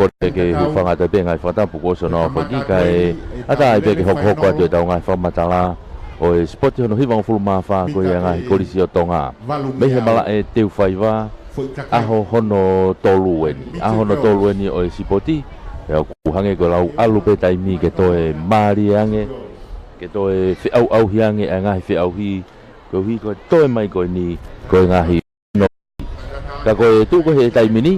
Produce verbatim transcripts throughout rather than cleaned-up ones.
Kole ke hūfanga atu pē ngaahi fakatapu kuo ʻosi hono aofaki kae ʻatā ai pē ke hokohoko atu ʻetau ngaahi fakamatala ʻo e sipoti hono hivangofulu mā fā ko ia ngaahi kolisi ʻo Tonga. Mei he malaʻe Teufaiva, ʻaho hono tolu eni. ʻAho hono tolu eni ʻo e sipoti. Pea ʻoku hangē ko e lau ʻalu pē taimi ke toe mālie ange, ke toe feʻauʻauhi ange ʻa e ngaahi feʻauhi, koeʻuhi ko e toe mai ko eni ko e ngaahi no. Ka ko e tuʻu ko ē he taimi ni,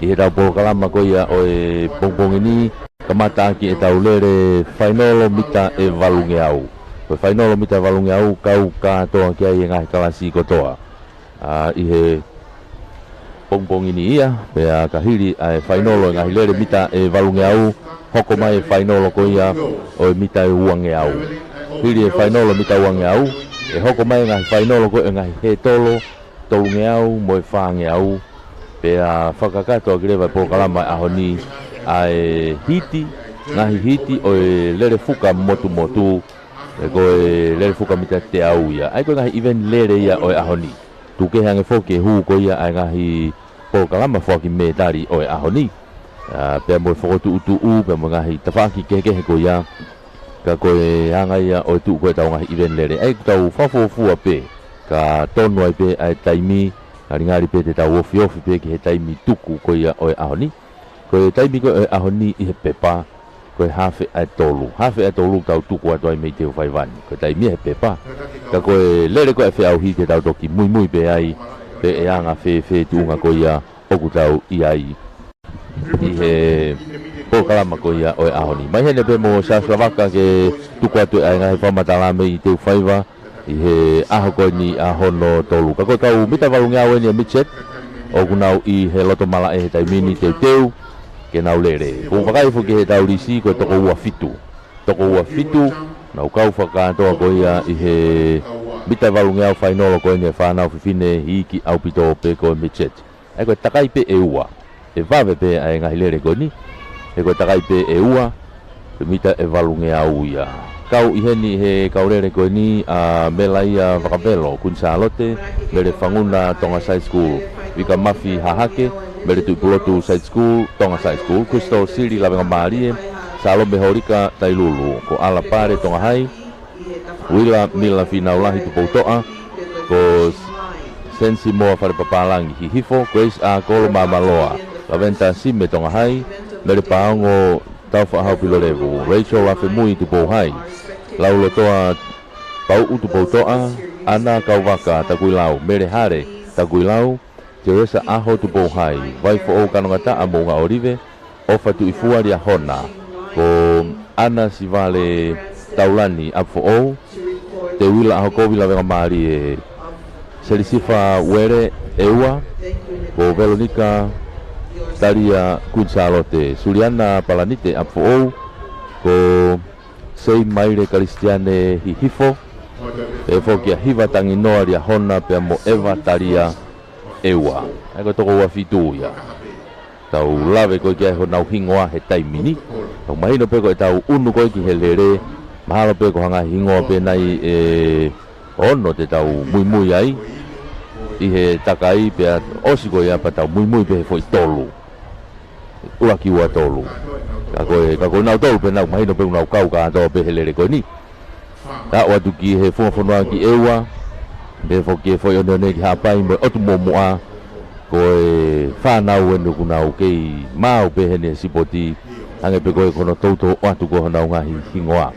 ʻi heʻetau polokalama ko ia ʻo e pongipongi ni, kamata ʻaki ʻetau lele fainolo mita ʻe valungeau. Ko e fainolo mita ʻe valungeau, kau kātoa ki ai e ngaahi kalasi kotoa. ʻA, ʻi he pongipongi ni ia, pea ka hili ʻa e fainolo e ngaahi lele mita ʻe valungeau, hoko mai e fainolo ko ia ʻo e mita ʻe uangeau. Hili e fainolo mita uangeau, ʻe hoko mai e ngaahi fainolo ko ē ngaahi hētolo, tolungeau mo e fāngeau. Pea fakakakato ʻaki leva e polokalama ʻo e ʻaho ni ʻa e hiti, ngaahi hiti ʻo e lele fuka motumotu, ʻe ko e lele fuka mita teau ia. ʻA ia ko e ngaahi ʻiveni lele ia ʻo e ʻaho ni. Tuku kehe ange foki e hū ko ia ʻa e ngaahi polokalama foaki mētali ʻo e ʻaho ni. ʻA, pea mo e fokotuʻutuʻu, pea mo e ngaahi tafaʻaki kehekehe ko ia. Ka ko e anga ia ʻo e tuʻu ko ē ʻetau ngaahi ʻiveni lele. ʻA ia ʻoku tau fakafuofua pē, ka tonu ai pē ʻa e taimi, ngalingali pē te tau ofiofi pē ki he taimi tuku ko ia ʻo e ʻaho ni. Ko e taimi ko ē ʻo e ʻaho ni ʻi he pepa, ko e hafe ʻa e tolu. Hafe ʻa e tolu tau tuku atu ai mei Teufaiva ni. Ko e taimi he pepa. Ka ko e lele ko ē feʻauhi te tau toki muimui pē ai, pe ʻe anga fēfē tuʻunga ko ia ʻoku tau ʻi ai ʻi he polokalama ko ia ʻo e ʻaho ni. Mai heni pē mo Saslavaka ke tuku atu ʻa e ngaahi fakamatala mei Teufaiva ʻi he ʻaho ko eni ʻaho hono tolu. Ka ko e kau mita valungeau eni ʻa e midget, ʻoku nau ʻi he loto malaʻe he taimi ni teuteu ke nau lele. ʻOku ou vakai foki ki heʻetau lisi ko e toko ua fitu. Toko ua fitu, nau kau fakakātoa ko ia ʻi he mita valungeau fainolo ko eni ʻa e fānau fefine iiki ʻaupito pē ko e midget. ʻA ia ko e takai pē ʻe ua. ʻE vave pē ʻa e ngaahi lele ko eni. He ko e takai pē ʻe ua, ko e mita ʻe valungeau ia. Kau ʻi heni he kau lele ko eni ʻa Melaia Vakavelo, Kuini Sālote, Mele Fanguna, Tonga Side School, Vika Mafi Hahake, Mele Tuʻipulotu Side School, Tonga Side School, Crystal Sili Lavengamālie, Salome Holika Tailulu, ko ʻAla Pale Tonga High, Uila Mila Finaulahi Tupoutoʻa, ko Sensi Moa Falepapālangi Hihifo, Grace ʻAkolo Māmaloa, Laventa Sime Tonga High, Mele Paongo Taufaʻahau Pilolevu, Rachel Afemui Tupou High, Laulotoa Pauʻu Tupoutoʻa, ʻAna Kauvaka Takuilau, Mele Hale Takuilau, Teresa ʻAho Tupou High, Vaifoʻou Kanongataʻa Moʻunga ʻŌlive, ʻOfa Tuʻifua Liahona, ko ʻAna Sivale Taulani ʻApifoʻou, Teuila ʻAhokovi Lavengamālie, Selisifa Uele ʻEua, ko Velonika Talia Kuini Sālote, Suliana Palanite ʻApifoʻou, ko Sei Maile Kalisitiane Hihifo, pehē foki ʻa Hiva Tanginoa Liahona pea mo ʻEva Talia ʻEua. ʻA ia ko e toko ua fitu ia. Tau lave ko ē ki ai honau hingoa he taimi ni. Tau mahino pē ko ʻetau ʻunu ko ē ki he lele, mahalo pē ko e ngaahi hingoa pē nai ʻe ono te tau muimui ai ʻi he takai pea ʻosi ko ia pea tau muimui pē he foʻi tolu. ʻUluaki ua tolu. Ka ko e, ka ko e nau tolu pē nau mahino pē nau kau kātoa pē he lele ko eni. Ka ʻoatu ki he funga fonua ki ʻEua, pehē foki e foʻi oneone ki Haʻapai mo e ʻotu muʻomuʻa, ko e fānau eni ʻoku nau kei maau pē heni he sipoti, hangē pē ko e ko hono toutou ʻoatu ko ē honau ngaahi hingoa.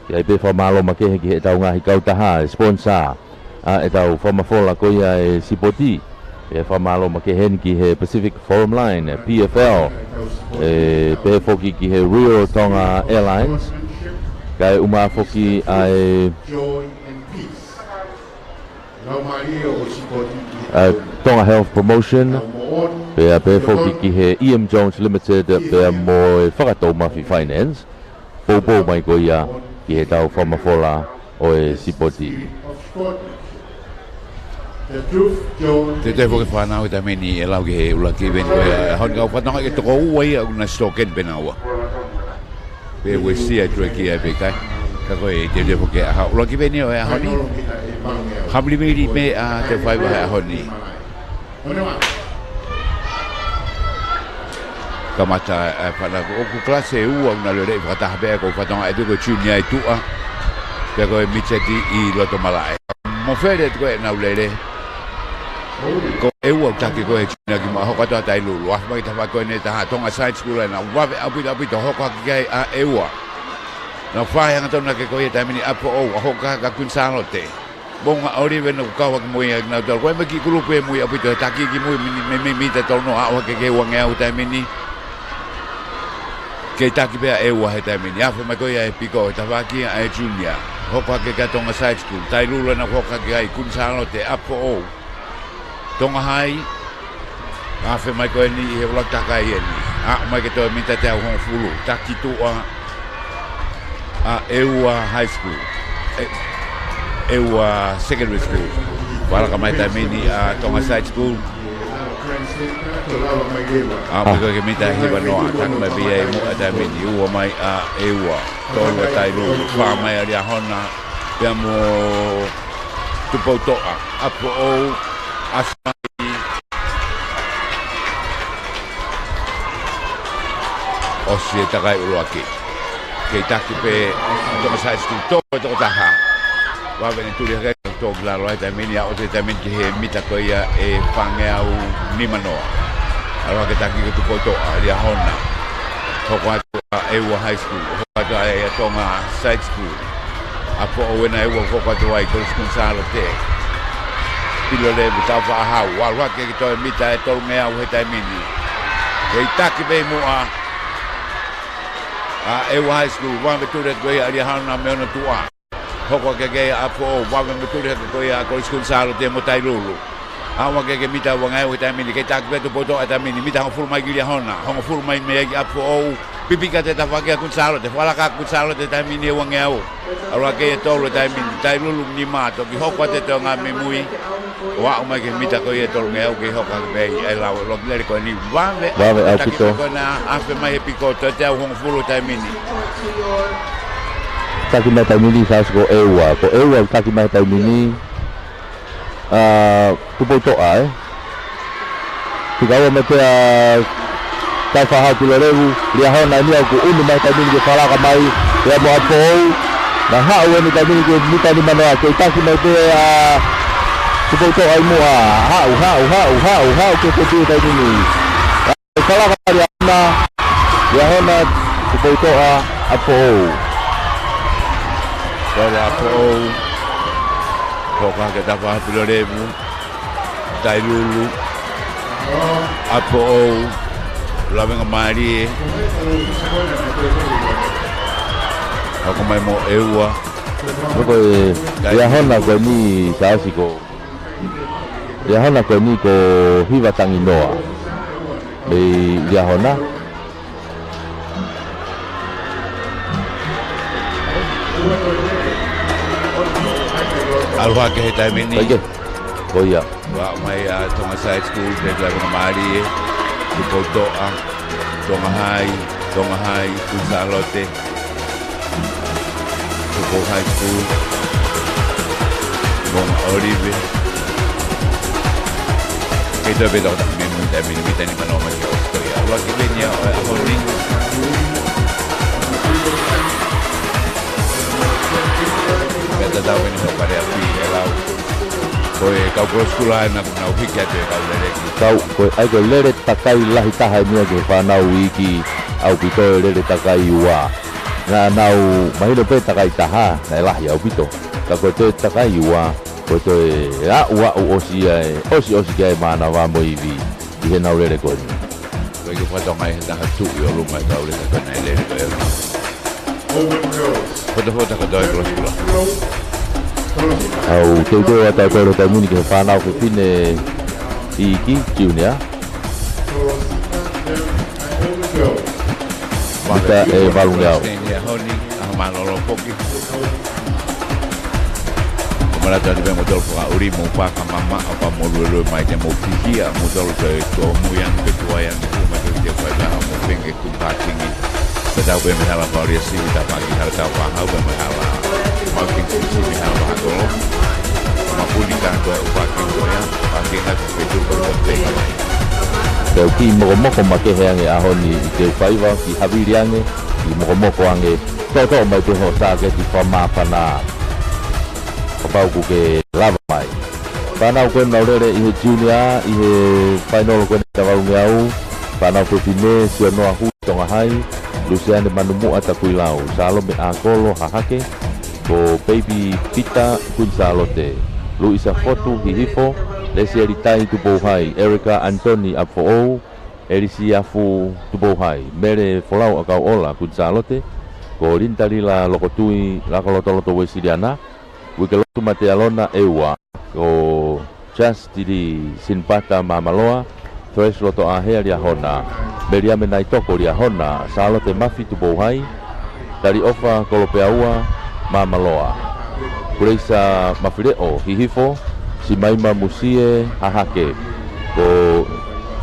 ʻI ai pē fakamālō makehe ki heʻetau ngaahi kautaha, e sponsor, ʻa ʻetau fakamafola ko ia e sipoti. ʻE fakamālō makehe heni ki he Pacific Forum Line, P F L, ʻe pehē foki ki he Royal Tonga Airlines, kae ʻumaʻā foki ʻa e, ʻa Tonga Health Promotion, pea pehē foki ki he E M Jones Limited, pea mo e Fakatoumafi Finance. Poupou mai ko ia ki heʻetau fakamafola ʻo e sipoti. Teuteu foki e fānau he taimi ni ʻe lau ki he ʻuluaki ʻiveni ko ia. Honi kau fatonga ke toko ua ia ʻoku na sitōkeni pē naua. Pea uesia atu e kia pē kai. Ka ko e teuteu foki ʻa e ʻuluaki ʻiveni ʻo e ʻaho ni. Hamilimili pē ʻa Teufaiva he ʻaho ni. Kamata e fana ʻoku kalasi ʻe ua ʻoku nau lele fakataha pē, ko e fatongia ʻe tuku junior ʻi tuʻa. Pea ko e midget ʻi loto malaʻe. Mo fele tuku ʻenau lele. Ko ʻEua ʻoku taki ko e junior ki muʻa, hoko atu ʻa Tailulu. Afe mai ki he tafaʻaki ko eni ʻa Tonga Side School ʻa ia naʻa nau vave ʻaupito ʻaupito, hoko hake ki ai ʻa ʻEua. Naʻa nau fai hangatonu hake ko ia he taimi ni ʻa Foʻou, ʻa hoko hake ʻa Kuini Sālote. Moʻunga ʻOlive naʻa ku kau hake mo ia naʻa nau tau. Ko e meʻa ki he kulupu ʻe mui ʻaupito he taki ki mui mini, mei, mei, mita tolu noa, aʻu hake ki he uangeau he taimi ni. Kei taki pē ʻa ʻEua he taimi ni. Afe mai ko ia he piko he tafaʻaki ʻa e junior. Hoko hake ki he Tonga Side School. Tailulu naʻa nau hoko hake ai, Kuini Sālote, ʻa Foʻou. Tonga High. Afe mai ko eni ʻi he ʻuluaki takai eni. Aʻu mai ki he toe mita teau hongofulu. Taki tuʻa ʻa ʻEua High School. ʻE, ʻEua Secondary School. Falaka mai taimi ni ʻa Tonga Side School. Aʻu mai ko e mita hiva noa. Taki mai pē ia ʻi muʻa taimi ni. Ua mai ʻa ʻEua. Tolu ʻa Tailulu. Fā mai ʻa Liahona. Pea mo Tupoutoʻa. ʻA Foʻou. ʻAsi mai. ʻOsi e takai ʻuluaki. Kei taki pē ʻa Tonga Side School, toko, toko taha. Vave ʻene tuli hake, tō ki lalo ai taimi ni, aʻu atu he taimi ni ki he mita ko ia ʻe fāngeau nima noa. ʻAlu hake taki ko Tupoutoʻa, Liahona. Hoko atu ʻa ʻEua High School, hoko atu ʻa Tonga Side School. ʻA Foʻou ena ʻEua hoko atu ai, Kolisi Kuini Sālote. Pilolevu, Taufaʻāhau, ʻalu hake ki he toe mita ʻe tolungeau he taimi ni. Kei taki pē ʻi muʻa ʻa ʻEua High School, vave tuli atu ko ia ʻa Liahona mei hono tuʻa. Hoko hake ki ai ʻa Foʻou, vave mo tuli hake ko ia ʻa Kolisi Kuini Sālote mo Tailulu. Aʻu hake ki he mita uangeau he taimi ni, kei taki pē ʻa Tupoutoʻa he taimi ni, mita hongofulu mai ki Liahona, hongofulu mai mei ai ki ʻa Foʻou, pipiki atu e tafaʻaki ʻa Kuini Sālote, falaka ʻa Kuini Sālote he taimi ni ʻe uangeau. ʻAlu hake ʻe tolu he taimi ni, Tailulu nima, toki hoko atu e toenga mei mui. ʻO aʻu mai ki he mita ko ia ʻe tolungeau kei hoko hake pē ʻa e lau ʻuluaki lele ko eni vave. Vave ʻaupito. Taki mai ko ena afe mai he piko toe teau hongofulu taimi ni. Taki mai taimi ni, Sāsi, ko ʻEua. Ko ʻEua taki mai taimi ni. ʻA, Tupoutoʻa, ē. Fika ua mai pē ʻa Taufaʻāhau, Pilolevu, Liahona eni ʻoku ʻunu mai taimi ni ke falaka mai, pea mo ʻa Foʻou, naʻe haʻu eni taimi ni ki he mita nima noa, kei taki mai pē ʻa Tupoutoʻa ʻi muʻa, haʻu, haʻu, haʻu, haʻu, haʻu, ke te pio taimi ni. Falaka Liahona, Liahona, Tupoutoʻa, ʻa Foʻou. Tolu ʻa Foʻou, hoko hake Taufaʻāhau, Pilolevu. Tailulu, ʻa Foʻou, lavengamālie, hoko mai mo ʻEua. Ko e Liahona ko eni, Sāsi, ko Liahona ko eni ko hiva tangi noa. Mei Liahona. ʻAlu hake he taimi ni. Ko ia. Ko ia. Ua mai ʻa Tonga Side School, pea lavengamālie, Tupoutoʻa, Tonga High, Tonga High, Kuini Sālote, Tupou High School, Moʻunga ʻOlive. Kei toe pē toko taha mei mui he taimi ni, mita nima noa mai ki he ʻosi ko ia. ʻUluaki pē eni ia ʻo e ʻaho ni. Pea tatau eni hoʻo pale api e lau. Ko e kau kolisi kula ena kuo nau hiki atu e kau lele ki. Kau, ko e, ʻa ia ko e lele takai lahi taha eni ia ki he fānau iiki ʻaupito e lele takai ua. Naʻa nau mahino pē takai taha, naʻe lahi ʻaupito. Ka ko e toe takai ua, ko e toe aʻu, aʻu ʻosi ia e, ʻosi, ʻosi ki ai e mānava mo e ivi, ʻi heʻenau lele ko eni. Ko e ke fatongia he taha tuʻu ʻi ʻolunga e kau lele ko ena e lele ko ena. Fotofota kātoa e kolisi kula. ʻOku teuteu ʻa tautolu he taimi ni ki he fānau fefine iiki, junior. Mita ʻe valungeau. Honi, ʻaho mālōlō foki. Ko e malata ni pē mo tolu fakaʻuli mo paka mama, ʻo ka mo luelue mai te mo pikia, mo tolu te tōmui ange pē tuai ange, mo te te fai laha mo penge kumpatingi. Pea tau pē mei he hala Pauli ʻa Simi, tafaʻaki hala Taufaʻāhau, pea mei he hala Mauki Simi, hala Vahakolo. Mapuni kātoa ʻo pākingi ko ia, pākingi atu pē tuku ko ia pē. Te u kiʻi mokomoko makehe ange ʻaho ni ʻi he faiva, kiʻi havili ange, kiʻi mokomoko ange, toʻotoʻo mai pē hoʻo sāketi fakamāfana. Kapau ʻoku ke lava mai. Fānau ko ē ʻoku nau lele ʻi he junior, ʻi he fainolo ko eni ʻa e taʻu valungeau, fānau fefine, Sionoa Hui Tonga Hai, Luseane Manumuʻa Takuilau, Salome ʻAkolo Hahake, ko Baby Pita Kuini Sālote, Luisa Fotu Hihifo, Lesieli Tai Tupou Hai, Erika Anitoni ʻApifoʻou, ʻElisi Afu Tupou Hai, Mele Folau ʻAkauʻola Kuini Sālote, ko Linita Lila Lokotui Lakolotoloto Uesiliana, Uikelotu Matealona ʻEua, ko Justili Sinipata Māmaloa, Thresh Lotoʻāhea Liahona, Meliame Naitoko Liahona, Sālote Mafi Tupou Hai, Taliʻofa Kolopeaua Māmaloa, Kuleisa Mafileʻo Hihifo, Simaima Musie Hahake, ko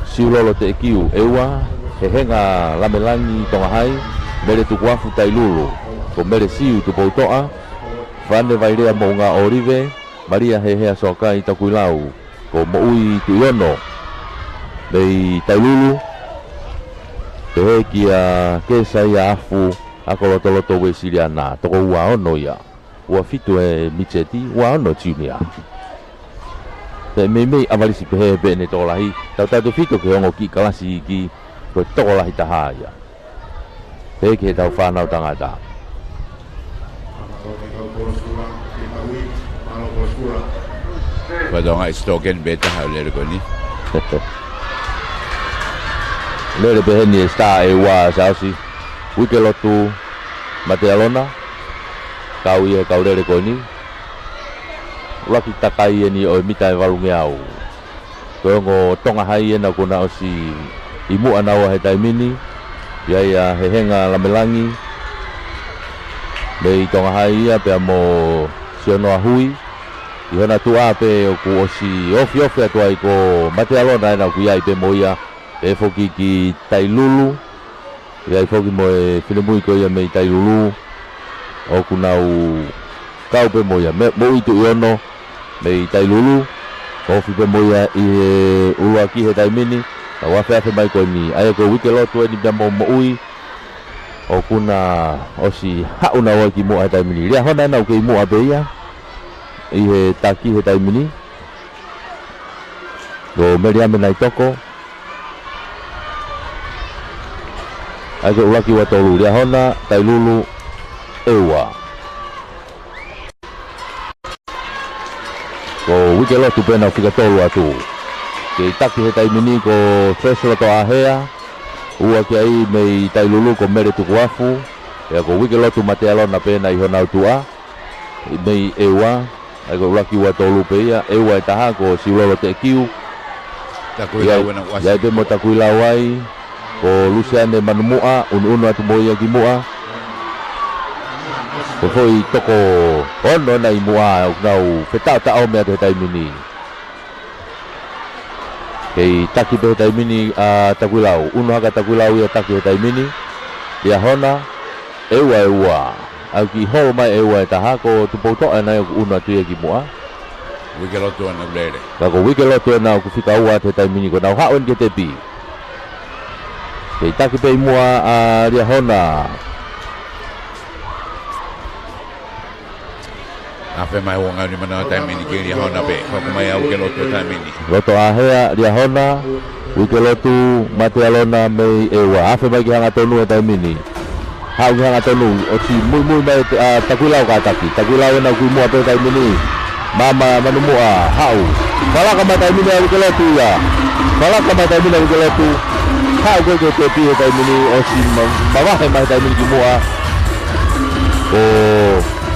Siulolo Teʻekiu ʻEua, Hehenga Lamelangi Tonga Hai, Mele Tukuafu Tailulu, ko Mele Siu Tupoutoʻa, Fane Vailea Moʻunga ʻŌlive, Malia Hehea Soakai Takuilau, ko Moʻui Tuʻiono mei Tailulu, pehē kia Kesaia Afu ʻAkolotoloto Uesiliana, toko ua ono ia. Ua fitu e Mitseti, ua ono Junior. Pea meimei ʻavalisi pehē pē ʻene tokolahi, tautautefito ki he ongo kiʻi kalasi iiki, ko e tokolahi taha ia. Pehē ki heʻetau fānau tangata. Fatongia ʻi he sitokeni pē taha ʻo e lele ko eni. Lele pē heni e star ʻEua, Siaosi. Uikelotu Matealona, kau ia he kau lele ko eni. ʻUluaki takai eni ʻo e mita ʻe valungeau. Ko e ongo Tonga Hai ena kuo na ʻosi ʻi muʻa naua he taimi ni. ʻI ai ʻa Hehenga Lamelangi mei Tonga Hai ia pea mo Sionoa Hui. ʻI hona tuʻa pē ʻoku ʻosi ofiofi atu ai ko Matealona ena ʻoku ʻi ai pē mo ia. Pehē foki ki Tailulu. ʻI ai foki mo e finemui ko ia mei Tailulu. ʻOku nau kau pē mo ia. Mele, Moʻui Tuʻiono mei Tailulu. Ofi pē mo ia ʻi he ʻuluaki he taimi ni. Nau afeafe mai ko eni. ʻA ia ko Uikelotu eni pea mo Moʻui. ʻOku na ʻosi haʻu naua ki muʻa he taimi ni. Liahona ena ʻoku kei muʻa pē ia ʻi he taki he taimi ni. Ko Meliame Naitoko. ʻA ia ko e ʻuluaki ua tolu, Liahona, Tailulu, ʻEua. Ko Uikelotu pē ena ʻoku fika tolu atu. Kei taki he taimi ni ko Thresh Lotoʻāhea. Ua ki ai mei Tailulu ko Mele Tukuafu. Pea ko Uikelotu Matealona pē ena ʻi honau tuʻa. Mei ʻEua, ʻa ia ko e ʻuluaki ua tolu pē ia, ʻEua ʻe taha ko Siulolo Teʻekiu. Takuilau ena ʻoku ʻasi. ʻI ai pē mo Takuilau ai, ko Luseane Manumuʻa, ʻunuʻunu atu mo ia ki muʻa. Ko e foʻi toko ono ena ʻi muʻa, ʻoku nau fetaʻotaʻo mei atu he taimi ni. Kei taki pē he taimi ni ʻa Takuilau. ʻUnu hake ʻa Takuilau ia taki he taimi ni. Liahona, ʻEua ʻe ua. ʻOku kiʻi holo mai ʻEua ʻe taha ko Tupoutoʻa ena ia ʻoku ʻunu atu ia ki muʻa. Uikelotu ena ʻoku lele. Ka ko Uikelotu ena ʻoku fika ua atu he taimi ni ko ʻenau haʻu eni ki he tepi. Kei taki pē ʻi muʻa ʻa Liahona. Afe mai ua ngau ni manao taimi ni ki Liahona pē. Hoko mai ʻa Uikelotu taimi ni. Lotoʻāhea, Liahona, Uikelotu Matealona mei ʻEua. Afe mai ki hangatonu he taimi ni. Haʻu ki hangatonu, ʻosi muimui mai ʻa Takuilau kātaki. Takuilau ena ʻoku ʻi muʻa pē taimi ni. Maama Manumuʻa, haʻu. Falaka mai taimi ni ʻa Uikelotu ia. Falaka mai taimi ni ʻa Uikelotu. Haʻu ko ē ki he tepi he taimi ni, ʻosi ma-, mavahe mai taimi ni ki muʻa. Ko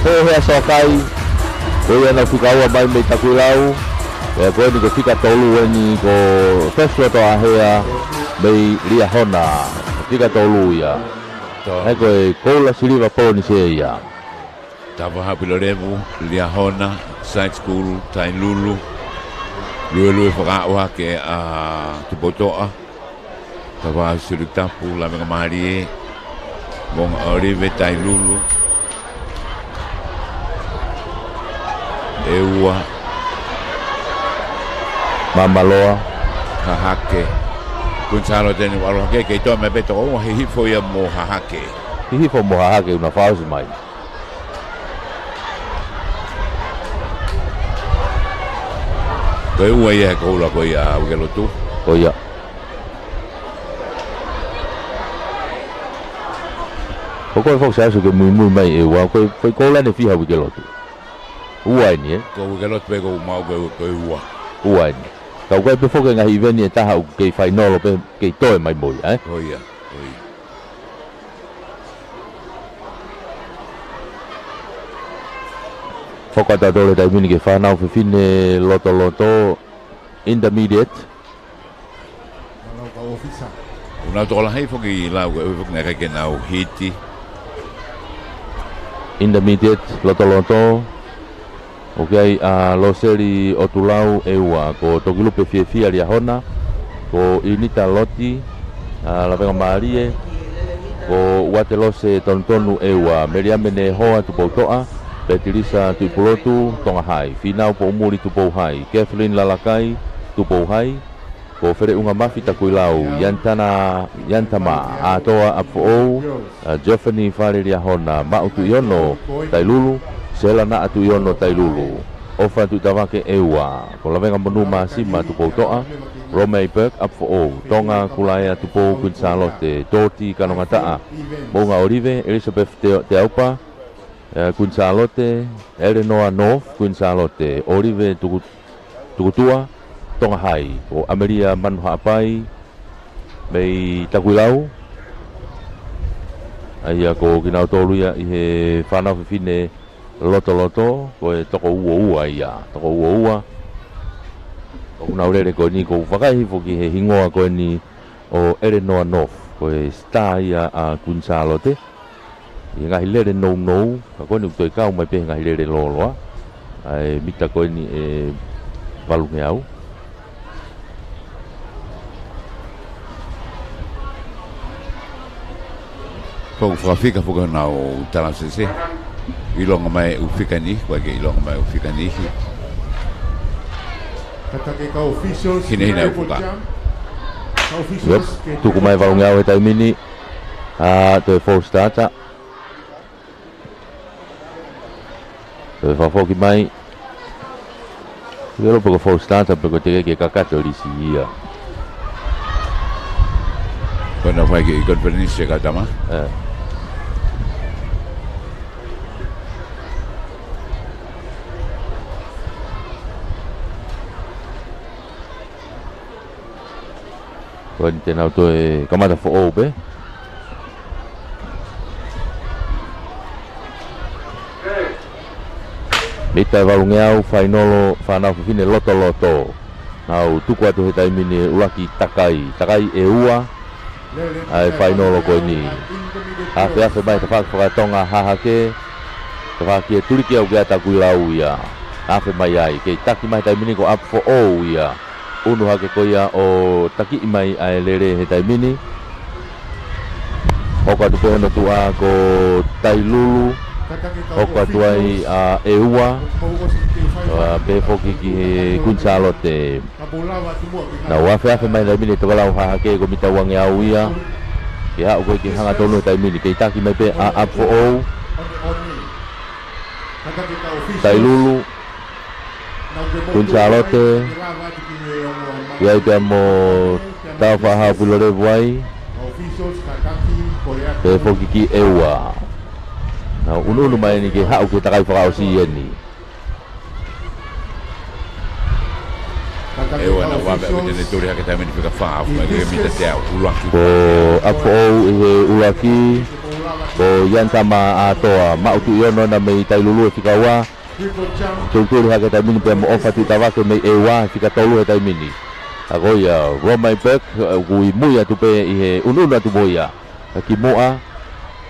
Hehea Soakai, ko ia ena ʻoku fika ua mai mei Takuilau. Pea ko eni ko e fika tolu eni ko Thresh Lotoʻāhea mei Liahona. Fika tolu ia. Tolu. ʻA ia ko e koula siliva Polonise ia. Tapa Haʻapilolevu, Liahona, Side School, Tailulu. Luelue fakaʻauha ke ʻa Tupoutoʻa. Tapa Siritapu, Lavengamālie, Moʻunga ʻŌlive, Tailulu, ʻEua, Māmaloa, Hahake, Kuini Sālote ni ʻalu hake, kei toe mai pē toko ua, hihifo ia mo Hahake. Hihifo mo Hahake ʻo na fakaʻosi mai. Ko e ua ia he koula ko ia ʻa Uikelotu. Ko ia. Ko koe foki Siaosi ke muimui mai ʻEua, ko e, ko e koula ʻe fiha ʻa Uikelotu? Ua eni, ē? Ko Uikelotu pē ʻoku ou maʻu ko e, ko e ua. Ua eni. Ka ʻoku ʻi ai pē foki e ngaahi ʻiveni ʻe taha ʻoku kei fainolo pē kei toe mai mo ia, ē? Ko ia, ko ia. Hoko atu ʻa e taimi ni ki he fānau fefine lotoloto, intermediate. ʻOku nau tokolahi foki lau, ko e ʻuhi foki naʻe ʻikai ke nau hiti. Intermediate lotoloto. ʻOku ʻi ai ʻa Loseli ʻOtulau ʻEua, ko Tokilupe Fiefia Liahona, ko ʻIunita Loti, ʻa Lavengamālie, ko Uatelose Tonutonu ʻEua, Meliame Nehoa Tupoutoʻa, Petilisa Tuʻipulotu Tongahai, Fīnau Poumuli Tupouhai, Kathleen Lalakai Tupouhai, ko Feleʻungamafi Takuilau, Ianitana, Ianitama ʻAtoa ʻApifoʻou, ʻa Geoffany Fale Liahona, Maʻu Tuʻiono Tailulu, Sela Naʻa Tuʻiono Tailulu, ʻOfa Tuʻitavake ʻEua, ko Lavengamonū Māsima Tupoutoʻa, Romei Burke ʻApifoʻou, Tonga Kulaea Tupou Kuini Sālote, Toti Kanongataʻa, Moʻunga ʻOlive, Elizabeth Te-, Teaupa, ʻa Kuini Sālote, Eleanor North Kuini Sālote, ʻOlive Tuku-, Tukutua Tongahai, ko ʻAmelia Manuhaʻapai mei Takuilau. ʻA ia ko kinautolu ia ʻi he fānau fefine lotoloto, ko e toko ua ua ia, toko ua ua. ʻOku nau lele ko eni, ʻoku ou vakai hifo ki he hingoa ko eni ʻo Eleanor North, ko e star ia ʻa Kuini Sālote. ʻI he ngaahi lele nounou, ka ko eni ʻoku toe kau mai pē he ngaahi lele lōloa ʻa e mita ko eni ʻe valungeau. Ko e fakafika foki honau talasese. ʻIlonga mai ʻū fika ni, ʻoku ʻikai ke ʻilonga mai ʻū fika ni. Hinehina ʻū fika. Yep, tuku mai valungeau he taimi ni. ʻA, toe false starter. Toe fakafoki mai. Velo pe ko e false starter pe ko e teʻeki ke kakato lisi ia. Ko ena fai ki he conference se ka tama. ʻE. Ko eni te nau toe kamata foʻou pē. Mita ʻe valungeau, fainolo, fānau fefine lotoloto. Nau tuku atu he taimi ni ʻuluaki takai, takai ʻe ua ʻa e fainolo ko eni. Afeafe mai tafaʻaki fakatonga Hahake, tafaʻaki ʻe tuliki au ki ʻa Takuilau ia. Afe mai ai, kei taki mai he taimi ni ko ʻApifoʻou ia. ʻUnu hake ko ia ʻo takiʻi mai ʻa e lele he taimi ni. Hoko atu pē hono tuʻa ko Tailulu. Hoko atu ai ʻa ʻEua. ʻA, pehē foki ki he Kuini Sālote. Nau afeafe mai he taimi ni he tokelau Hahake ko e mita uangeau ia. Ke haʻu ko ē ke hangatonu he taimi ni. Kei taki mai pē ʻa ʻApifoʻou. Tailulu. Kuini Sālote, ʻi ai pea mo Taufaʻahau Pilolevu ai, pehē foki ki ʻEua. Nau ʻunuʻunu mai eni ke haʻu ki he takai fakaʻosi eni. ʻEua naʻa vave ʻaupito ʻene tuli hake taimi ni fika fā, ʻoku mai ko e mita teau, ʻuluaki. Ko ʻApifoʻou ʻi he ʻuluaki, ko Ianitama ʻAtoa, Maʻu Tuʻiono ena mei Tailulu he fika ua. Tulituli hake taimi ni pea mo ʻOfa Tuʻitavake mei ʻEua, fika tolu he taimi ni. ʻA ko ia, Romei Burke, ʻoku ʻi mui atu pē ʻi he ʻunuʻunu atu mo ia ki muʻa,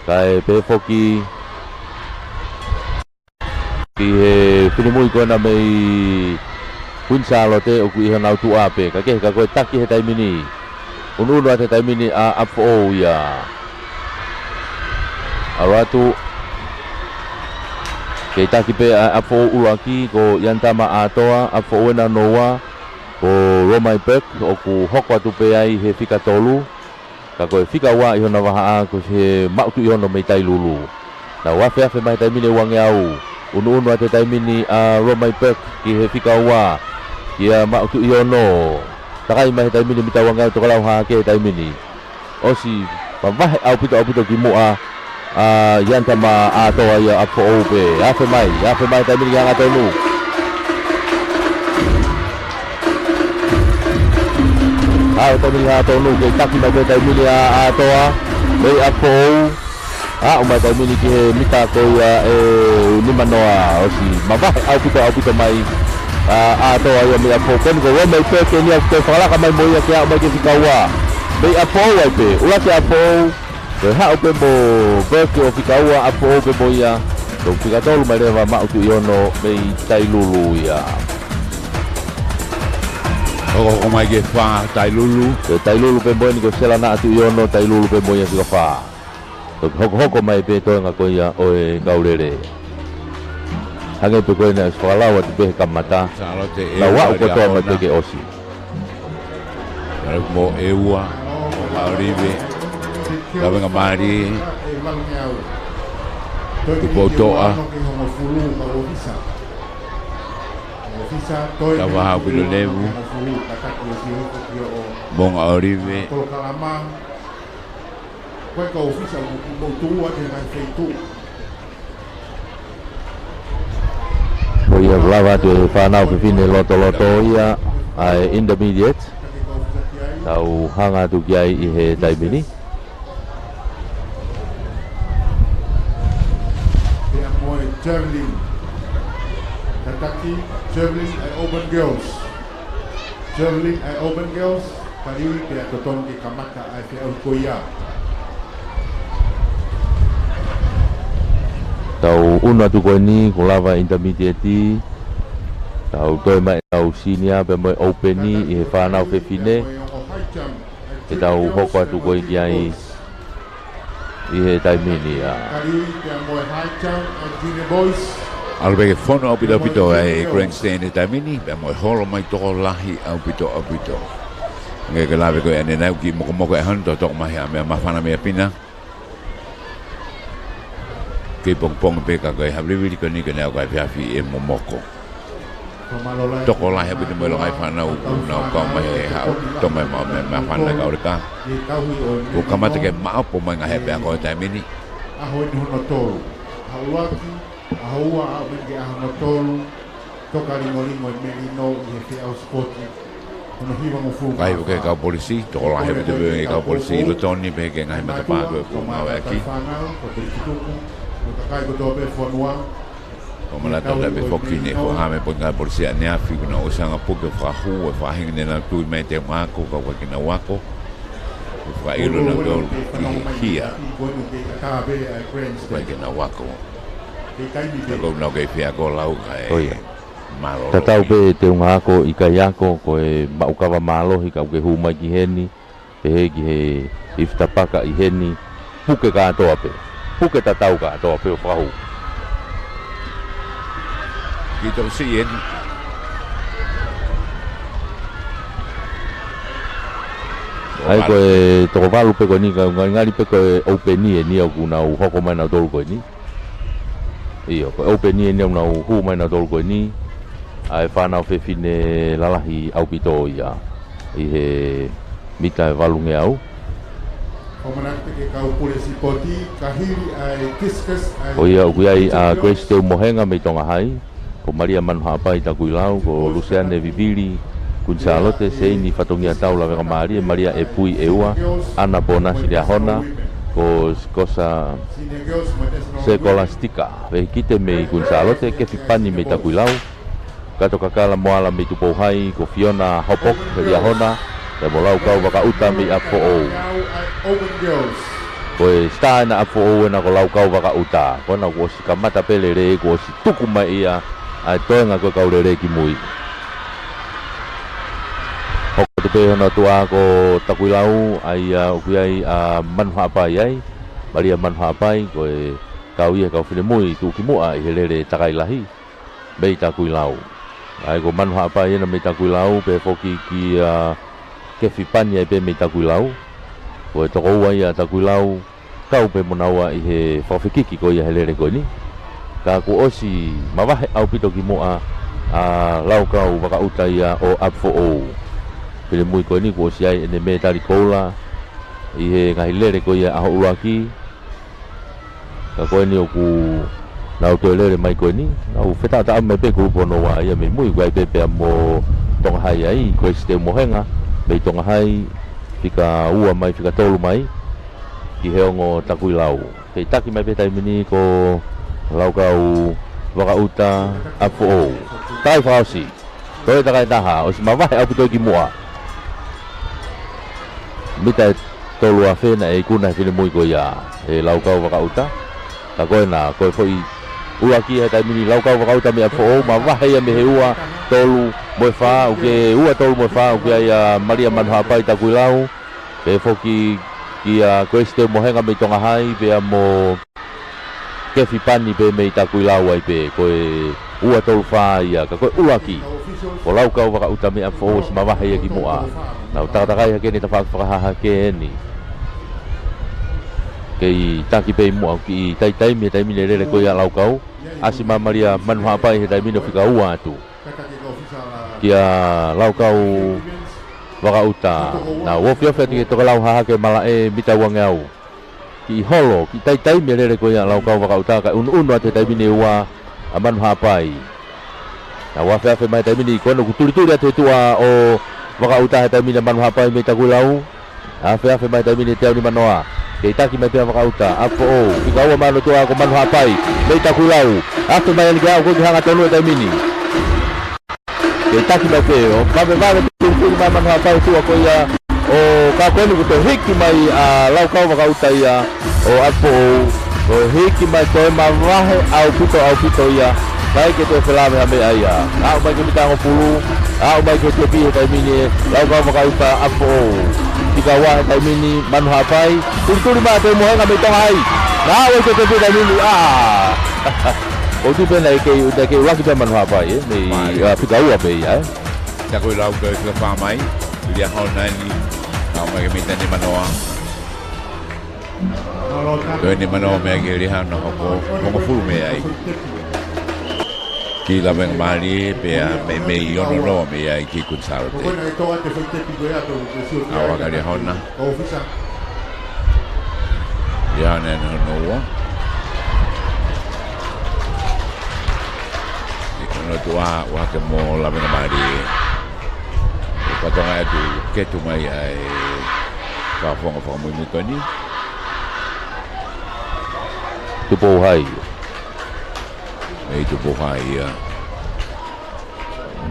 kae pehē foki ki he finemui ko ena mei Kuini Sālote ʻoku ʻi honau tuʻa pē, ka kehe ka ko e taki he taimi ni. ʻUnuʻunu atu he taimi ni ʻa ʻApifoʻou ia. ʻAlu atu. Kei taki pē ʻa ʻApifoʻou ʻuluaki, ko Ianitama ʻAtoa, ʻApifoʻou ena hono ua. Ko Romai Burke ʻoku hoko atu pē ai he fika tolu. Ka ko e fika ua ʻi hona vahaʻa ko e Maʻutuʻiono mei Tailulu. Nau afeafe mai he taimi ni ʻe uangeau. ʻUnuʻunu atu he taimi ni ʻa Romai Burke ki he fika ua. Kia Maʻutuʻiono. Takai mai he taimi ni mita uangeau, tokalau hake he taimi ni. ʻOsi mavahe ʻaupito ʻaupito ki muʻa ʻa Ianta Maʻatoa ia ʻa Foʻou pē. Afe mai, afe mai taimi ni ki he hangatonu. ʻA e taimi ni hangatonu ke taki mai pē taimi ni ʻa ʻAtoa. Mei ʻa Foʻou. ʻA, ʻomai taimi ni ki he mita ko ia ʻe nimanoa, ʻosi mavahe ʻaupito ʻaupito mai ʻa ʻAtoa ia mei ʻa Foʻou. Ko eni ko Romai Burke eni ʻoku toe fakalaka mai mo ia ke aʻu mai ki he fika ua. Mei ʻa Foʻou ai pē, ʻuluaki ʻa Foʻou, toe haʻu pē mo Burke ʻo fika ua ʻa Foʻou pē mo ia, ko e fika tolu mai leva Maʻutuʻiono mei Tailulu ia. Hokohoko mai ki he fā Tailulu. Ko Tailulu pē mo eni ko Sela Naʻatuʻiono, Tailulu pē mo ia fika fā. Toki hokohoko mai pē toenga ko ia ʻo e kau lele. Hangē pē ko ena ʻosi fakalau atu pē he kamata. Sālote ʻEua, nau aʻu kotoa mai pē ke ʻosi. Kale mo ʻEua, mo Kaolive, Kavenga Mālie, Tupoutoʻa, Tavaha Pilolevu, Moʻunga ʻOlive. Ko e kau ʻōfisa ʻoku mou tuʻu atu he ngaahi feituʻu. Ko ia lava atu e fānau fefine lotoloto ia ʻa e intermediate. Tau hanga atu ki ai ʻi he taimi ni. Pea mo e javelin. Tataki javelin ʻa e Auburn Girls. Javelin ʻa e Auburn Girls. Ka liu pea totonu ke kamata ʻa e feʻauhi ko ia. Tau ʻunu atu ko eni, kuo lava intermediate. Tau toe mai ʻetau senior pea mo e open ʻi he fānau fefine. Ke tau hoko atu ko ē ki ai ʻi he taimi ni ʻa. Ka liu pea mo e high jump ʻa e junior boys. ʻAlu pē ke fonu ʻaupito ʻaupito ʻa e grandstand he taimi ni, pea mo e holo mai tokolahi ʻaupito ʻaupito. Ngaahi ke lave ko ē ʻanenai ʻoku mokomoko e hano totoko mai ha meʻa māfana mei ʻapi na. Kei pongipongi pē ka ko e haʻapiipiipi ko eni ke ne aʻu ki he efiafi ʻe momoko. Tokolahi ʻaupito mo e longaʻi fānau ʻoku nau kau mai he haʻu, tō mai mo e meʻa, meʻa māfana ka ʻoleka. Kuo kamata ke maʻopoʻopo mai ngaahi pē ako he taimi ni. ʻAho eni hono tolu. ʻAho ʻuluaki, ʻaho ua, aʻu mai ki he ʻaho hono tolu. Toka lingolingo e melino ʻi he feʻauhi sipoti. Hono hiva mo fulu. Ngaahi ʻoku ke kau polisi, tokolahi ʻaupito pē ngaahi kau polisi ʻi loto ni pea ki he ngaahi matapā ko ē ʻoku ngāueʻaki. Ko e polisi tupu, ko e kakai kotoa pē fonua. Ko e manatu atu pē foki ne ko e hā meʻa pē ngaahi polisi ʻaneafi kuo nau ʻosi hanga ʻo puke ʻo fakahū e faʻahinga ne nau tui mai te ngako kau ka ke nau ako. ʻO fakaʻilo nautolu ki he hia. Ko e ke nau ako. Ka ko ʻenau kei fie ako lau ka e. Ko ia. Mālō. Tatau pē te unga ako, ʻikai ako, ko e maʻu kava mālohi ka ʻoku ke hū mai ki heni, pehē ki he ifi tapaka ʻi heni, puke kātoa pē. Puke tatau kātoa pē ʻo fakahū. Ki tau si eni. ʻAi ko e toko valu pē ko eni ka ngalingali pē ko e open eni ʻoku nau hoko mai nautolu ko eni. ʻIo, ko e open eni ʻoku nau hū mai nautolu ko eni. ʻA e fānau fefine lalahi ʻaupito ia. ʻI he mita ʻe valungeau. Ko ia ʻoku ʻi ai ʻa Grace Teumohenga mei Tonga High. Ko Malia Manuhaʻapai Takuilau, ko Luseane Vivili, Kuini Sālote, Seini Fatongia Tau Lavengamālie, Malia ʻEpui ʻEua, ʻAna Ponasi Liahona, ko Sikosa Sekolastika Vehikite mei Kuini Sālote, Kefi Pani mei Takuilau, Kato Kakala Moala mei Tupou High, ko Fiona Hopok Liahona, pea mo Laukau Vakaʻuta mei ʻApifoʻou. Ko e star ena ʻApifoʻou ena ko Laukau Vakaʻuta, ko ena kuo ʻosi kamata pē lele, kuo ʻosi tuku mai ia ʻa e toenga ko e kau lele ki mui. Hoko atu pē hono tuʻa ko Takuilau, ʻa ia ʻoku ʻi ai ʻa Manuhaʻapai ai, Malia Manuhaʻapai, ko e kau ia kau finemui tuʻukimuʻa ʻi he lele takai lahi mei Takuilau. ʻA ia ko Manu Haʻapai ena mei Takuilau, pea foki kia Kefi Pani ai pē mei Takuilau. Ko e toko ua ia ʻa Takuilau, kau pē mo naua ʻi he fakafekiki ko ia he lele ko eni. Ka kuo ʻosi mavahe ʻaupito ki muʻa ʻa Laukau Vakaʻuta ia ʻo ʻApifoʻou. Finemui ko eni kuo ʻosi ʻi ai ʻene mētali koula ʻi he ngaahi lele ko ia ʻaho ʻuluaki. Ka ko eni ʻoku nau toe lele mai ko eni, nau fetaʻataʻa mai pē kulupu hono ua ia mei mui, ʻoku ʻi ai pē pea mo Tonga Hai ai, Grace Teumohenga mei Tonga Hai, fika ua mai, fika tolu mai ki he ongo Takuilau. Kei taki mai pē taimi ni ko Laukau Vakaʻuta ʻApifoʻou. Takai fakaʻosi. Toe takai taha, ʻosi mavahe ʻaupito ki muʻa. Mita ʻe tolu afe naʻe ikuna he finemui ko ia ʻe Laukau Vakaʻuta. Ka ko ena, ko e foʻi ʻuluaki he taimi ni Laukau Vakaʻuta mei ʻApifoʻou, mavahe ia mei he ua, tolu mo e fā, ʻoku ke ua, tolu mo e fā, ʻoku ʻi ai ʻa Malia Manu Haʻapai Takuilau. Pea foki kia Grace Teumohenga mei Tonga Hai, pea mo Kefi Pani pē mei Takuilau ai pē, ko e ua tolu fā ia, ka ko e ʻuluaki ko Laukau Vakaʻuta mei ʻApifoʻou ʻosi mavahe ia ki muʻa. Nau takatakai hake ʻene tafaʻaki fakahahake eni. Kei taki pē ʻi muʻa, kiʻi taitaimi he taimi ni e lele ko ia ʻa Laukau. ʻAsi mai ʻa Malia Manu Haʻapai he taimi ni ʻo fika ua atu kia Laukau Vakaʻuta. Nau ofiofi atu ki he tokelau hahake malaʻe, mita uangeau. Kiʻi holo, kiʻi taitaimi e lele ko ia ʻa Laukau Vakaʻuta, kae ʻunuʻunu atu he taimi ni ʻe ua ʻa Manu Haʻapai. Nau afeafe mai he taimi ni, ko ena ʻoku tulituli atu he tuʻa ʻo Vakaʻuta he taimi ni ʻa Manu Haʻapai mei Takuilau. Afeafe mai he taimi ni ʻe teau nima noa. Kei taki mai pē ʻa Vakaʻuta, ʻApifoʻou, fika ua mai hono tuʻa ko Manu Haʻapai mei Takuilau. Afe mai eni ke aʻu ko ē ki he hangatonu he taimi ni. Kei taki mai pē ʻo vavevave, tulituli mai ʻa Manu Haʻapai he tuʻa ko ia ʻo, ka ko eni kuo toe hiki mai ʻa Laukau Vakaʻuta ia ʻo ʻApifoʻou. Kuo hiki mai, toe mavahe ʻaupito, ʻaupito ia. ʻIkai ke toe felāveʻi ha meʻa ia. Aʻu mai ki he mita hongofulu, aʻu mai ki he tepi he taimi ni ʻe Laukau Vakaʻuta ʻApifoʻou. Fika ua he taimi ni Manu Haʻapai. Tulituli mai ʻa Teumohenga mei Tonga Hai. Naʻa ʻoku ʻi ai e tepi he taimi ni, ʻā. ʻOku tuʻu pē naʻe kei, naʻe kei ʻuluaki pē ʻa Manu Haʻapai, ē? Mei, ʻā, fika ua pē ia, ē? Takuilau ko e fika fā mai, Liahona eni, aʻu mai ki he mita nima noa. Ko e nima noa mei ai ki he Liahona hoko, hongofulu mei ai ki Lavengamālie, pea mei, mei ono noa mei ai ki Kuini Sālote. ʻAu aka Liahona. Liahona eni hono ua. ʻI hono tuʻa, ʻoku hake mo Lavengamālie. Ko Tonga atu, ketu mai ai. Ka fonga fakamuimui ko eni. Tupou Hai. Mei Tupou Hai ia.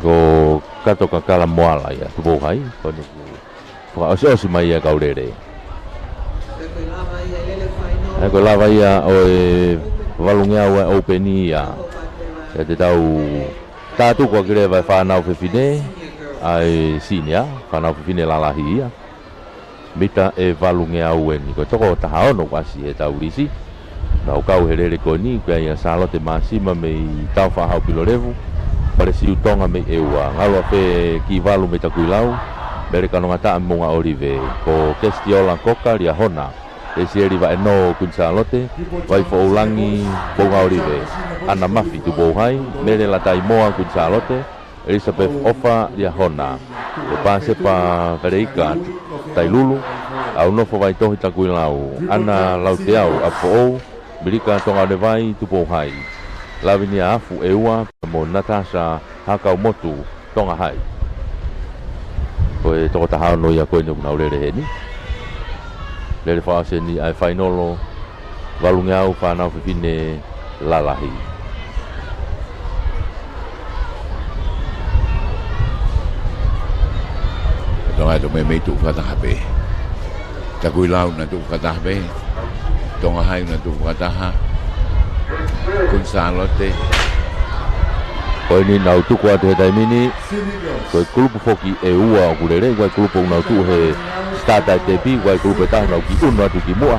Ko Kato Kakala Moala ia, Tupou Hai. Ko eni ʻoku fakaʻosiʻosi mai ia kau lele. ʻA ia ko e lava ia ʻo e valungeau ʻa e ʻoupeni ia. ʻE te tau tātuku ʻaki leva e fānau fefine, ʻa e senior, fānau fefine lalahi ia. Mita ʻe valungeau eni, ko e toko taha ono kuo ʻasi he tau lisi. Nau kau he lele ko eni, ʻoku ʻi ai ʻa Sālote Māsima mei Taufaʻāhau Pilolevu, Palesiu Tonga mei ʻEua, Ngaluafe Kivalu mei Takuilau, Mele Kanongataʻa mei Moʻungaʻolive, ko Kesitiola Koka Liahona, ʻEsieli Vaʻenō Kuini Sālote, Vaifoʻoulangi Moʻungaʻolive, ʻAna Mafi Tupou Hai, Mele Lataimoa Kuini Sālote, Elizabeth ʻOfa Liahona, ko Pāsepa Valeika Tailulu, ʻAunofo Vaitohi Takuilau, ʻAna Lauteau ʻApifoʻou, Milika Tongaʻonevai Tupou Hai, Lavinia Afu ʻEua, mo Natasa Hakaumotu Tonga Hai. Ko e toko taha ono ia ko eni ʻoku nau lele heni. Lele fakaʻosi eni ʻa e fainolo valungeau fānau fefine lalahi. Tonga atu mei, mei tuʻu fakataha pē. Takuilau naʻa tuʻu fakataha pē. Tonga Hai naʻa tuʻu fakataha. Kuini Sālote. Ko eni nau tuku atu he taimi ni. Ko e kulupu foki ʻe ua ʻoku lele, ko e kulupu ʻoku nau tuʻu he starter tepi, ko e kulupu ʻe taha nau kiʻi ʻunu atu ki muʻa.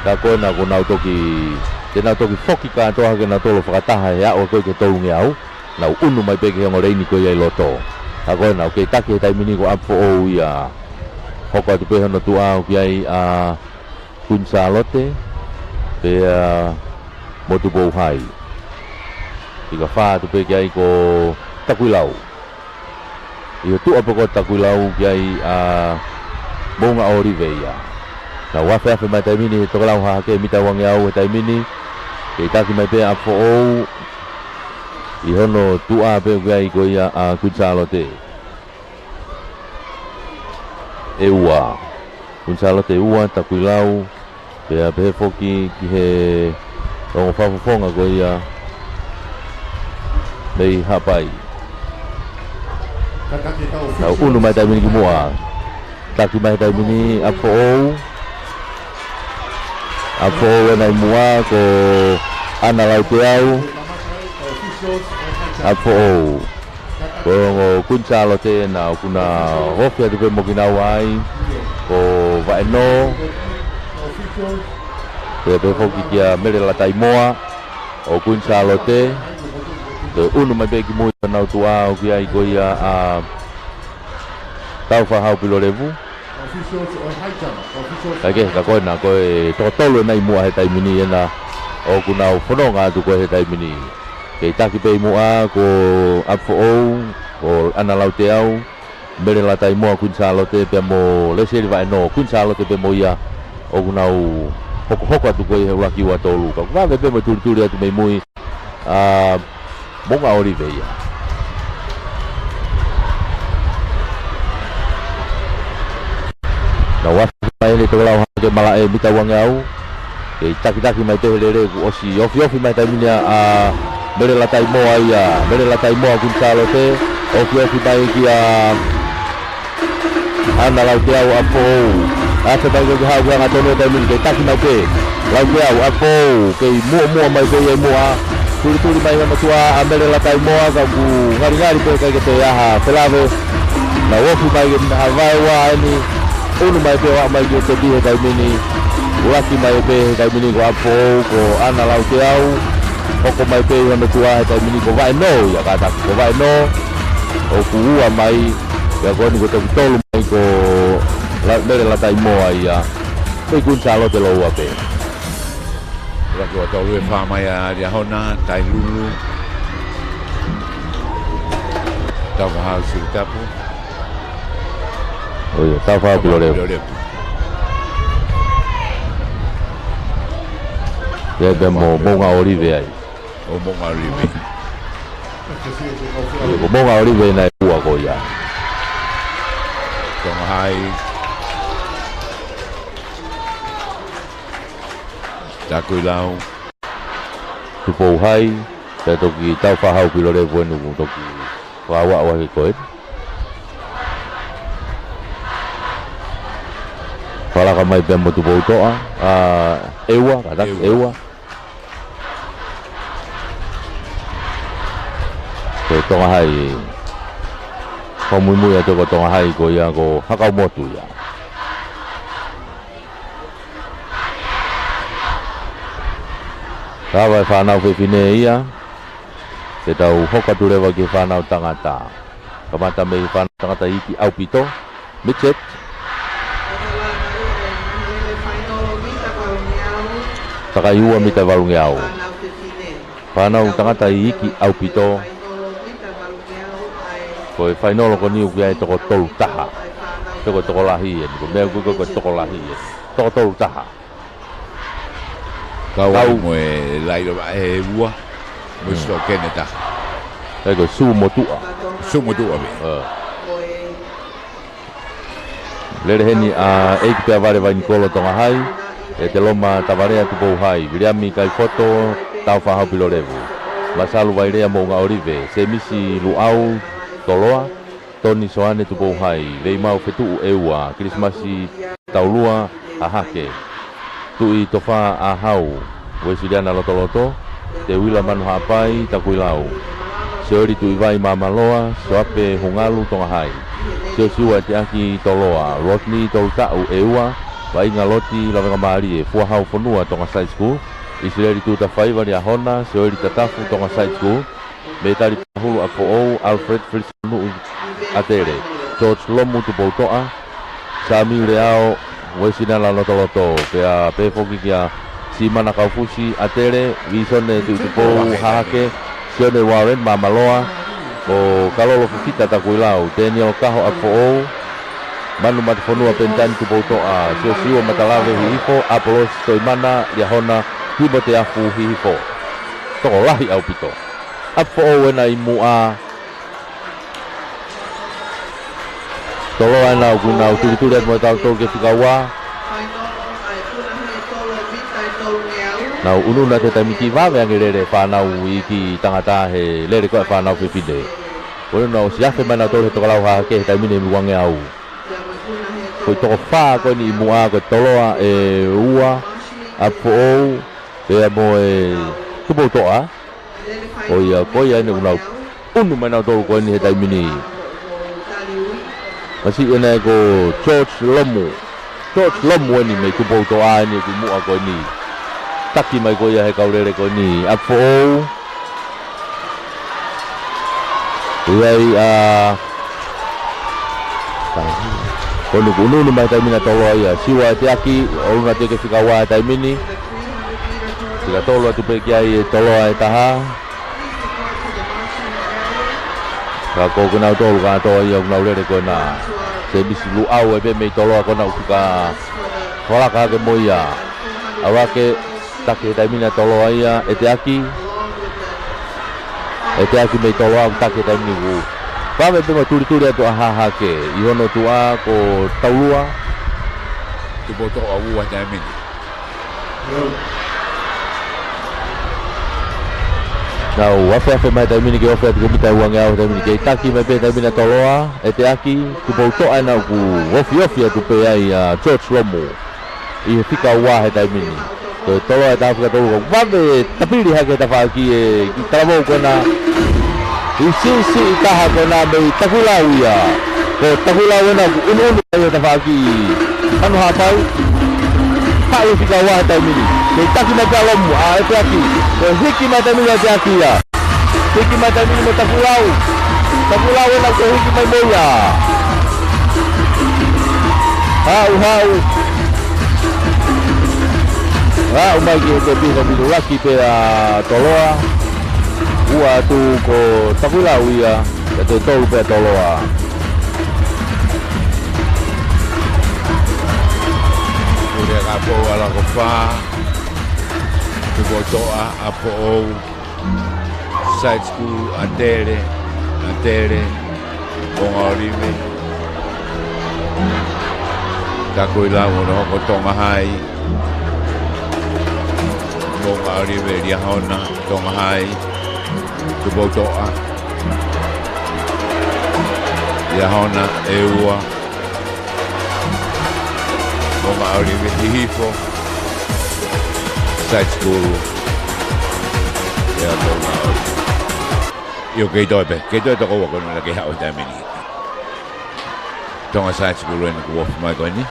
Ka ko ena kuo nau toki, te nau toki foki kātoa hake nautolu ʻo fakataha he aʻu ko ē ki he tolungeau. Nau ʻunu mai pē ki he ongo leini ko ia ʻi loto. Ka ko ē nau kei taki he taimi ni ko ʻApifoʻou ia. Hoko atu pē hono tuʻa ʻoku ʻi ai ʻa Kuini Sālote pea mo Tupou Hai. Fika fā atu pē ki ai ko Takuilau. ʻI he tuʻa pē ko Takuilau ki ai ʻa Moʻunga ʻŌlive ia. Nau afeafe mai taimi ni he tokelau hahake mita uangeau he taimi ni. Kei taki mai pē ʻApifoʻou ʻi hono tuʻa pē ki ai ko ia ʻa Kuini Sālote. ʻE ua. Kuini Sālote ʻe ua, Takuilau. Pea pehē foki ki he ongo fakafofonga ko ia mei Haʻapai. Nau ʻunu mai taimi ni ki muʻa. Taki mai taimi ni ʻApifoʻou. ʻApifoʻou ena ʻi muʻa ko ʻAna Lauteau. ʻApifoʻou. Ko e ongo Kuini Sālote ena ʻoku na ofi atu pē mo kinaua ai ko Vaʻenō. Pea pehē foki kia Mele Lataimoa ʻo Kuini Sālote. Ko e ʻunu mai pē ki mui ʻo nau tuʻa ʻoku ʻi ai ko ia ʻa Tāufaʻāhau Pilolevu. Ka ke, ka ko ena, ko e toko tolu ena ʻi muʻa he taimi ni ena ʻoku nau fononga atu ko ē he taimi ni. Kei taki pē ʻi muʻa ko ʻApifoʻou, ko ʻAna Lauteau, Mele Lataimoa Kuini Sālote pea mo Lesieli Vaʻenō Kuini Sālote pea mo ia ʻoku nau hokohoko atu ko ē he ʻuluaki ua tolu. Ka ʻoku vave pē mo e tulituli atu mei mui ʻa Moʻunga ʻŌlive ia. Nau afi mai eni tokelau hahake malaʻe mita uangeau. Kei takitaki mai pē he lele kuo ʻosi ofiofi mai taimi ni ʻa Mele Lataimoa ia. Mele Lataimoa Kuini Sālote. Ofiofi mai kia ʻAna Lauteau ʻApifoʻou. Afe mai ko e ke hau ke angatonu e taimi ni kei taki mai pē. Lauteau ʻApifoʻou. Kei muʻomuʻa mai pē ia ʻi muʻa. Tulituli mai hono tuʻa ʻa Mele Lataimoa ka ʻoku ngalingali pē ʻikai ke toe ʻi ai ha felave. Nau ofi mai ke mita havae ua eni. ʻUnu mai pē ʻo aʻu mai ki he tepi he taimi ni. ʻUluaki mai pē he taimi ni ko ʻApifoʻou ko ʻAna Lauteau. Hoko mai pē ʻi hono tuʻa he taimi ni ko Vaʻenō ia kātaki ko Vaʻenō. ʻOku ua mai. Pea ko eni ko e toki tolu mai ko La-, Mele Lataimoa ia. Pea Kuini Sālote lōua pē. Laki ua tolu e fā mai ʻa Liahona, Tailulu. Tāufaʻāhau Siutapu. ʻOi, Tāufaʻāhau Pilolevu. Pilolevu. Ia pea mo Moʻunga ʻŌlive ai. ʻO Moʻunga ʻŌlive. Ia ko Moʻunga ʻŌlive ena ʻe ua ko ia. Tonga Hai. Takuilau. Tupou Hai, pea toki Tāufaʻāhau Pilolevu eni ʻoku toki fakauaʻu hake ko ē. Fakalaka mai pea mo Tupoutoʻa, ʻa, ʻEua, kātaki, ʻEua. ʻEua. Ko Tonga Hai. Ko muimui atu ko Tonga Hai ko ia ko Hakaumotu ia. Lava e fānau fefine ia. Te tau hoko atu leva ki he fānau tangata. Kamata mei he fānau tangata iiki ʻaupito. Midget. Fakaʻi ua mita valungeau. Fānau tangata iiki ʻaupito. Ko e fainolo ko eni ʻoku ʻi ai e toko tolu taha. Toko, tokolahi eni. Ko e meʻa ʻoku ko e tokolahi eni. Toko tolu taha. Kau ai mo e Lailova ʻe ua. Mo e Sitokeni ʻe taha. Ko e Sū mo Tuʻa. Sū mo Tuʻa pē. Lele heni ʻa ʻEiki Peavale Vainikolo Tonga Hai, ʻEteloma Tavalea Tupou Hai, Viliami Kaifoto Tāufaʻāhau Pilolevu, Masalu Vailea Moʻunga ʻŌlive, Semisi Luʻau Toloa, Toni Soane Tupou Hai, Veimau Fetuʻu ʻEua, Kilisimasi Taulua Hahake, Tuʻi Tofā ʻĀhau, Uesiliana Lotoloto, Teuila Manu Haʻapai Takuilau, Sioeli Tuʻivai Māmaloa, Soape Hungalu Tonga Hai, Siosiua ʻEteʻaki Toloa, Rodney Tolutaʻu ʻEua, Vaʻinga Loti Lavengamālie, Fuahau Fonua Tonga Side School, ʻIsileli Tutafaiva Liahona, Sioeli Tatafu Tonga Side School, Mei Tali Pahulu ʻApifoʻou, Alfred Felisiano Nuʻu ʻAtele, George Lomu Tupoutoʻa, Sami Leao Uesiliana Lotoloto, pea pehē foki kia Simana Kaufusi ʻAtele, Visone Tuʻitupou Hahake, Sione Warren Māmaloa, ko Kalolo Fifita Takuilau, Daniel Kaho ʻApifoʻou, Manu Matafonua Penitani Tupoutoʻa, Siosiua Matalave Hihifo, ʻApolosi Toimana Liahona, Timote Afu Hihifo. Tokolahi ʻaupito. ʻApifoʻou ena ʻi muʻa. Toloa ena ʻoku nau tulituli atu mo tautolu ki he fika ua. Nau ʻunuʻunu atu he taimi ni, vave ange lele fānau iiki tangata he lele ko ē fānau fefine. Ko ena ʻosi afe mai nautolu he tokalau hahake he taimi ni ʻi he uangeau. Ko e toko fā ko eni ʻi muʻa, ko e Toloa ʻe ua, ʻApifoʻou, pea mo e Tupoutoʻa. ʻO ia, ko ia eni ʻoku nau ʻunu mai nautolu ko eni he taimi ni. Masiʻi ena ko George Lomu. George Lomu eni mei Tupoutoʻa eni ʻoku ʻi muʻa ko eni. Taki mai ko ia he kau lele ko eni. ʻApifoʻou. ʻI ai ʻa, ko eni ʻoku ʻunuʻunu mai he taimi ni ʻa Toloa ia. Siua ʻEteaki, ʻunu atu ki he fika ua he taimi ni. Fika tolu atu pē ki ai e Toloa ʻe taha. Ka ko kinautolu kātoa ia ʻoku nau lele ko ena. Semisi Luʻau ē pē mei Toloa ko ena ʻoku fika fakalaka hake mo ia. ʻAuake, taki he taimi ni ʻa Toloa ia, ʻEteaki. ʻEteaki mei Toloa, taki he taimi ni ʻoku vave pē mo tulituli atu ʻa Hahake. ʻI hono tuʻa ko Taulua. Tupoutoʻa ua he taimi ni. Nau afe-afe mai he taimi ni ke ofi atu ki he mita ʻe uangeau he taimi ni. Kei taki mai pē he taimi ni ʻa Toloa, ʻEteaki, Tupoutoʻa ena ʻoku ofiofi atu pē ai ʻa George Lomu. ʻI he fika ua he taimi ni. Ko e Toloa ʻe taha fika tolu ʻoku vave tapili hake he tafaʻaki ʻe ki talavou ko ena. ʻI siʻisiʻi taha ko ena mei Takuilau ia. Ko Takuilau ena ʻoku ʻunuʻunu ai he tafaʻaki. Manu Haʻapai. Haʻi fika ua he taimi ni. Kei taki mai pē ʻa Lomu, ʻa ʻEteaki. Ko e hiki mai he taimi ni ʻa ʻEteaki ia. Hiki mai he taimi ni mo Takuilau. Takuilau ena ko e hiki mai mo ia. Haʻu, haʻu. Haʻu mai ki he tepi, ko e minulaki pē ʻa Toloa. Ua atu ko Takuilau ia, pea toe tolu pē ʻa Toloa. Kulia ka pō ala ko fā. Tupoutoʻa, ʻApifoʻou. Side school, ʻAtele, ʻAtele, Moʻunga ʻOlive. Takuilau ʻo ne hoko Tonga High. Moʻunga ʻOlive, Liahona, Tonga High. Tupoutoʻa. Liahona, ʻe ua. Moʻunga ʻOlive, Hihifo. Side school. ʻIa Tonga High. ʻIo, kei toe pē, kei toe toko ua ko ena ke haʻu he taimi ni. Tonga Side School eni kuo ofi mai ko eni.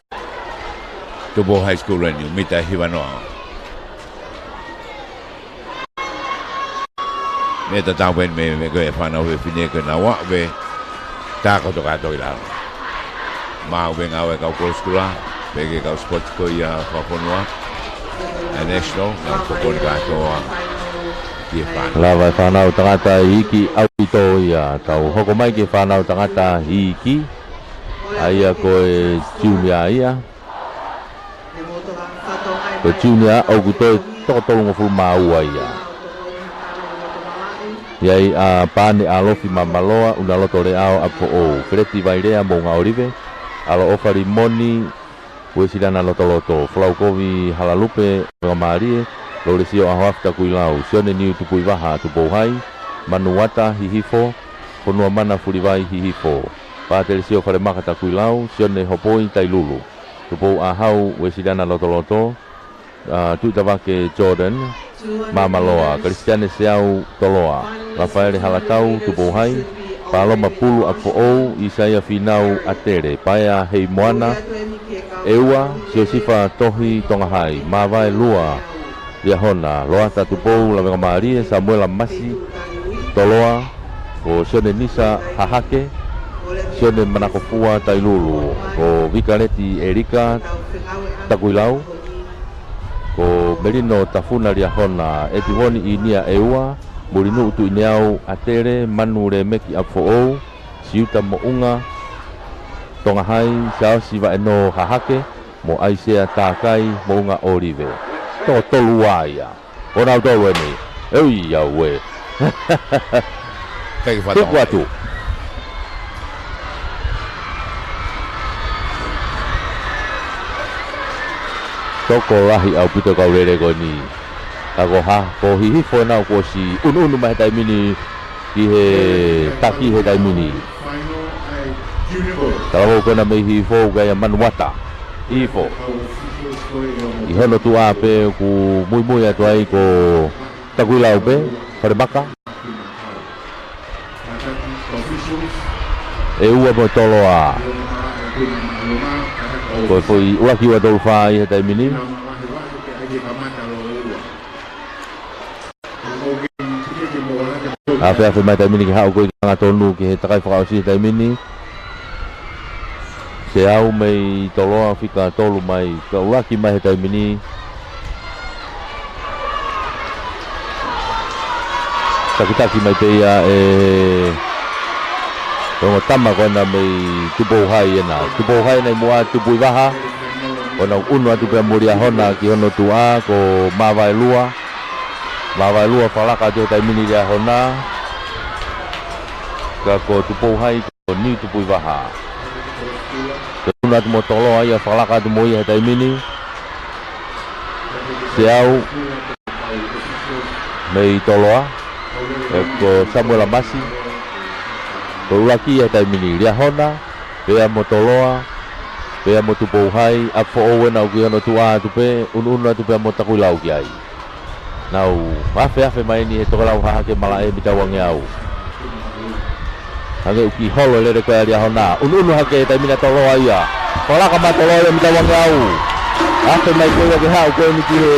Tupou High School eni, mita ʻe hiva noa. Meʻa tatau pē eni mei, mei ko e fānau fefine ko ena ʻoku ʻave. Tākoto kātoa ʻi lalo. Maʻu pē ngāue kau kolosi kula, pea ki he kau sports ko ia fakafonua. ʻA e national, nau tokoni kātoa ki he fānau. Lava e fānau tangata iiki ʻaupito ia. Tau hoko mai ki he fānau tangata iiki. ʻA ia ko e junior ia. Ko e junior ʻoku toe toko tolungofulu mā ua ia. ʻI ai ʻa Pane ʻAlofi Māmaloa, Unaloto Leao ʻApifoʻou, Feleti Vailea Moʻunga ʻOlive, ʻAloʻofa Limoni Uesiliana Lotoloto, Folaukovi Halalupe Lavekamālie, Lolesio ʻAhoafi Takuilau, Sione Niu Tupuivaha Tupou High, Manu Uata Hihifo, Fonuamana Fulivai Hihifo, Patelesio Falemaka Takuilau, Sione Hopoi Tailulu, Tupou ʻAhau Uesiliana Lotoloto, ʻa Tuʻitavake Jordan Māmaloa, Kalisitiane Seau Toloa, Lafaele Halatau Tupou High, Paloma Pulu ʻApifoʻou, ʻIsaia Finau ʻAtele, Paea Heimoana, ʻe ua, Siosifa Tohi Tonga High, Māvae Lua, Liahona, Loata Tupou Lavekamālie, Samuela Masi, Toloa, ko Sione Nisa Hahake, Sione Manakofua Tailulu, ko Vikaleti Elika Takuilau, ko Melino Tafuna Liahona, Etivoni Inia ʻEua, Mulinuʻu Tuʻineau Atele, Manu Lemeki ʻApifoʻou, Siuta Moʻunga Tongahai, Siaosi Vaʻenō Hahake, mo ʻAisea Takai Moʻunga ʻŌlive. Toko tolu ua ia. Ko nautolu eni. ʻEi, auē. Kai ke fakatau. Tuku atu. Toko lahi ʻaupito e kau lele ko eni. Ka ko ha, ko Hihifo ena kuo ʻosi ʻunuʻunu mai he taimi ni ki he taki he taimi ni. Talavou ko ena mei Hihifo, ʻoku ʻi ai ʻa Manuata. Hihifo. ʻI hono tuʻa pē ʻoku muimui atu ai ko Takuilau pē, Falemaka. ʻEua mo Toloa. Ko e foʻi ʻuluaki ua tolu fā ʻi he taimi ni. Afeafe mai taimi ni ke haʻu ko ē ki he hangatonu ki he takai fakaʻosi he taimi ni. Seau mei Toloa fika tolu mai, ka ʻuluaki mai he taimi ni. Takitaki mai pē ia ʻe he ongo tama ko ena mei Tupou Hai ena. Tupou Hai ena ʻi muʻa Tupuivaha. ʻO na ʻunu atu pea mo Liahona ki hono tuʻa ko Mavaelua. Mavaelua fakalaka atu he taimi ni Liahona. Ka ko Tupou Hai ko Niu Tupuivaha. Ke ʻunu atu mo Toloa ia fakalaka atu mo ia he taimi ni. Seau mei Toloa. ʻE ko Samuela Masi. Ko e ʻuluaki ia he taimi ni Liahona. Pea mo Toloa, pea mo Tupou Hai, ʻApifoʻou ena ʻoku ʻi hono tuʻa atu pē, ʻunuʻunu atu pea mo Takuilau ki ai. Nau afeafe mai eni he tokelau Hahake malaʻe mita uangeau. Hangē ʻoku holo e lele ko ē ʻa Liahona, ʻunuʻunu hake taimi na Toloa ia. Fakalaka mai Toloa ia mita uangeau. Afe mai ko ia ke haʻu ko eni ki he,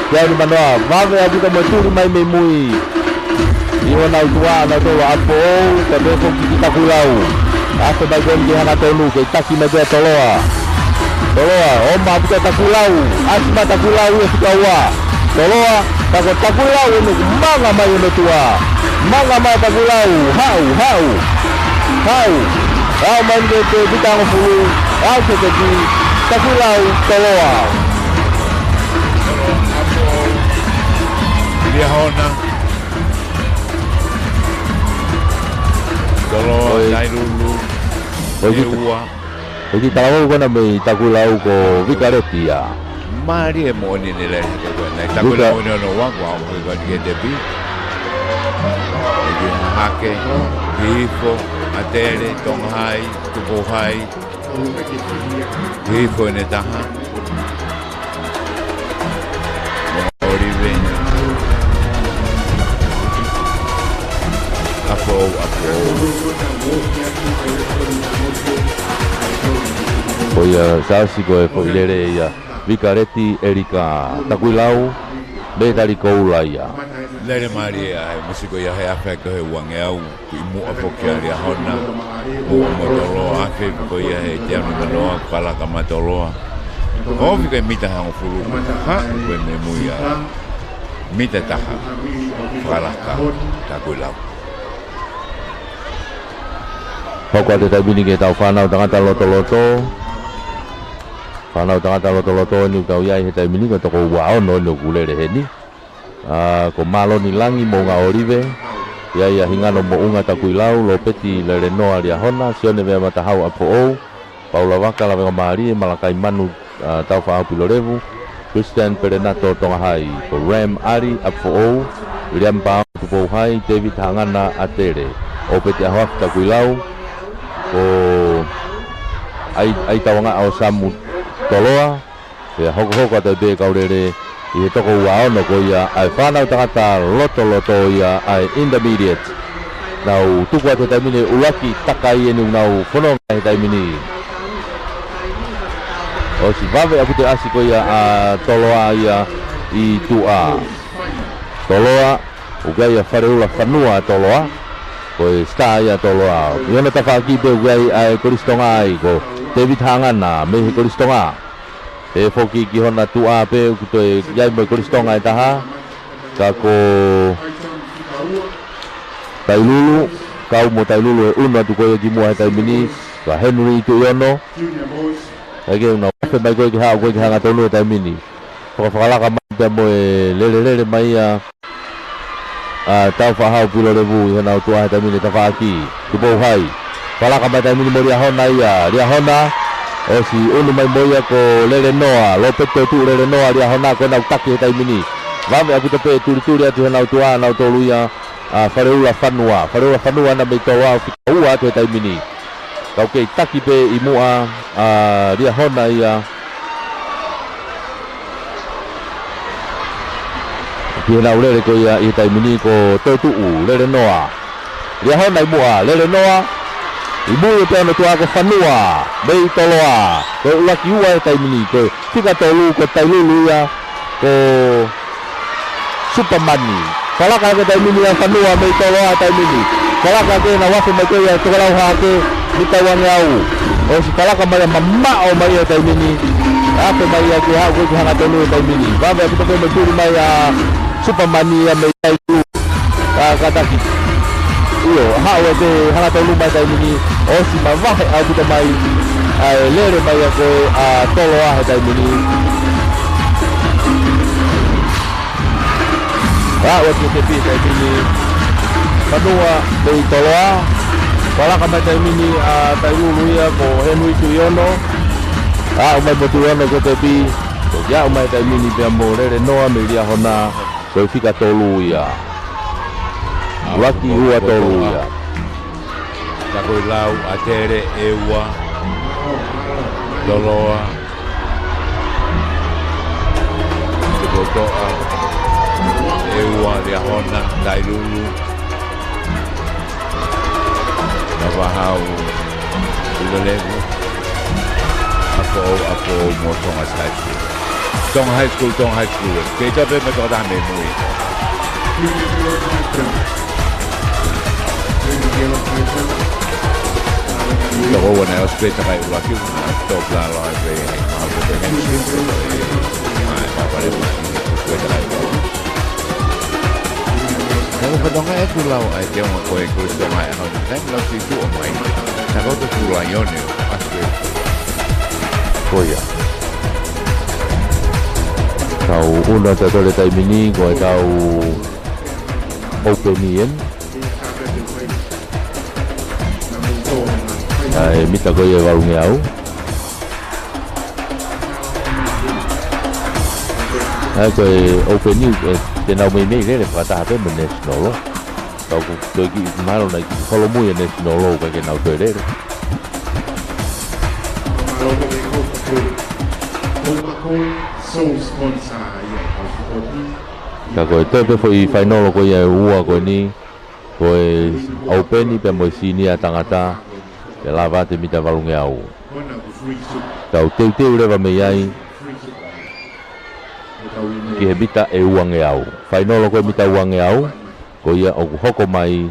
ki he ʻaho ni manoa, vave ʻaupito mo e tuli mai mei mui. ʻI honau tuʻa nautolu ʻApifoʻou, ka pehē foki ki Takuilau. Afe mai ko eni ki he hangatonu, kei taki mai pē ʻa Toloa. Toloa, ʻomai ʻaupito ʻa Takuilau, ʻasi mai Takuilau ia fika ua. Toloa, ka ko Takuilau eni ʻoku manga mai hono tuʻa. Manga mai Takuilau, haʻu, haʻu, haʻu. Haʻu mai ni ke pita hongofulu, haʻu ke teki, Takuilau, Toloa. Liahona. Toloa, ʻoi. Tailulu, ʻoi, ʻEua. ʻOku talavou ko ena mei Takuilau ko Vikaleti ia. Mālie moʻoni ʻene lele ko ena. Takuilau eni hono ua, ko au ko eni ke tepi. ʻOku Hahake, Hihifo, Atele, Tongahai, Tupou Hai. Hihifo ʻene taha. ʻŌlive. ʻApifoʻou, ʻApifoʻou. Ko ia Siaosi ko e foʻi lele ia. Vikaleti ʻElika Takuilau. Mei Talikoula ia. Lele mālie ʻa e misi ko ia he afe ko ē uangeau. Kimuʻa foki ʻa Liahona, muʻa mo Toloa, afe ko ia he teau ni manoa, fakalaka mai Toloa. Ko e fika mita hongofulu, ha, ko e mei mui ia. Mita taha, fakalaka, Takuilau. Hoko atu e taimi ni ki heʻetau fānau tangata lotoloto. Fānau tangata lotoloto eni ʻoku tau ʻi ai he taimi ni ko e toko ua ono eni ʻoku lele heni. ʻA, ko Māloni Langi Moʻunga ʻŌlive, ʻi ai ʻa Hingano Moʻunga Takuilau, Lopeti Lelenoa Liahona, Sione Veamatahau ʻApifoʻou, Paula Vaka Lavengamālie, Malakai Manu, ʻa, Taufaʻāhau Pilolevu, Christian Pelenato Tongahai, ko Ram ʻAli ʻApifoʻou, William Paonga Tupou Hai, David Hangana ʻAtele, Lopeti ʻAhoafi Takuilau, ko ʻAi, ʻAi Tauangaʻa ʻo Samu Toloa, Pea hokohoko atu pē kau lele ʻi he toko ua ono ko ia ʻa e fānau tangata lotoloto ia ʻa e intermediate. Nau tuku atu he taimi ni ʻuluaki takai eni ʻoku nau fononga he taimi ni. ʻOsi vave ʻaupito e ʻasi ko ia ʻa Toloa ia ʻi tuʻa. Toloa ʻOku ʻi ai ʻa Faleula Fanua ʻa Toloa. Ko e star ia ʻa Toloa. ʻI hono tafaʻaki pē ʻoku ʻi ai ʻa e Kolisi Tonga ai ko David Hangana mei he Kolisi Tonga. Pehē foki ki hona tuʻa pē ʻoku toe ʻi ai mo e Kolisi Tonga ʻe taha. Ka ko Tailulu, kau mo Tailulu ʻe ʻunu atu ko ia ki muʻa he taimi ni, ka Henry Tuʻiono. ʻAi ke ʻunu afe mai ko ia ke haʻu ko ia ke hangatonu he taimi ni. Fakafakalaka mai pea mo e lelelele mai ia ʻa Taufaʻahau Pilolevu ʻi honau tuʻa he taimi ni tafaʻaki. Tupou Hai. Fakalaka mai taimi ni mo Liahona ia. Liahona. ʻOsi ʻunu mai mo ia ko Lelenoa. Lopeti Toetuʻu Lelenoa Liahona ko ʻenau taki he taimi ni. Vave ʻaupito pē tulituli atu honau tuʻa nautolu ia ʻa Faleula Fanua. Faleula Fanua ena mei Toloa ʻoku fika ua atu he taimi ni. Kau kei taki pē ʻi muʻa ʻa Liahona ia. Ki heʻenau lele ko ia ʻi he taimi ni ko Toetuʻu, Lelenoa. Liahona ʻi muʻa, Lelenoa. ʻI muʻa pē hono tuʻa ko Fanua, mei Toloa. Ko e ʻuluaki ua he taimi ni, ko e fika tolu ko Tailulu ia, ko Supamani. Fakalaka ʻaki he taimi ni ʻa Fanua mei Toloa he taimi ni. Fakalaka ʻaki ʻenau afe mai ko ia ʻa Tokelau Hake, mita uangeau. ʻOsi fakalaka mai ia mamaʻo mai ia he taimi ni. Afe mai ia ke haʻu ko ia ke hangatonu he taimi ni. Vave ʻaupito pē mo e tuli mai ʻa Supamani ia mei Tailulu. ʻA, kātaki. ʻIo, haʻu ʻa e hangatonu mai taimi ni. ʻOsi mavahe ʻaupito mai ʻa e lele mai ia ko ē ʻa Toloa he taimi ni. Aʻu atu ki he tepi taimi ni. Fanua mei Toloa. Fakalaka mai taimi ni ʻa Tailulu ia ko Henry Tuʻiono. Aʻu mai mo Tuʻiono ki he tepi. Ko ia aʻu mai taimi ni pea mo Lelenoa mei Liahona. Ko e fika tolu ia. ʻUluaki ua tolu ia. Takoilau, ʻAtele, ʻEua, Toloa, Tupoutoʻa, ʻEua, Liahona, Tailulu, Taufaʻahau Pilolevu, ʻApifoʻou, ʻApifoʻou mo Tonga High School. Tonga High School, Tonga High School. Kei tape mo e tokotaha mei mui. Toko ua naʻe ʻosi pē takai ʻuluaki, ʻo na top lalo ai pē, mahalo ko e handshake, ʻa e papale mai, ʻosi pē takai ʻuluaki. Ka ko Tonga ʻe tulau ai te onga ko e Kolisi Tonga ʻi he ʻaho ni, taimi lau si tuʻo mai. Ka ko e Tulaione ʻo ʻAositelēlia. Ko ia. Tau ʻunu atu he taimi ni, ko e tau open eni. ʻA e mita ko ia ʻe valungeau. ʻA e ko e open eni, ʻe, te nau meimei lele fakataha pē mo e national law. Ka ʻoku toe kiʻi mahalo naʻe kiʻi holomui e national law ka ke nau toe lele. Ka ko e toe pē foʻi fainolo ko ia ʻe ua ko eni, ko e open pea mo e senior tangata, ke lava atu e mita valungeau. Tau teuteu leva mei ai ki he mita ʻe uangeau. Fainolo ko e mita uangeau, ko ia ʻoku hoko mai,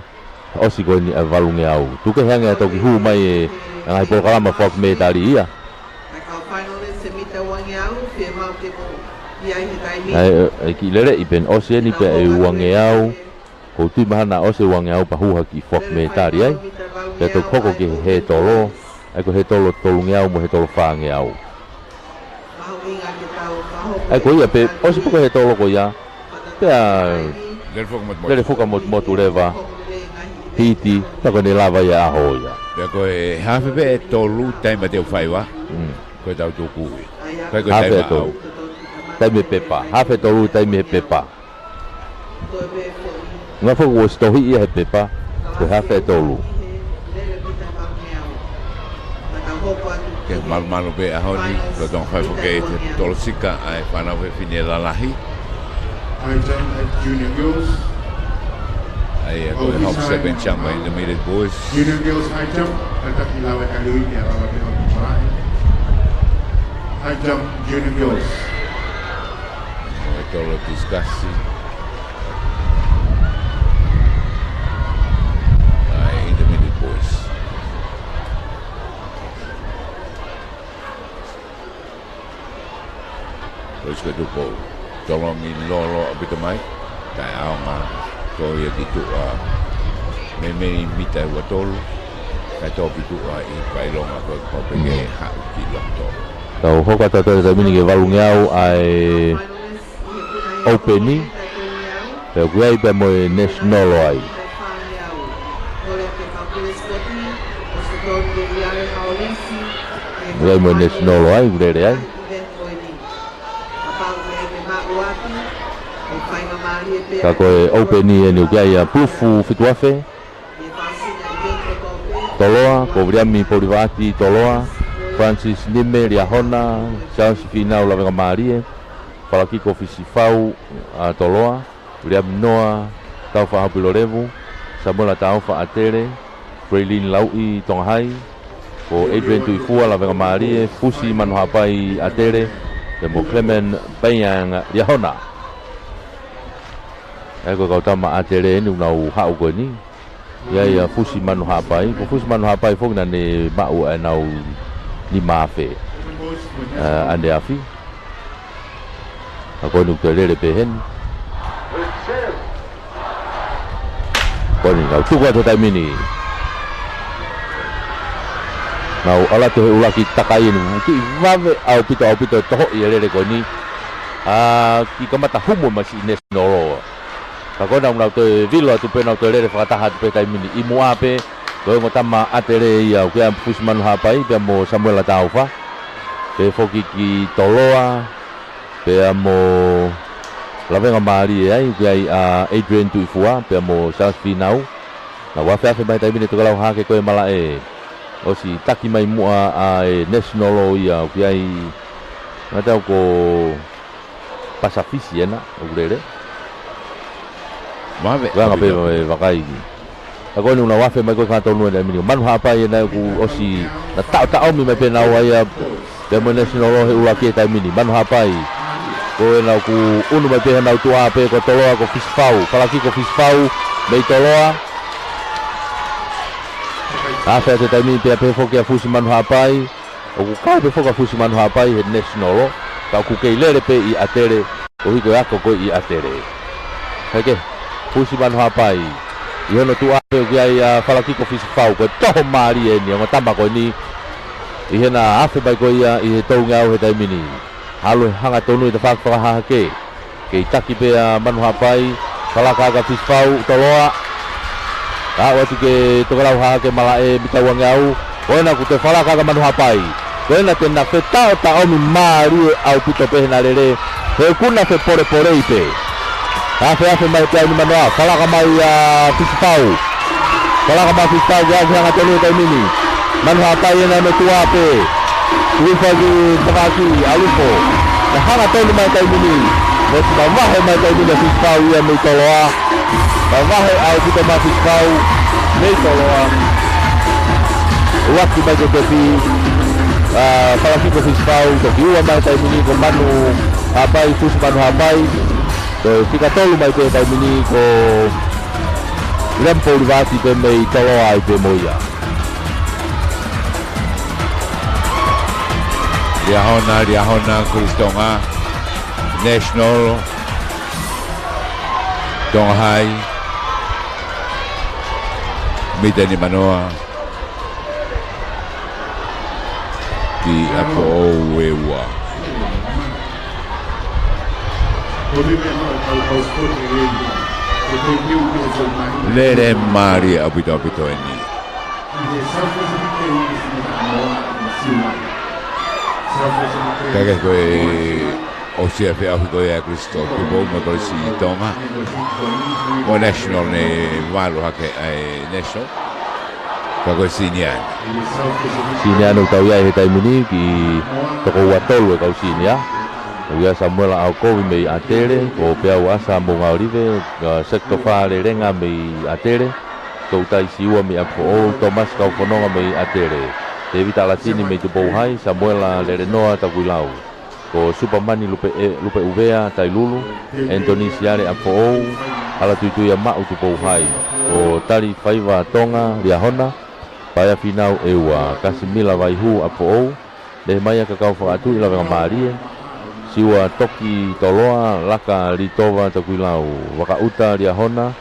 ʻosi ko eni ʻa e valungeau. Tuku kehe ange ʻa e toki hū mai e ngaahi polokalama foaki mētali ia. ʻA e, ʻe, kiʻi lele ʻi peni ʻosi eni pea ʻe uangeau. Ko e tui mahalo naʻe ʻosi e uangeau pea hū ha kiʻi foaki mētali ai. Pea toki hoko ki he hētolo. ʻA e ko e hētolo tolungeau mo e hētolo fāngeau. ʻA e ko ia pē, ʻosi pē ko e hētolo ko ia. Pea lele foki motumotu leva. Hiti, pea ko ʻene lava ia ʻaho ia. Pea ko e hafe pē ʻe tolu taimi ʻa e teu faiva. Mm. Ko e tau tuku ia. Ko e, ko e hafe taimi ʻe tolu. Taimi he pepa. Hafe ʻe tolu taimi he pepa. Ngā foki ʻosi tohi ia he pepa, ko e hafe ʻe tolu. Ke malumalu pē ʻaho ni, ko e tonga fai foki e tolosika, ʻa e fānau fefine lalahi. High jump at junior girls. ʻA ia ko e hop, step and jump, intermediate boys. Junior girls high jump, kātaki lava e kaliu ia, lava ke hop. High jump, junior girls. Mo e tolo discussion. Kolisi ko Tupou. Tolongi lōloa ʻaupito mai. Kae ʻaonga ko ia ki tuʻa. Meimei mita ua tolu. Kae toki tuʻa ʻi pailonga ko e kope ke haʻu ki loto. Tau hoko atu ʻa e taimi ni ki he valungeau ʻa e ʻOpeni. Pea ʻoku ʻi ai pea mo e National ai. ʻOku ʻi ai mo e National ai, ʻoku lele ai. Ka ko e ʻOpeni eni ʻoku ʻi ai ʻa Pulufu Fituafe. Toloa, ko Viliami Polivaati Toloa, Francis Nime Liahona, Charles Finau Lavengamālie, Falakiko Fisifau ʻa Toloa, Viliami Noa Taufaʻahau Pilolevu, Samuela Taufa ʻAtele, Freilin Lauʻi Tongahai, ko Adrian Tuʻifua Lavengamālie, Fusi Manuhapai ʻAtele, pea mo Clement Paiang Liahona. ʻA ia ko e kau tama ʻAtele eni ʻoku nau haʻu ko eni. ʻI ai ʻa Fusi Manuhapai, ko Fusi Manuhapai foki naʻa ne maʻu ʻa ʻenau nima afe ʻaneafi. Ka ko eni ʻoku toe lele pē heni. Ko eni, nau tuku atu he taimi ni. Nau ʻalu atu he ʻuluaki takai eni, kiʻi vave ʻaupito, ʻaupito e tohoʻi e lele ko eni. ʻA, kiʻi kamata humu mai siʻi National. Ka ko ena ʻoku nau toe vilo atu pē, nau toe lele fakataha atu pē he taimi ni. ʻI muʻa pē, ko e ongo tama ʻAtele ia, ʻoku ʻi ai ʻa Fusi Manuhapai, pea mo Samuela Taufa. Pea foki ki Toloa, pea mo Lavengamālie ai, ʻoku ʻi ai ʻa Adrian Tuʻifua, pea mo Charles Finau. Nau afeafe mai he taimi ni Tokelau Hahake ko e malaʻe. ʻOsi taki mai muʻa ʻa e National ia, ʻoku ʻi ai, ngata ko Pasifiki ena, ʻoku lele. Vave, ʻoku anga pē ʻaupito. Mo e vakai ki. Ka ko eni ʻoku nau afe mai ko e kātonu ena ʻe mini. Manuhapai ena ʻoku ʻosi na taʻotaʻomi mai pē naua ia. Pea mo e National he ʻuluaki he taimi ni. Manuhapai. Ko ena ʻoku ʻunu mai pē honau tuʻa pē ko Toloa ko Fisifau. Falakiko Fisifau mei Toloa. Afe atu he taimi ni pea pehē foki ʻa Fusi Manuhapai. ʻOku kau pē foki ʻa Fusi Manuhapai he National, ka ʻoku kei lele pē ʻi ʻAtele, koeʻuhi ko e ako ko ē ʻi ʻAtele. Heke, Fusi Manuhapai, ʻi hono tuʻa pē ʻoku ʻi ai ʻa Falakiko Fisifau, ko e toho mālie eni, ongo tama ko eni, ʻi heʻena afe mai ko ia ʻi he tolungeau he taimi ni. ʻAlu he hangatonu ʻi he tafaʻaki fakahahake. Kei taki pē ʻa Manuhapai, Falakaka Fisifau, Toloa. Ka ʻoatu ki he Tokelau Hahake malaʻe mita uangeau. Ko ena ʻoku toe Falakaka Manuhapai. Ko ena te na fetaʻotaʻomi mālie ʻaupito pē heʻena lele. He ʻoku na fepolepolei pē. Afeafe mai pē ʻa e nima noa, Falaka mai ʻa Fisifau. Falaka mai Fisifau, ke ʻalu he hangatonu he taimi ni. Manuhapai ena ʻi hono tuʻa pē. Tuʻifua ki Tokaki, ʻAlufo. Naʻe hangatonu mai taimi ni. Mo e mavahe mai taimi ni ʻa Fisifau ia mei Toloa. Mavahe ʻaupito mai Fisifau mei Toloa. ʻUluaki mai ko Tepi. ʻA, Falakiko Fisifau, toki ua mai taimi ni ko Manuhapai, Fusi Manuhapai. Ko e fika tolu mai pē taimi ni ko Lem Polivati pē mei Toloa ai pē mo ia. Liahona, Liahona, Kolisi Tonga. National. Tonga High. Mita nima noa. Ki ʻApifoʻou ʻe ua. Lele mālie ʻaupito ʻaupito eni. Ka ke ko e ʻosi e feʻauhi ko ia ʻa Kolisi Tupou mo Kolisi Tonga. Mo National ne valu hake ʻa e National. Ka ko e senior. Senior ʻoku tau ʻi ai he taimi ni ki he toko ua tolu e kau senior. ʻOku ʻi ai Samuela ʻAokovi mei ʻAtele, ko Peau ʻAsa Moʻungaʻolive, ʻa, Sekitofa Lelenga mei ʻAtele, Toutai Siua mei ʻApifoʻou, Tomasi Kaufononga mei ʻAtele, Tevita ʻAlatini mei Tupou Hai, Samuela Lelenoa Takuilau. Ko Supamani Lupe, ʻe, Lupe ʻUvea Tailulu, Anthony Siale ʻApifoʻou, Alatuituia Maʻu Tupou Hai, ko Tali Faiva Tonga Liahona, Paea Finau ʻEua, Kasimila Vaihū ʻApifoʻou, Nehemaia Kakau Fakaʻatuʻi Lavengamālie, Siua Toki Toloa, Laka Litova Takuilau, Vakaʻuta Liahona,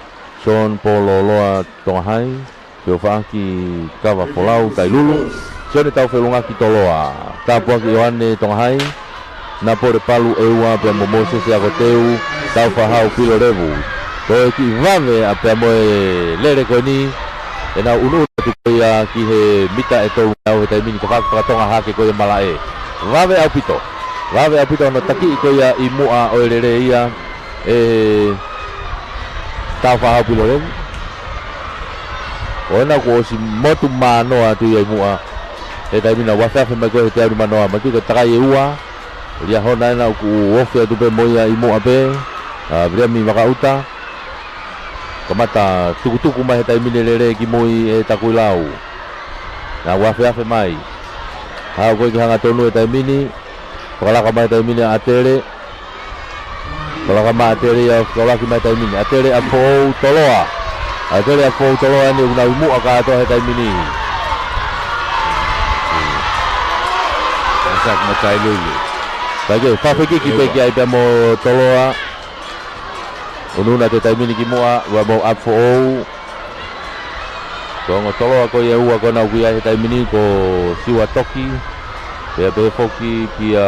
Sean Pololoa Tongahai, Feofaʻaki Kava Folau Tailulu, Sione Taufelungaki Toloa, Tāpuaki ʻIoane Tongahai, Napole Palu ʻEua pea mo Mōsese Akoteu, Taufahau Pilolevu. Ko e kiʻi vave ʻa pea mo e lele ko eni, ʻenau ʻunuʻunu atu ko ia ki he mita ʻe tolungeau he taimi ni, ka faka-, fakatonga hake ko ia malaʻe. Vave ʻaupito. Vave ʻaupito hono takiʻi ko ia ʻi muʻa ʻo e lele ia ʻe Taufahau Pilolevu. ʻO ena kuo ʻosi motu manoa atu ia ʻi muʻa he taimi na, ua feafe mai ko ē he teau ni manoa. Matu ka takai ʻe ua, Liahona ena ʻoku ofi atu pē mo ia ʻi muʻa pē, ʻa Viliami Vakaʻuta. Kamata tukutuku mai he taimi ni e lele ki mui ʻe Takuilau. Na ua feafe mai. Haʻu ko ē ke hangatonu he taimi ni. Fakalaka mai he taimi ni ʻa ʻAtele. Fakalaka mai ʻAtele ia, fakalaki mai he taimi ni. ʻAtele ʻApifoʻou Toloa. ʻAtele ʻApifoʻou Toloa eni ʻoku nau ʻi muʻa kātoa he taimi ni. Masaki mo Tailulu. Kae kehe, fafekiki pē ki ai pea mo Toloa. ʻUnuʻunu atu he taimi ni ki muʻa, ua mo ʻApifoʻou. Ko e ongo Toloa ko ia ʻe ua ko ena ʻoku ʻi ai he taimi ni ko Siua Toki. Pea pehē foki kia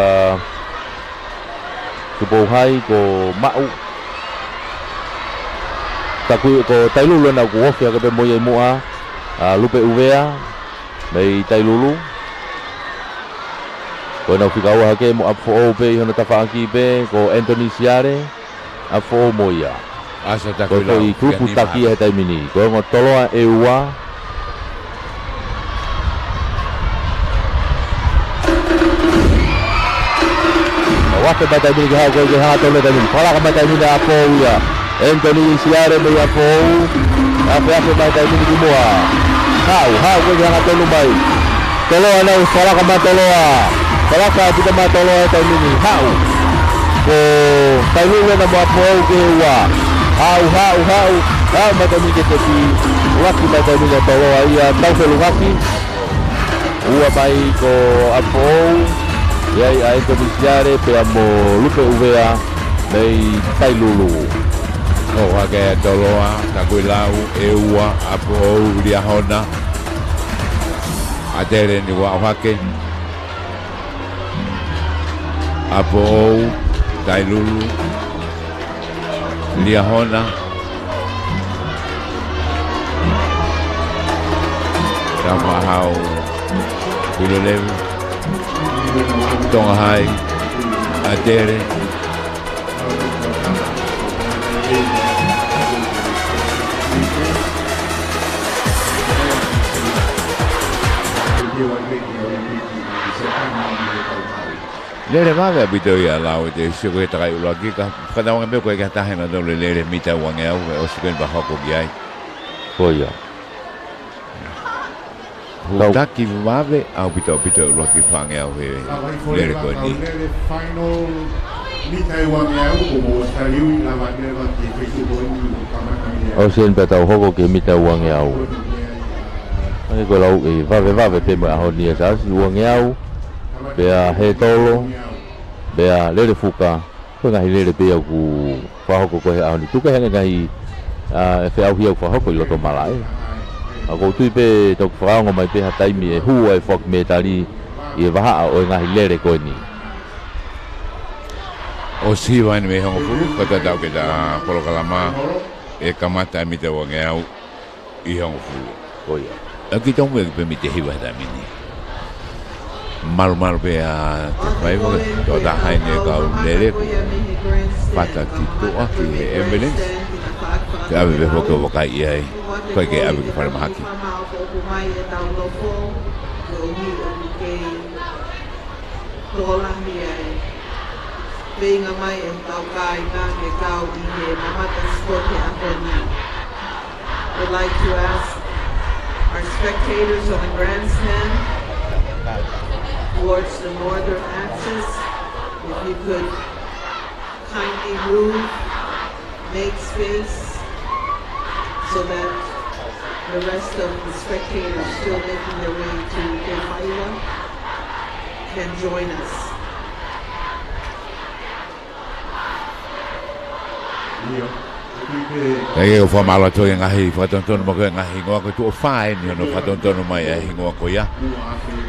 Tupouhai ko Maʻu. Takui ko Tailulu ena ʻoku ofi hake pē mo ia ʻi muʻa. ʻA Lupe ʻUvea mei Tailulu. Ko ena ʻoku fika ua hake mo ʻApifoʻou pē ʻi hono tafaʻaki pē ko Anthony Siale. ʻApifoʻou mo ia. ʻAsa Takuilau. Ko e foʻi kulupu taki ia he taimi ni. Ko e ongo Toloa ʻe ua. Ua feafe mai he taimi ni ke haʻu ko ē ke hangatonu he taimi ni. Fakalaka mai he taimi ni ʻa ʻApifoʻou ia. Anthony Siale mei ʻApifoʻou. Ua feafe mai he taimi ni ki muʻa. Haʻu, haʻu ko ē ke hangatonu mai. Toloa nau fakalaka mai Toloa. Fakalaka ʻaupito mai Toloa he taimi ni. Haʻu. Ko Tailulu ena mo ʻApifoʻou ki he ua. Haʻu, haʻu, haʻu. Haʻu mai he taimi ni ke teki. Laki mai he taimi ni ʻa Toloa ia Taufelungaki. Ua mai ko ʻApifoʻou. ʻI ai ʻa Anthony Siale pea mo Lupe ʻUvea mei Tailulu. ʻO hake ʻa Toloa, Takuilau, ʻe ua, ʻApifoʻou, Liahona. ʻAtele ni ua ʻohake. ʻApifoʻou, Tailulu, Liahona. Taufahau Pilolevu. Tongahai. ʻAtele. Lele vave ʻaupito ia lau e te sio ko e takai ʻuluaki ka fakatauange pē ko e ke tahe na tau lele mita uangeau, ʻe ʻosi ko eni pea hoko ki ai. Ko ia. Hū taki vave ʻaupito ʻaupito ʻuluaki fāngeau he lele ko eni. ʻOsi eni pea tau hoko ki he mita uangeau. ʻAi ko e lau ʻe vave vave pē mo e ʻaho ni ʻa Siaosi, uangeau, pea hētolo, pea lele fuka. Ko e ngaahi lele pē ia ʻoku fakahoko ko ē he ʻaho ni. Tuku kehe ange ngaahi, ʻa, ʻe feʻauhi ʻoku fakahoko ʻi loto malaʻe. ʻA, ʻoku ou tui pē toki fakaongo mai pē ha taimi ʻe hū ai e foaki mētali ʻi he vahaʻa ʻo e ngaahi lele ko eni. ʻOsi hiva eni mei he hongofulu, ka tatau ke ta polokalama ʻe kamata e mita uangeau ʻi he hongofulu. Ko ia. ʻA ki tau mui ʻaki pē mita hiva he taimi ni. Malumalu pē ʻa te faiva, tō taha eni e kau lele, fata ki tuʻa ki he ambulance. Ke ʻave pē foki ʻo vakai ʻi ai, ko e ke ʻave ki falemahaki. Tō lahi ai. Feinga mai e kau kāinga ke kau ʻi he mamata sipoti ʻaho ni. Would like to ask our spectators on the grandstand towards the northern axis, if you could kindly move, make space so that the rest of the spectators still making their way to Te Faiva can join us. Kae ʻoku ou fakamālō atu ki he ngaahi fakatonutonu mo e ngaahi hingoa, ko e tuʻo fā eni hono fakatonutonu mai ʻa e hingoa ko ia.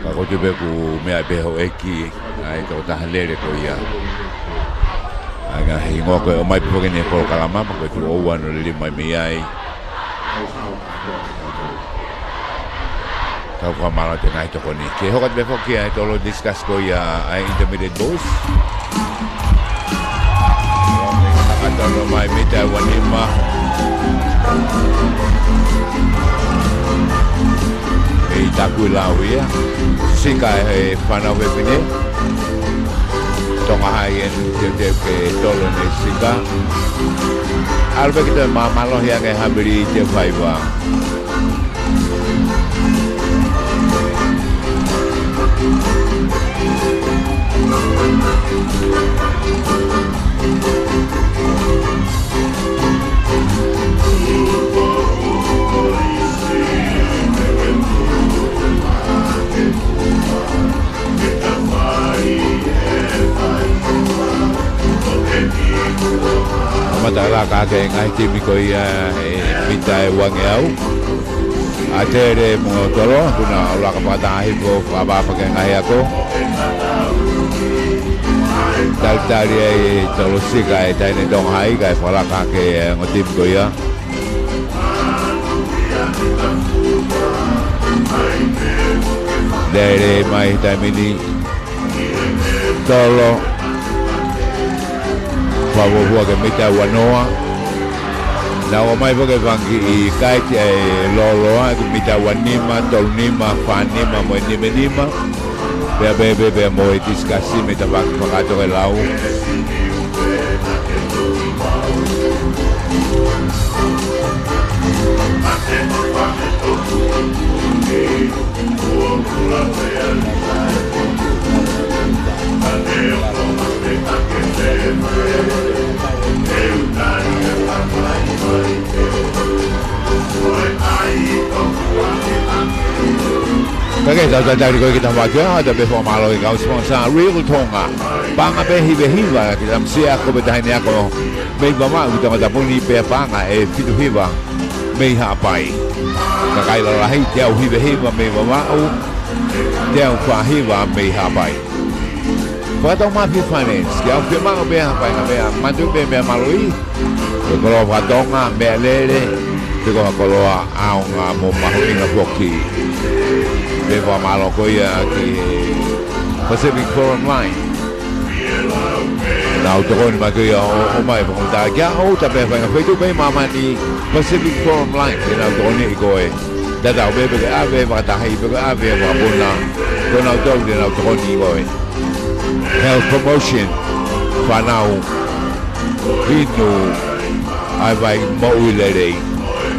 Ka ʻoku ou tui pē ʻoku meʻa pē houʻeiki ʻa e tokotaha lele ko ia. ʻA e ngaahi hingoa ko ē ʻomai pē foki eni he polokalama, pea ko e tuʻo ua hono liliu mai mei ai. Tau fakamālō atu ki he ngaahi tokoni. Ke hoko atu pē foki ʻa e tolo discus ko ia ʻa e intermediate bulls. Fakatonu mai mita ʻe uanima. ʻI taku lau ia. Sika ʻe he fānau fefine. Tonga High eni teuteu ke tolo ʻene sika. ʻAlu pē ki he māmālohi ange ha mili ʻi he faiva. Kamata laka hake e ngaahi timi ko ia he mita ʻe uangeau. ʻA Tele mo Tolo, ʻoku nau laka fakataha hifo fakapapau ki he ngaahi ako. Talitali ai e tolo sika ʻa e taʻahine Tonga High, kae fakalaka hake e ongo timi ko ia. Lele mai taimi ni. Tolo. Fakafuofua ki he mita uanoa. Naʻa nau ʻomai foki e fanga kiʻi kaeti ʻa e lōloa ki he mita uanima, tolunima, fānima mo e nimanima. Pea pehē pē pea mo e tisikasi mei he tafaʻaki fakatokelau. Kae kehe, tau talitali ko ē ki he tafaʻaki, ʻoatu pē fakamālō ki he kau sponsor, Real Tonga. Paʻanga pē hivahiva ki he tamasiʻi ako pea mo e taʻahine ako mei Vavaʻu ki Tongatapu ni, pea paʻanga ʻe fitu hiva mei Haʻapai. Kakai lalahi, teau hiva hiva mei Vavaʻu, teau fā hiva mei Haʻapai. Fakatau Mafi Finance, ke ʻoua ʻe fiemaʻu pē ha faʻahinga meʻa, manatuʻi pē meʻa mālohi, ko e koloa faka-Tonga, meʻalele, pea ko e koloa ʻaonga mo mahuʻinga foki. Pea fakamālō ko ia ki he Pacific Forum Line. Naʻa nau tokoni mai ko ia ʻo, ʻomai fakamatala kia au, ta pē faʻahinga feituʻu pē ʻi māmani Pacific Forum Line, ke nau tokoniʻi koe. Tatau ai pē pe ko e ʻave fakatahi, pe ko e ʻave fakapuna, ko nautolu te nau tokoniʻi koe. Health promotion, fānau, inu, ʻa e vai moʻui lelei,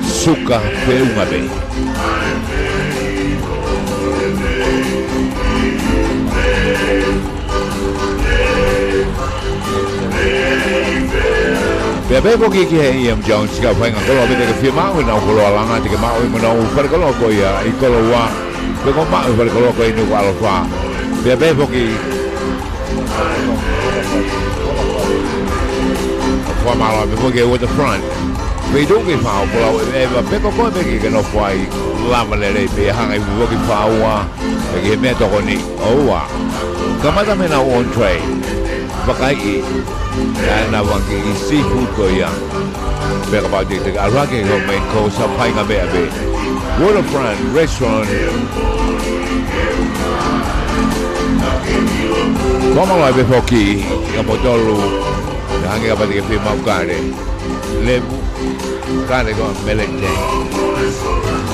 suka feʻunga pē. Pea pehē foki ki he E M Jones, kau faʻahinga koloa pē te ke fiemaʻu, ʻenau koloa langa te ke maʻu ʻi honau fale koloa ko ia ʻi Koloua. Pe ko e maʻu ʻi he fale koloa ko ia ʻi Nukuʻalofa. Pea pehē foki fakamālō pē foki ki he Waterfront. Feituʻu ke fai ʻo folau ʻeveʻeva pe ko koe pē ke ke nofo ai, lava lelei pē, hanga ʻe he foki fāua, pea ki he meʻatokoni. ʻOua. Kamata mei heʻenau entree. Vakaiʻi ʻa ʻenau fanga kiʻi seafood ko ia. Pea kapau te ke ʻalu hake ki he main course, ʻa e faʻahinga meʻa pē. Waterfront Restaurant. Fakamālō ai pē foki, ka mo tolu, ka hangē kapau te ke fiemaʻu kale. Levu, kale ko e melete.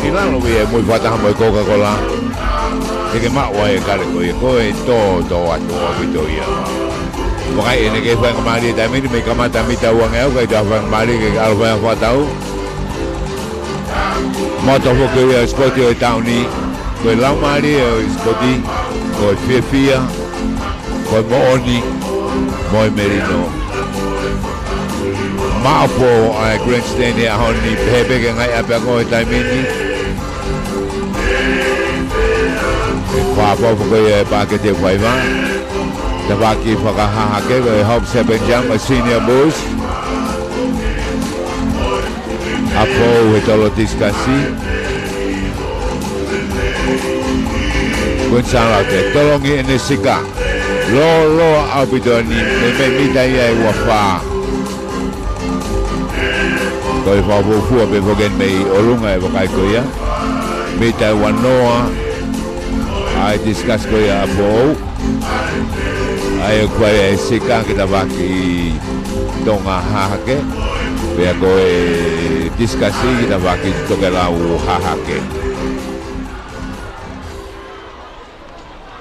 ʻI lalo ia mo e fakataha mo e Coca-Cola. Te ke maʻu ai e kale ko ia, ko e tōtōatu ʻaupito ia. Vakai ʻene kei faingamālie taimi ni mei kamata mita uangeau, kae toe faingamālie ke ʻalu fai ha fakatau. Moto foki ia e sipoti ʻo e taʻu ni, ko e laumālie ʻo e sipoti, ko e fiefia, ko e moʻoni, mo e melino. Maʻopoʻopo ʻa e grandstand he ʻaho ni, pehē pē ki he ngaahi ʻapiako he taimi ni. Fakapopo ko ia e paʻake teau faiva. Tafaʻaki fakahahake ko e hop, step and jump ʻa e senior bulls. Tolo tisikasi. Kuini Sālote, tolongi ʻene sika. Lōloa ʻaupito ni, meimei mita ia ʻe ua fā. Ko e fakafuofua pē foki eni mei ʻolunga e vakai ko ia. Mita ʻe ua noa. ʻA e tisikasi ko ia ʻa Foʻou. ʻA ia ʻoku fai e sika ke tavaki Tonga Hahake. Pea ko e tisikasi ke tavaki Tokelau Hahake.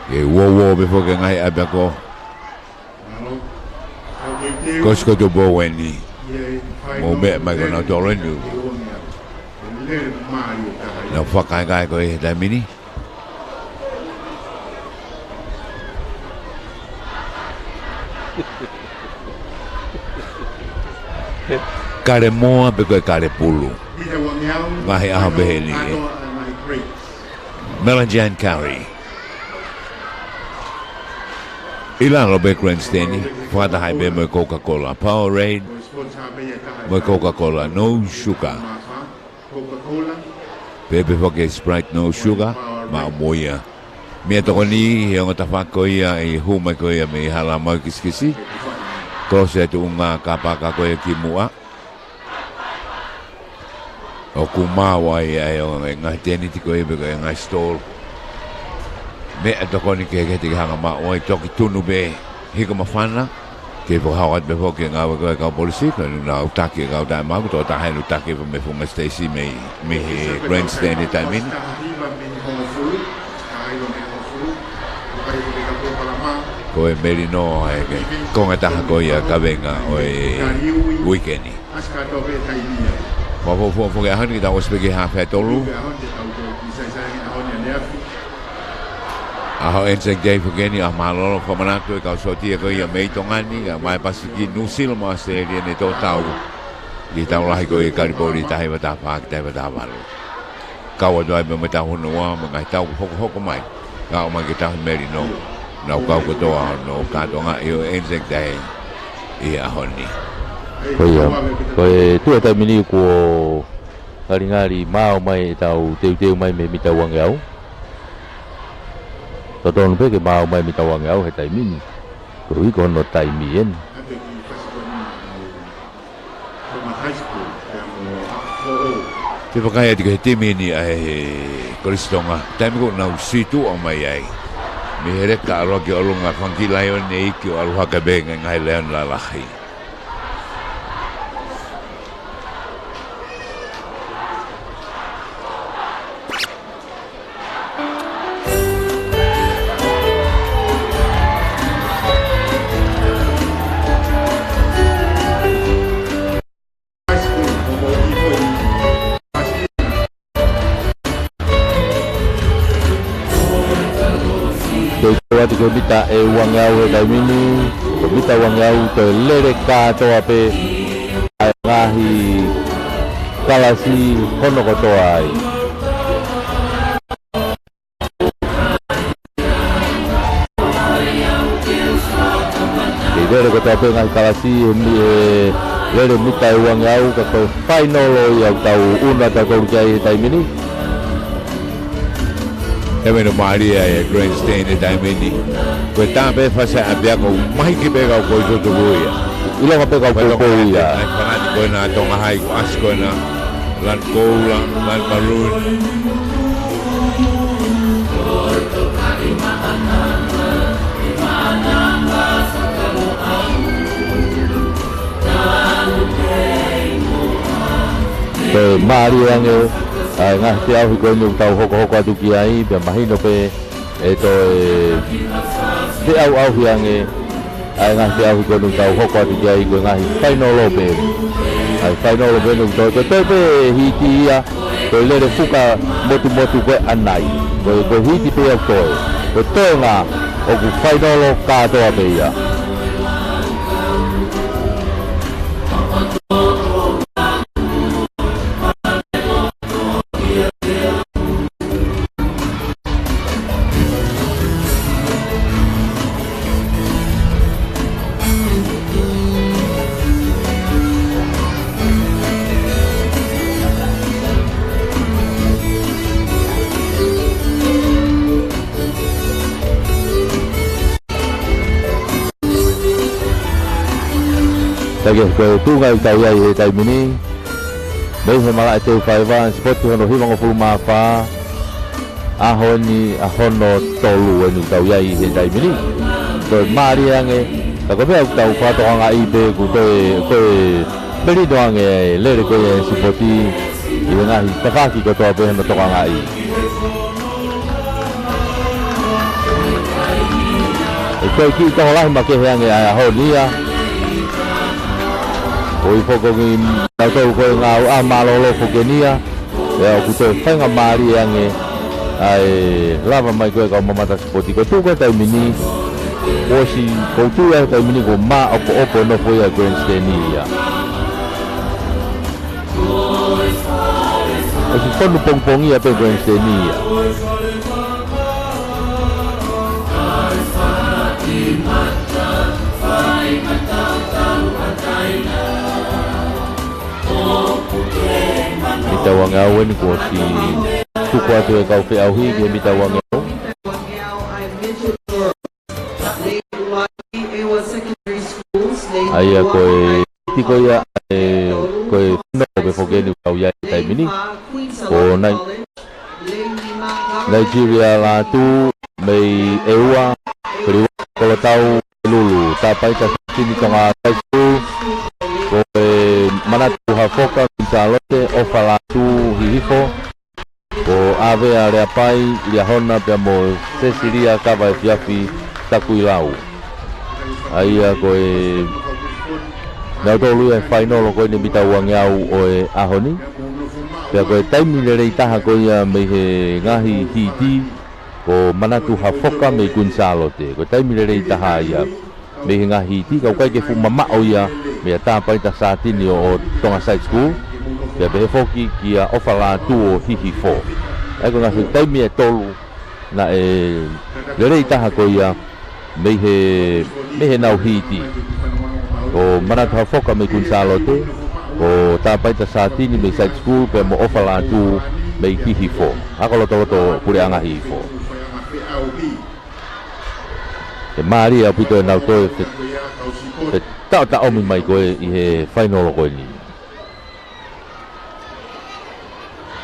ʻE uouo pē foki e ngaahi ʻapiako. Ko Sikotu Boweni. Mou meʻa mai ko nau tolo eni. Nau fakakaikaika ko e taimi ni. Kalemoa pe ko e Kalepulu. Ngaahi ʻaho pehē ni. Melanjan Curry. ʻI lalo pē grandstand, fakataha pē mo e Coca-Cola Powerade, mo e Coca-Cola No Sugar. Pea pehē foki e Sprite No Sugar, maʻu mo ia. Meʻatokoni he ongo tafaʻaki ko ia ʻi he hū mai ko ia mei Haʻa Laumāue Kisikisi. Kolosi e tuʻunga kāpaka ko ia ki muʻa. ʻOku maau ai ʻa e ongo ngaahi tēniti ko ia pe ko e ngaahi stall. Meʻatokoni kehekehe te ke hanga maʻu ai, toki tunu pē hiko mafana. Ke fakahoko atu pē foki e ngāue ko e kau polisi, ko eni nau taki e kau taʻemaau, toko taha ʻoku taki pē mei he funga siteisi mei, mei he grandstand he taimi ni. Ko e melino ʻa e konga ʻe taha ko ia kaveinga ʻo e uike ni. Fakafuofua foki e ʻaho ni ke tau ʻosi pē ki he hafe ʻe tolu. ʻAho Anzac Day foki eni, ʻaho mālōlō, fakamanatu e kau sōtia ko ia mei Tonga ni, ʻa mai pasi ki Nuʻusila mo ʻAositelēlia ʻi he tō tau. ʻI he tau lahi ko ia Kalipoli taha hiva taha fā ki he taha hiva taha valu. Kau atu ai pē mo e Tau Hono Ua, mo e ngaahi tau hokohoko mai. Ka ʻomai ke tau he melino. Nau kau kotoa hono kātoanga ʻi he Anzac Day ʻi he ʻaho ni. Ko ia, ko e tuʻu he taimi ni kuo ngalingali maau mai ʻetau teuteu mai mei he mita uangeau. Totonu pē ke maau mai mita uangeau he taimi ni. Koeʻuhi ko hono taimi eni. Te vakai atu ki he timi ni ʻa e Kolisi Tonga. Taimi ko ē ʻoku nau situʻa mai ai. Mei he leka ʻalu ki ʻolunga, fanga kiʻi laione iiki ʻo ʻalu hake pē ki he ngaahi laione lalahi. Kei tau atu ki he mita ʻe uangeau he taimi ni, ko e mita uangeau toe lele kātoa pē ʻa e ngaahi kalasi hono kotoa ai. Kei lele kotoa pē ngaahi kalasi he mi-, he lele mita ʻe uangeau, ka ko e fainolo ia ʻoku tau ʻunu atu ʻa tautolu ki ai he taimi ni. He meno mālie e grandstand he taimi ni. Ko e tā pē fasi ʻapiako, mahiki pē kau koi tutuku ia. ʻIlonga pē kau koi ia. Ai fanati ko ena Tonga High, ʻasi ko ena Lani Koula, Lani Maroon. Ko e mālie ange ʻa e ngaahi feʻauhi ko eni ʻoku tau hokohoko atu ki ai, pea mahino pē ʻe toe feʻauʻauhi ange ʻa e ngaahi feʻauhi ko eni ʻoku tau hoko atu ki ai, ko e ngaahi fainolo pē. Ngaahi fainolo pē ʻoku toe, ko e toe pē hiti ia, ko e lele fuka motumotu ko e ʻanai. Ko e, ko e hiti pē ia ʻoku toe. Ko e toenga ʻoku fainolo kātoa pē ia. Pea ko e tuʻunga ʻoku tau ʻi ai he taimi ni, mei he malaʻe teu faiva, sipoti hono hivangofulu mā fā, ʻaho ni ʻa hono tolu eni ʻoku tau ʻi ai he taimi ni. Ko e mālie ange, ka ko e meʻa ʻoku tau fakatokangaʻi pē ʻoku toe, ko e pelino ange e lele ko ia e sipoti ʻi he ngaahi tafaʻaki kotoa pē hono tokangaʻi. ʻOku ʻi ai e kiʻi tokolahi makehe ange ʻa e ʻaho ni ia. ʻOku ʻi ai foki kinautolu ko e ngāue mālōlō foki eni ia. ʻIo, ʻoku toe faingamālie ange ʻa e lava mai ko e kau mamata sipoti. Ko e tuʻu ko e taimi ni, ʻosi, ko e tuʻu ia he taimi ni kuo māʻopoʻopo e nofo ia e grandstand ia. ʻOsi fonu pongipongia pē grandstand ia. Mita uangeau eni kuo ʻosi tuku atu e kau feʻauhi ki he mita uangeau. ʻA ia ko e tiko ia, ʻa e, ko e fino ko e foki eni ʻoku tau ʻi ai he taimi ni. Ko Nai-, Nigeria Lātū mei ʻEua, Filiwa Kolotau, Lulu, Tāpaita Satini Tonga High School, ko e Manatu Hafoka, Kuini Sālote, ʻOfa Lātū, Hihifo, ko ʻAvea Leapai, Liahona, pea mo Sesilia Kavaefiafi Takuilau. ʻA ia ko e, nautolu ia he fainolo ko eni mita uangeau ʻo e ʻaho ni. Pea ko e taimi lelei taha ko ia mei he ngaahi hiiti, ko Manatu Hafoka mei Kuini Sālote. Ko e taimi lelei taha ia mei he ngaahi hiiti, ka ʻoku ʻikai ke fuʻu mamaʻo ia meia Tāpaita Satini ʻo, ʻo Tonga Side School, pea pehē foki kia ʻOfa Lātū ʻo Hihifo. ʻA ia ko e ngaahi taimi ʻe tolu naʻe lelei taha ko ia mei he, mei heʻenau hiiti. Ko Manatu Hafoka mei Kuini Sālote, ko Tāpaita Satini mei Side School, pea mo ʻOfa Lātū mei Hihifo. Ako lotoloto puleʻanga Hihifo. ʻE mālie ʻaupito ʻenau toe fe-, fetaʻotaʻomi mai ko ē ʻi he fainolo ko eni.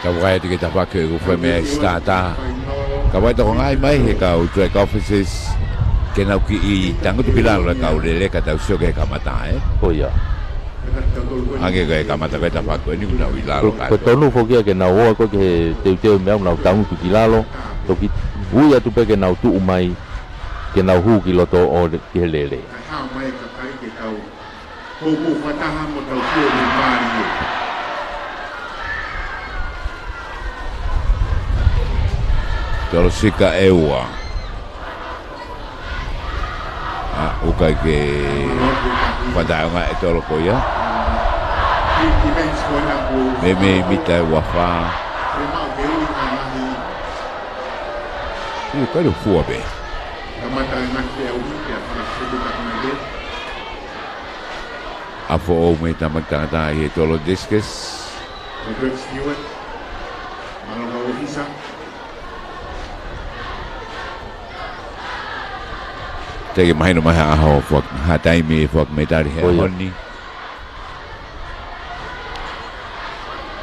Ka vakai atu ki he tafaʻaki ʻoku fai mei ai e starter. Ka vakai tokangaʻi mai he kau track officers ke nau kiʻi tangutu ki lalo e kau lele ka tau sio ki he kamata, ē? Ko ia. Hangē ko e kamata ko e tafaʻaki ko eni kuo nau ʻi lalo. Ko, ko e tonu foki ia ke nau ō ko ē ki he teuteu meʻa ʻo nau tangutu ki lalo. Toki ui atu pē ke nau tuʻu mai, ke nau hū ki loto ʻo le-, ki he lele. Kae hao mai e kakai ke tau poupou fakataha mo tau sio ki he mālie. Tolosika ʻEua. ʻA, ʻoku ʻikai ke fakataʻeʻaonga e tolo ko ia. Mei, mei mita ua fā. ʻIo, kai lo fua pē. ʻA Foʻou mei Tamakitangata ʻi he tolo discus. Teʻeki mahino mai ha ʻaho fuak-, ha taimi fuak metali he ʻaho ni.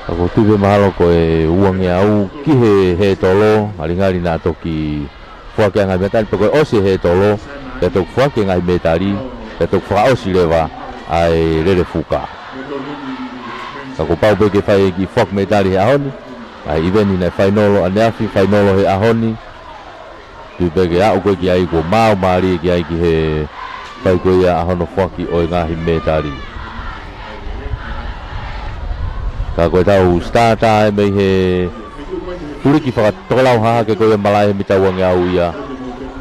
Ka ʻoku ou tui pē mahalo ko e uangeau ki he, he tolo, ngalingali naʻa toki foaki e ngaahi metali, pe ko e ʻosi he tolo, pea toki foaki e ngaahi metali, pea toki fakaʻosi leva ʻa e lele fuka. Ka kuo pau pē ke fai e kiʻi foaki metali he ʻaho ni, ʻa e ʻiveni naʻe fainolo ʻaneafi, fainolo he ʻaho ni, tui pē ke aʻu ko ē ki ai kuo maau mālie ki ai ki he fai ko ia ʻa hono foaki ʻo e ngaahi metali. Ka ko e tau starter ē mei he tuliki fakatokolau hahake ko ia malaʻe he mita uangeau ia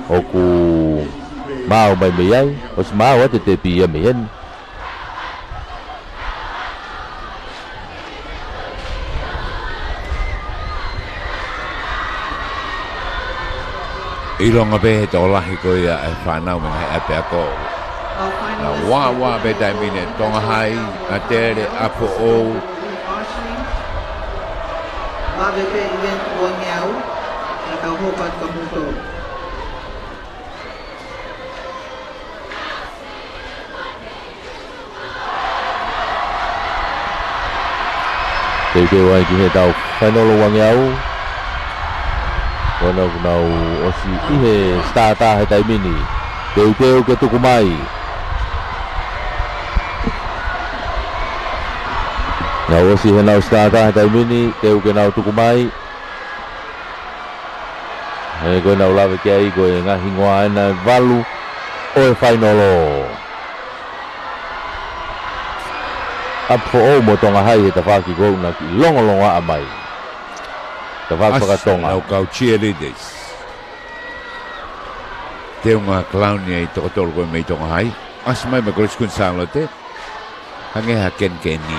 ʻoku maau mai mei ai, ʻosi maau atu e tepi ia mei heni. ʻIlonga pē he tokolahi ko ia e fānau mei he ʻapiako. Naʻe uaua pē taimi ni Tonga High, ʻa Tele, ʻa Foʻou. Vave pē ʻi he uangeau, ka tau hopa atu ka muto. Teuteu ai ki heʻetau fainolo uangeau. Ko ena kuo nau ʻosi ʻi he starter he taimi ni. Teuteu ke tuku mai. Nau ʻosi heʻenau starter he taimi ni, teu ke nau tuku mai. He ko ena ʻoku lave ki ai ko e ngaahi hingoa ena ʻe valu ʻo e fainolo. ʻApifoʻou mo Tonga Hai he tafaʻaki ko ena ʻoku longolongoaʻa mai. Tafaʻaki ʻAsi fakatonga. Lau kau cheerleaders. Teunga clown ia ʻi toko tolu ko ē mei Tonga Hai. ʻAsi mai mei Kolisi Kuini Sālote. Hangē ha kenikeni.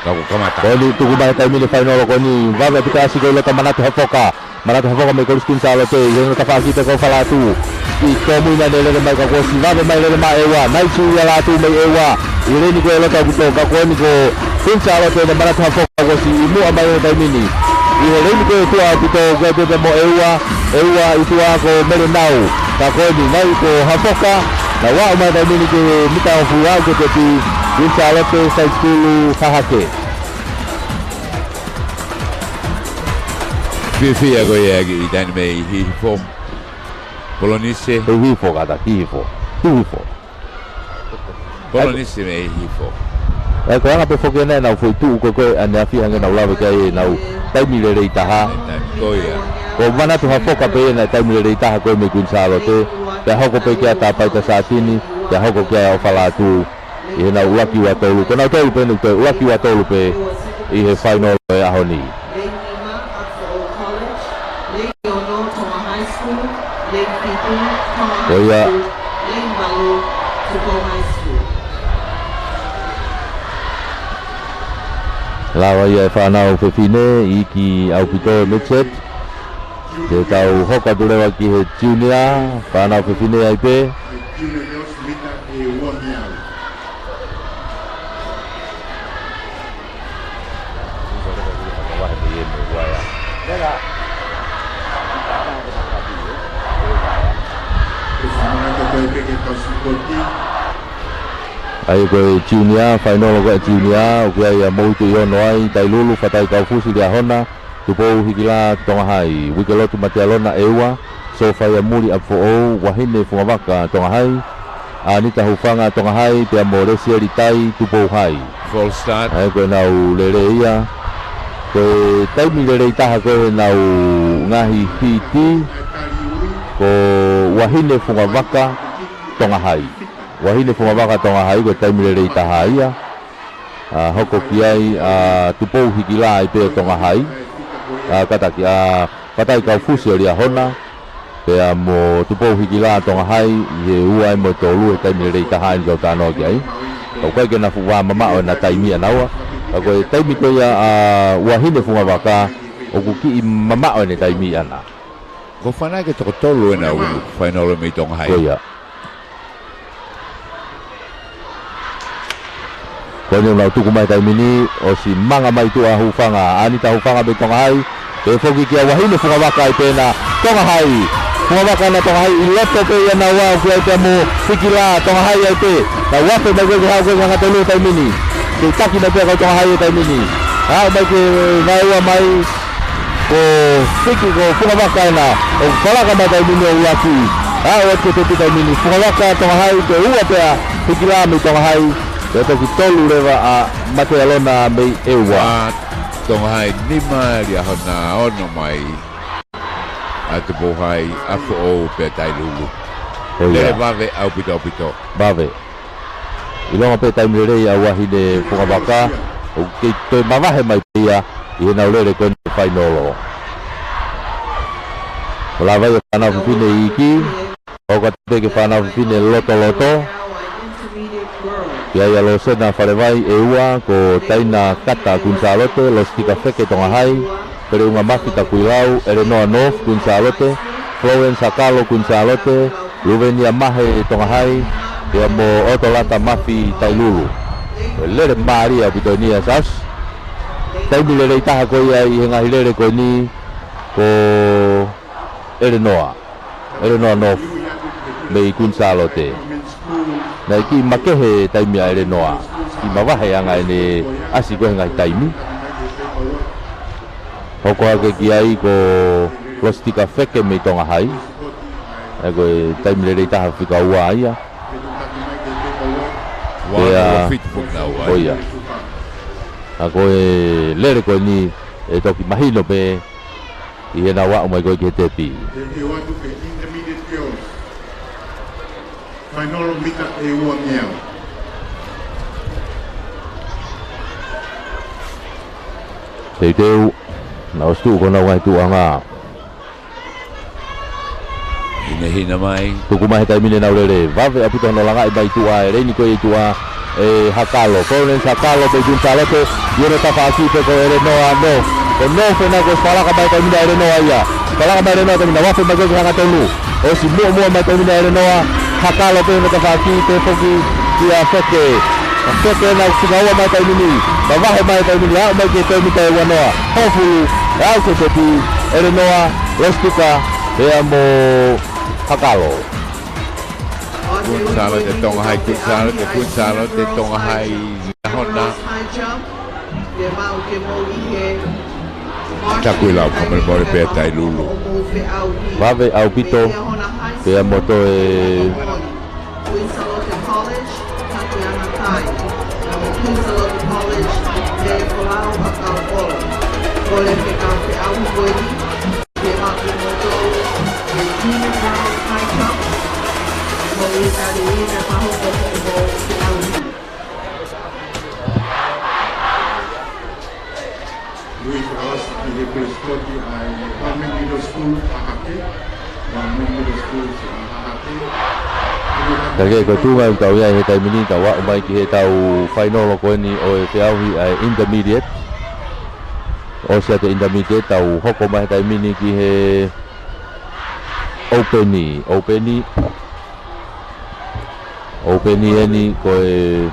Ka kuo kamata. Ko eni tuku mai he taimi ni fainolo ko eni. Vave ʻaupito ʻasi ko ē ʻi loto Manatu Hafoka. Manatu Hafoka mei Kolisi Kuini Sālote. ʻI heʻene tafaʻaki pē ko Falatu. ʻI tōmui mai ʻene lele mai ka kuo ʻosi vave mai lele mai ʻEua. Nai Siuia Lātū mei ʻEua. ʻI he leini ko ē ʻi loto ʻaupito ka ko eni ko Kuini Sālote ʻene Manatu Hafoka. Kuo ʻosi ʻi muʻa mai he taimi ni. ʻI he leini ko ē ʻi tuʻa ʻaupito ko e pepe mo ʻEua, ʻEua ʻi tuʻa ko Melenau. Ka ko eni nai ko Hafoka, naʻe aʻu mai taimi ni ki he mita hongofulu aʻu ki he tepi, Kuini Sālote Saitulu Hahake. Fiefia ko ia ki he taimi ni mei Hihifo. Polonise. Hihifo kātaki, Hihifo. Hihifo. Polonise mei Hihifo. ʻE, ko e anga pē foki ena ʻenau foʻi tuʻu ko ē ʻaneafi hangē naʻa ku lave ki ai ʻenau taimi lelei taha. Taimi ko ia. Ko Manatu Hafoka pē ena taimi lelei taha ko ē mei Kuini Sālote. Pea hoko pē ki ai ʻa Tapaita Sātini, pea hoko ki ai ʻa ʻOfa Lātū. ʻI heʻenau ʻuluaki ua tolu. Ko nautolu pē ʻenau toe ʻuluaki ua tolu pē ʻi he fainolo ʻo e ʻaho ni. Ko ia. Lava ia ʻe fānau fefine, iiki ʻaupito e midget. Te tau hoko atu leva ki he junior, fānau fefine ai pē. ʻA ia ko e junior, fainolo ko e junior, ʻoku ʻi ai ʻa Moʻutu ʻi ono ai, Tailulu, Fatai Kaufusi Liahona, Tupou Hikila Tonga Hai, Uikelotu Matealona ʻEua, Sofaia Muli ʻApifoʻou, Vahine Fungavaka Tonga Hai, ʻAnita Hufanga Tonga Hai, pea mo Lesieli Tai Tupou Hai. False start. ʻA ia ko ʻenau lele ia. Ko e taimi lelei taha ko ē ʻenau ngaahi hiti, ko Vahine Fungavaka Tonga Hai. Vahine Fungavaka Tonga Hai, ko e taimi lelei taha ia. ʻA, hoko ki ai, ʻa, Tupou Hikila ai pē Tonga Hai. ʻA, kātaki, ʻa, Fatai Kaufusi ʻo Liahona. Pea mo Tupou Hikila Tonga Hai, ʻi he ua ai mo e tolu he taimi lelei taha ʻeni kau talanoa ki ai. Ka ʻoku ʻikai ke na fuʻu vā mamaʻo ʻena taimi ʻanaua. Ka ko e taimi ko ia ʻa Vahine Fungavaka, ʻoku kiʻi mamaʻo ʻene taimi ʻana. Ko e fānau ʻe toko tolu ʻena ʻoku fainolo mei Tonga Hai. Ko ia. Ko eni ʻoku nau tuku mai taimi ni, ʻosi manga mai tuʻa Hufanga, ʻAnita Hufanga mei Tonga Hai, pea foki kia Vahine Fungavaka ai pē ena Tonga Hai. Fungavaka ʻena Tonga Hai, ʻi loto pē ia naua ʻoku ʻi ai pea mo Hikila Tonga Hai ai pē. Nau afe mai ko ē ke haʻu ko ē ke hangatonu he taimi ni. Ke taki mai pē kau Tonga Hai he taimi ni. Haʻu mai ke ngaue mai, ko Fiki, ko Fungavaka ʻena, ʻoku palaka mai taimi ni ʻo ʻuluaki. ʻA, ʻo atu ke tepi taimi ni, Fungavaka Tonga Hai, ko e ua pē ʻa Hikila mei Tonga Hai, pea toki tolu leva ʻa Matealona mei ʻEua. Fā Tonga Hai, nima Liahona, ono mai ʻa Tupou Hai, ʻApifoʻou pea Tailulu. Ko ia. Lele vave ʻaupito ʻaupito. Vave. ʻIlonga pē taimi lelei ʻa Vahine Fungavaka, ʻoku kei toe mavahe mai pē ia ʻi heʻenau lele ko eni fainolo. ʻO lava ia fānau fefine iiki, ʻo ka te ke fānau fefine lotoloto. Pea ʻi ai ʻa Losena Falevai ʻEua, ko Taina Kata Kuini Sālote, Lositika Feke Tonga Hai, Peleunga Mafi Takuilau, ʻElenoa North Kuini Sālote, Florence Akalo Kuini Sālote, Luvenia Mahe Tonga Hai, pea mo ʻOtolata Mafi Tailulu. Lele mālie ʻaupito ʻeni ʻa Sas. Taimi lelei taha ko ia ʻi he ngaahi lele ko eni ko ʻElenoa. ʻElenoa North mei Kuini Sālote. Naʻe kiʻi makehe taimi ʻa ʻElenoa. Kiʻi mavahe ʻa e anga ʻene ʻasi ko ē he ngaahi taimi. Hoko hake ki ai ko Lositika Feke mei Tonga Hai. ʻE ko e taimi lelei taha fika ua ia. Ua Pea- noa fitu foki naua. ʻO ia. ʻA ko e lele ko eni ʻe toki mahino pē ʻi heʻenau aʻu mai ko ē ki he tepi. Te u ʻoatu ke intermediate girls. Fainolo mita ʻe ua ngeau. Teuteu, naʻe ʻosi tuʻu ko ʻenau ngaahi tuʻuʻanga. Hinehina mai. Tuku mai he taimi ni ʻenau lele. Vave ʻaupito hono langaʻi mai tuʻa ʻe Leini ko e tuʻa ʻe Hakalo. Florence Hakalo pē Kuini Sālote. ʻI hono tafaʻaki pē ko ʻElenoa nō. Ko nō fena ko e palaka mai taimi ni ʻa ʻElenoa ia. Palaka mai ʻElenoa taimi ni ʻa Vafe mai ko e hangatonu. ʻOsi muʻomuʻa mai taimi ni ʻa ʻElenoa. Hakalo pē hono tafaʻaki pē foki kia Feke. Feke ʻenau fika ua mai taimi ni. Mavahe mai taimi ni. Aʻu mai ki he taimi taʻe ua noa. Hofulu. ʻE aʻu ki he tepi. ʻElenoa. Lositika. Pea mo Hakalo. Kuini Sālote Tonga Hai, Kuini Sālote, Kuini Sālote Tonga Hai, Liahona. Takuilau, fakamolemole pē Tailulu. Vave ʻaupito, pea mo toe. Lui Fakaosi ki he Pulesipoti ʻa e Palmen Middle School, Hahake. Palmen Middle School, Hahake. Ka ke ko e tuʻunga ʻoku tau ʻi ai he taimi ni, tau aʻu mai ki heʻetau fainolo ko eni ʻo e feʻauhi ʻa e intermediate. ʻOsi atu e intermediate, tau hoko mai he taimi ni ki he open, open. Open eni ko e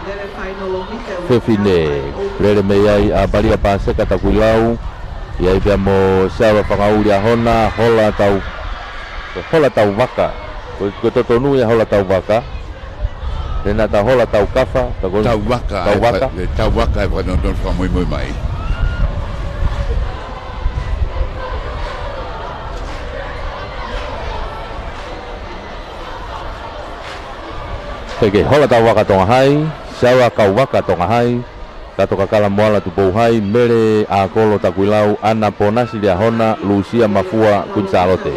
fefine, lele mei ai ʻa Malia Paseka Takuilau, ʻi ai pea mo Sava Fangauli ʻa Hona, Hola Tau, Hola Tauvaka, ko, ko e totonu ia Hola Tauvaka, he naʻa ta Hola Taukafa, ka ko Tauvaka, Tauvaka. ʻE fa-, ʻe Tauvaka ʻe fakanonton fakamuimui mai. Feke, Hola Tauvaka Tonga Hai, Sava Kauvaka Tonga Hai, Kato Kakala Moala Tupou Hai, Mele ʻAkolo Takuilau, ʻAna Ponasi Liahona, Lusia Mafua Kuini Sālote.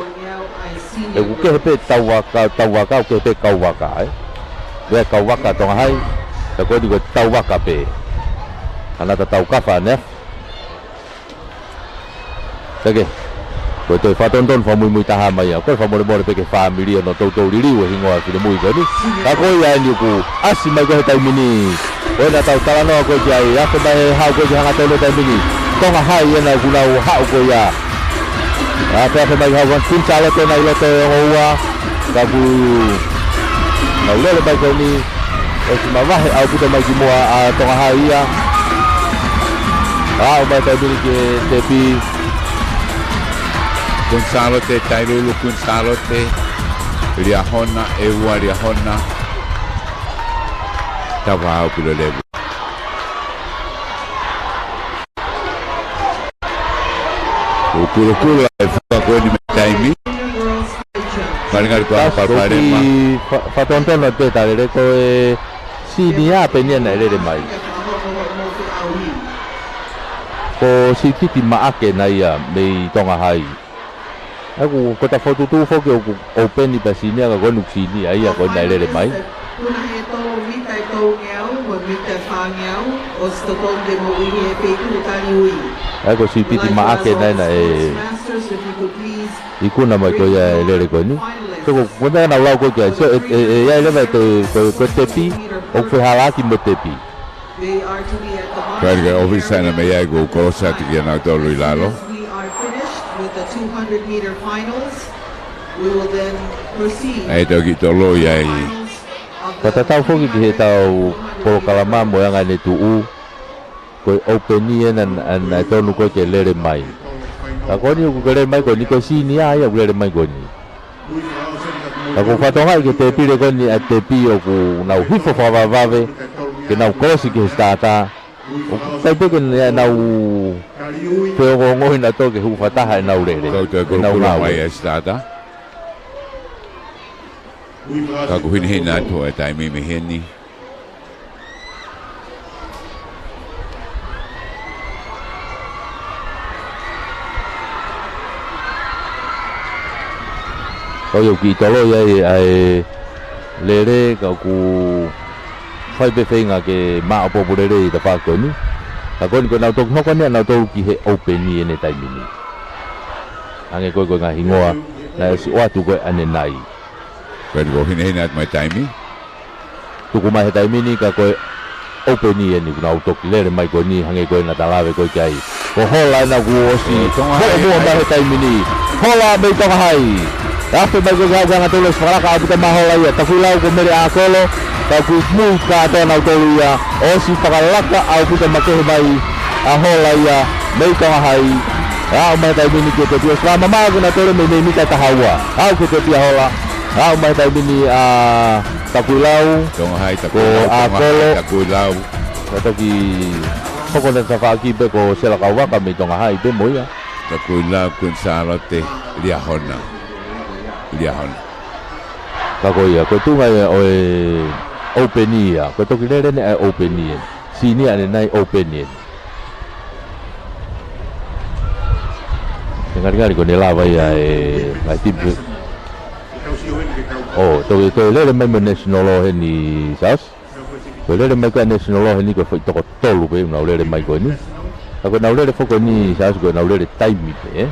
ʻE ʻoku kehe pē Tauvaka, Tauvaka, ʻoku kehe pē Kauvaka, ē? Meʻa Kauvaka Tonga Hai, ka ko eni ko e Tauvaka pē. ʻAna ta Taukafa ʻaneafi. Feke. Ko e toe fakatonutonu fakamuimui taha mai ia. Ko e fakamolemole pē ki he fāmili ʻo nau toutou liliu e hingoa finemui ko eni. Ka ko ia eni ʻoku ʻasi mai ko ē he taimi ni. Ko ena tau talanoa ko ē ki ai. Afe mai he hau ko ē ki he hangatonu he taimi ni. Tonga Hai ena ʻoku nau haʻu ko ia. Afe afe mai hau Kuini Sālote ena ʻi loto e ongo ua. Ka ʻoku nau lele mai ko eni. ʻOsi mavahe ʻaupito mai ki muʻa ʻa Tonga Hai ia. Aʻu mai taimi ni ki he tepi. Kuini Sālote, Tailulu, Kuini Sālote. Liahona, ʻEua Liahona. Tava au pilo levu. Kukulukula e faka ko eni mei taimi. Falingali ko ʻAna Palopalema. Fa-, fakatonutonu atu e talele ko e senior pē eni ia naʻe lele mai. Ko Sititi Maʻake ena ia mei Tonga Hai. ʻA ia ʻoku, ko ta fotutu foki ʻoku open pē senior ka ko eni ʻoku senior ia ko ena naʻe lele mai. Kuna he tolu mita ʻe tolungeau, mo e mita ʻe fāngeau, ʻosi totonu ke moʻui he feituʻu tali ui. ʻA ia ko Sititi Maʻake ena ia naʻe ikuna mai ko ia e lele ko eni. So ko, ko e meʻa naʻa ku lau ko ē ki ai, so ʻe, ʻe, ʻe ʻi ai leva e te, ko, ko e tepi, ʻoku fehālaaki mo e tepi. Kae ke ʻofisa ena mei ai ko e kolosi atu kia nautolu ʻi lalo. ʻE toki toloi ai. Fakatatau foki ki heʻetau polokalama mo e anga ʻene tuʻu. Ko e open ena naʻe, naʻe tonu ko ē ke lele mai. Ka ko eni ʻoku ke lele mai ko eni ko e senior ia ʻoku lele mai ko eni. Ka ʻoku fakatokangaʻi ki he tepi leva ko eni ʻa e tepi ʻoku nau hifo fakavavevave, ke nau kolosi ki he sitata. ʻOku ʻikai pē ke nau feongoongoa nautolu ke hūfanga taha ʻenau lele. Kau toe ʻenau koloa ngāue mai ʻa e sitata. Ka ʻoku hinehina atu ʻa e taimi mei heni. Ko ia ʻoku kiʻi toloi ai ʻa e lele, ka ʻoku fai pē feinga ke maʻopoʻopo lelei ʻi he tafaʻaki ko eni. Ka ko eni ko ʻenau toki hoko eni ʻa nautolu ki he ʻoupeni ʻi he taimi ni. Hangē ko e, ko e ngaahi hingoa naʻe ʻosi ʻoatu ko ē ʻanenai. Ko eni ʻoku hinehina atu mai taimi. Tuku mai he taimi ni ka ko e ʻoupeni eni ʻoku nau toki lele mai ko eni hangē ko ē naʻa ta lave ko ē ki ai. Ko e hola ena kuo ʻosi. ʻO Tonga Hai, muʻomuʻa mai he taimi ni. Hola mei Tonga Hai. Afe mai ko ē ki he hangatonu ʻosi fakalaka ʻaupito mai hola ia. Takuilau ko Mele ʻAkolo. Ka ʻoku mui kātoa nautolu ia. ʻOsi fakalaka ʻaupito makehe mai ʻa hola ia mei Tonga Hai. Aʻu mai he taimi ni ki he tepi ʻosi fakamamaʻo kinautolu mei he mita taha ua. Aʻu ki he tepi ʻa hola. Aʻu mai he taimi ni ʻa Takuilau. Tonga Hai, ko Takuilau, Tonga Hai, ʻAkolo. Takuilau. Ka toki hoko ʻene tafaʻaki pē ko Sela Kauvaka mei Tonga Hai pē mo ia. Takuilau, Kuini Sālote, Liahona. Liahona. Ka ko ia, ko e tuʻunga ia ʻo e ʻoupeni ia. Ko e toki lele eni ʻa e ʻoupeni eni. Sini ʻanenai ʻoupeni eni. He ngalingali ko ʻene lava ia e, ʻa e tipi. ʻO, toe, toe lele mai mo e national law heni, Sas. Ko e lele mai ko e national law heni ko e foʻi toko tolu pē ʻoku nau lele mai ko eni. Ka ko ʻenau lele foki ko eni, Sas, ko ʻenau lele taimi pē, ē?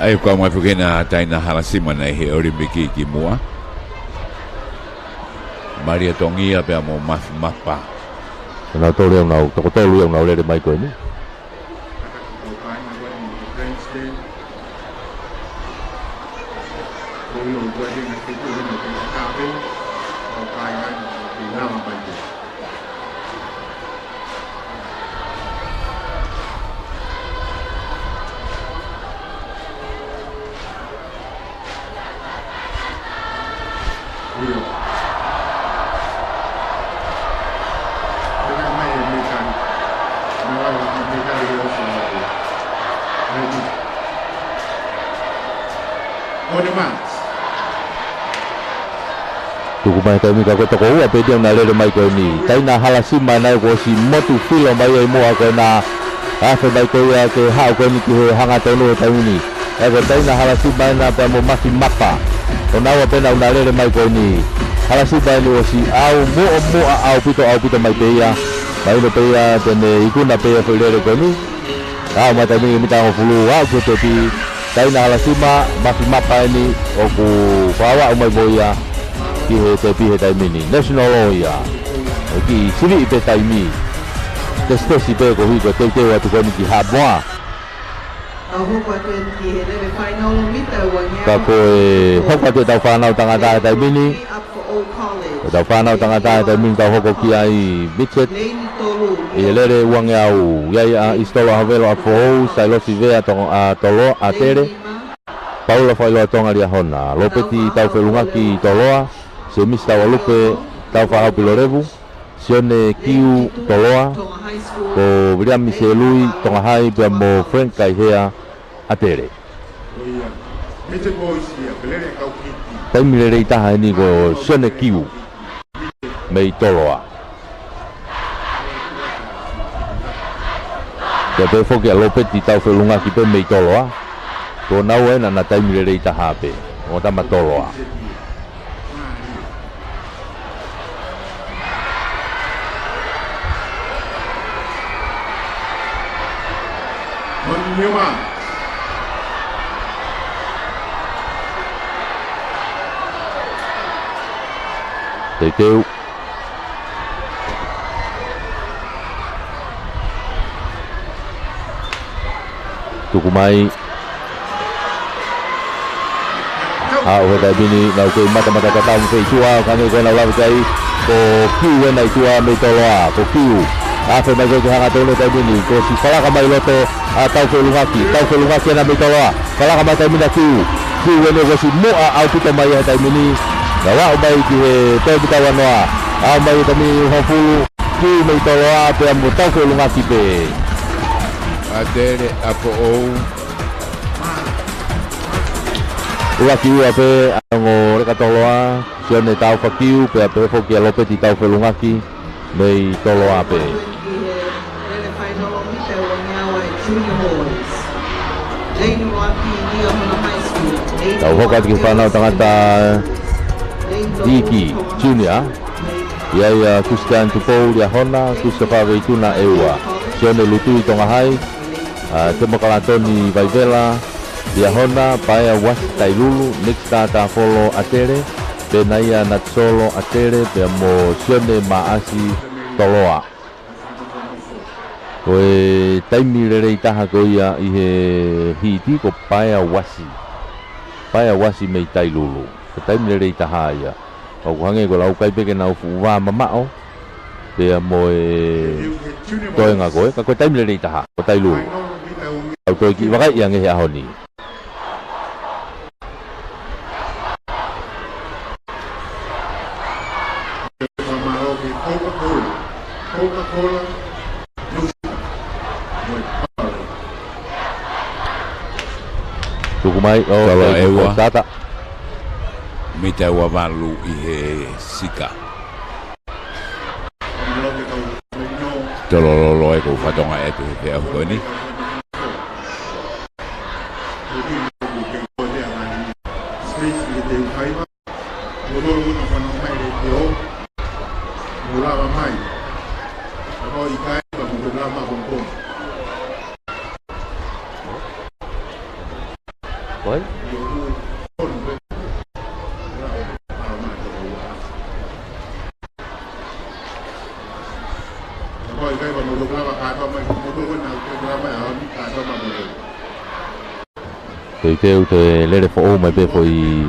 ʻA ia ko e kau mai foki ena Taina Halasima naʻe ʻi he ʻOlimipiki kimuʻa. Malia Tongia pea mo Mafi Mapa. Ko nautolu ia ʻoku nau, toko tolu ia ʻoku nau lele mai ko eni. Tuku mai taimi ka ko e toko ua pē ia ʻoku na lele mai ko eni. Taina Halasima naʻe kuo ʻosi motu filo mai ʻi muʻa ko ena afe mai ko ia ke haʻu ko eni ki he hangatonu he taimi ni. ʻA ia ko Taina Halasima ena pea mo Mafi Mapa. Ko naua pē ena ʻoku na lele mai ko eni. Halasima eni ʻosi ʻalu muʻomuʻa ʻaupito, ʻaupito mai pē ia. Mahino pē ia te ne ikuna pē ia foʻi lele ko eni. Aʻu mai taimi ni mita hongofulu, aʻu ki he tepi. Taina Halasima, Mafi Mapa eni ʻoku fakavaʻu mai mo ia ki he tepi he taimi ni. National law ia. ʻOku kiʻi siviʻi pē taimi. Tesitesi pē koeʻuhi ko e teuteu atu ko eni ki Haʻamoa. Ka hoko atu eni ki he lele final mita uangeau. Ka ko e hoko atu ʻetau fānau tangata he taimi ni. Ko ʻetau fānau tangata he taimi ni ʻoku tau hoko ki ai, midget. ʻI he lele uangeau, ʻi ai ʻa ʻIsitolo ʻAhovelo ʻApifoʻou, Sailosi Vea Tonga, ʻa Toloa, ʻAtele. Paula Failoa Tonga Liahona, Lopeti Taufeʻulungaki Toloa, Semisi Taualupe Taufaʻahau Pilolevu, Sione Kiu Toloa, ko Viliami Selui Tonga Hai pea mo Frank Kaihea ʻAtele. Taimi lelei taha eni ko Sione Kiu mei Toloa. Pea pehē foki ʻa Lopeti Taufeʻulungaki pē mei Toloa. Ko naua ena naʻa na taimi lelei taha pē. ʻO tama Toloa. Teuteu. Tuku mai. Aʻu he taimi ni, nau kei matamata tatau mo Feitua, ka hangē ko ʻenau lave ki ai, ko Kiu ena ʻi tuʻa mei Toloa, ko Kiu. Afe mai ko ē ki he hangatonu he taimi ni, kuo ʻosi fakalaka mai loto ʻa Taufeʻulungaki, Taufeʻulungaki ena mei Toloa. Kalaka mai taimi ni ʻa Kiu. Kiu ʻene ʻosi muʻa ʻaupito mai he taimi ni. Naʻe aʻu mai ki he toe mitau ʻe noa. Aʻu mai he taimi ni hongofulu. Kiu mei Toloa pea mo Taufeʻulungaki pē. ʻAtele ʻApoʻou. ʻUluaki ua pē, ʻa Ngoleka Toloa, Sione Taufa Kiu, pea pehē foki ʻa Lopeti Taufeʻulungaki, mei Toloa pē. Tau hoko atu ki he fānau tangata iiki, junior. ʻI ai ʻa Christian Tupou Liahona, Christopher Veituna ʻEua, Sione Lutui Tonga Hai, ʻa Temo Kalatoni Vaivela Liahona, Paea Uasi Tailulu, Nick Star Tafolo ʻAtele, Penaia Natsolo ʻAtele, pea mo Sione Maʻasi Toloa. Ko e taimi lelei taha ko ia ʻi he hiti ko Paea Uasi. Paea Uasi mei Tailulu. Ko e taimi lelei taha ia. Ka ʻoku hangē ko e lau kai pē ke nau fuʻu vā mamaʻo. Pea mo e toenga ko ē. Ka ko e taimi lelei taha. Ko Tailulu. Au toe kiʻi vakai ange he ʻaho ni. Tuku mai, ʻo, Toloa ʻEua. Tata. Mita ua valu ʻi he sika. Tololo e ko fatonga e te te au ko ni. Oi? Teuteu te lele foʻou mai pē foʻi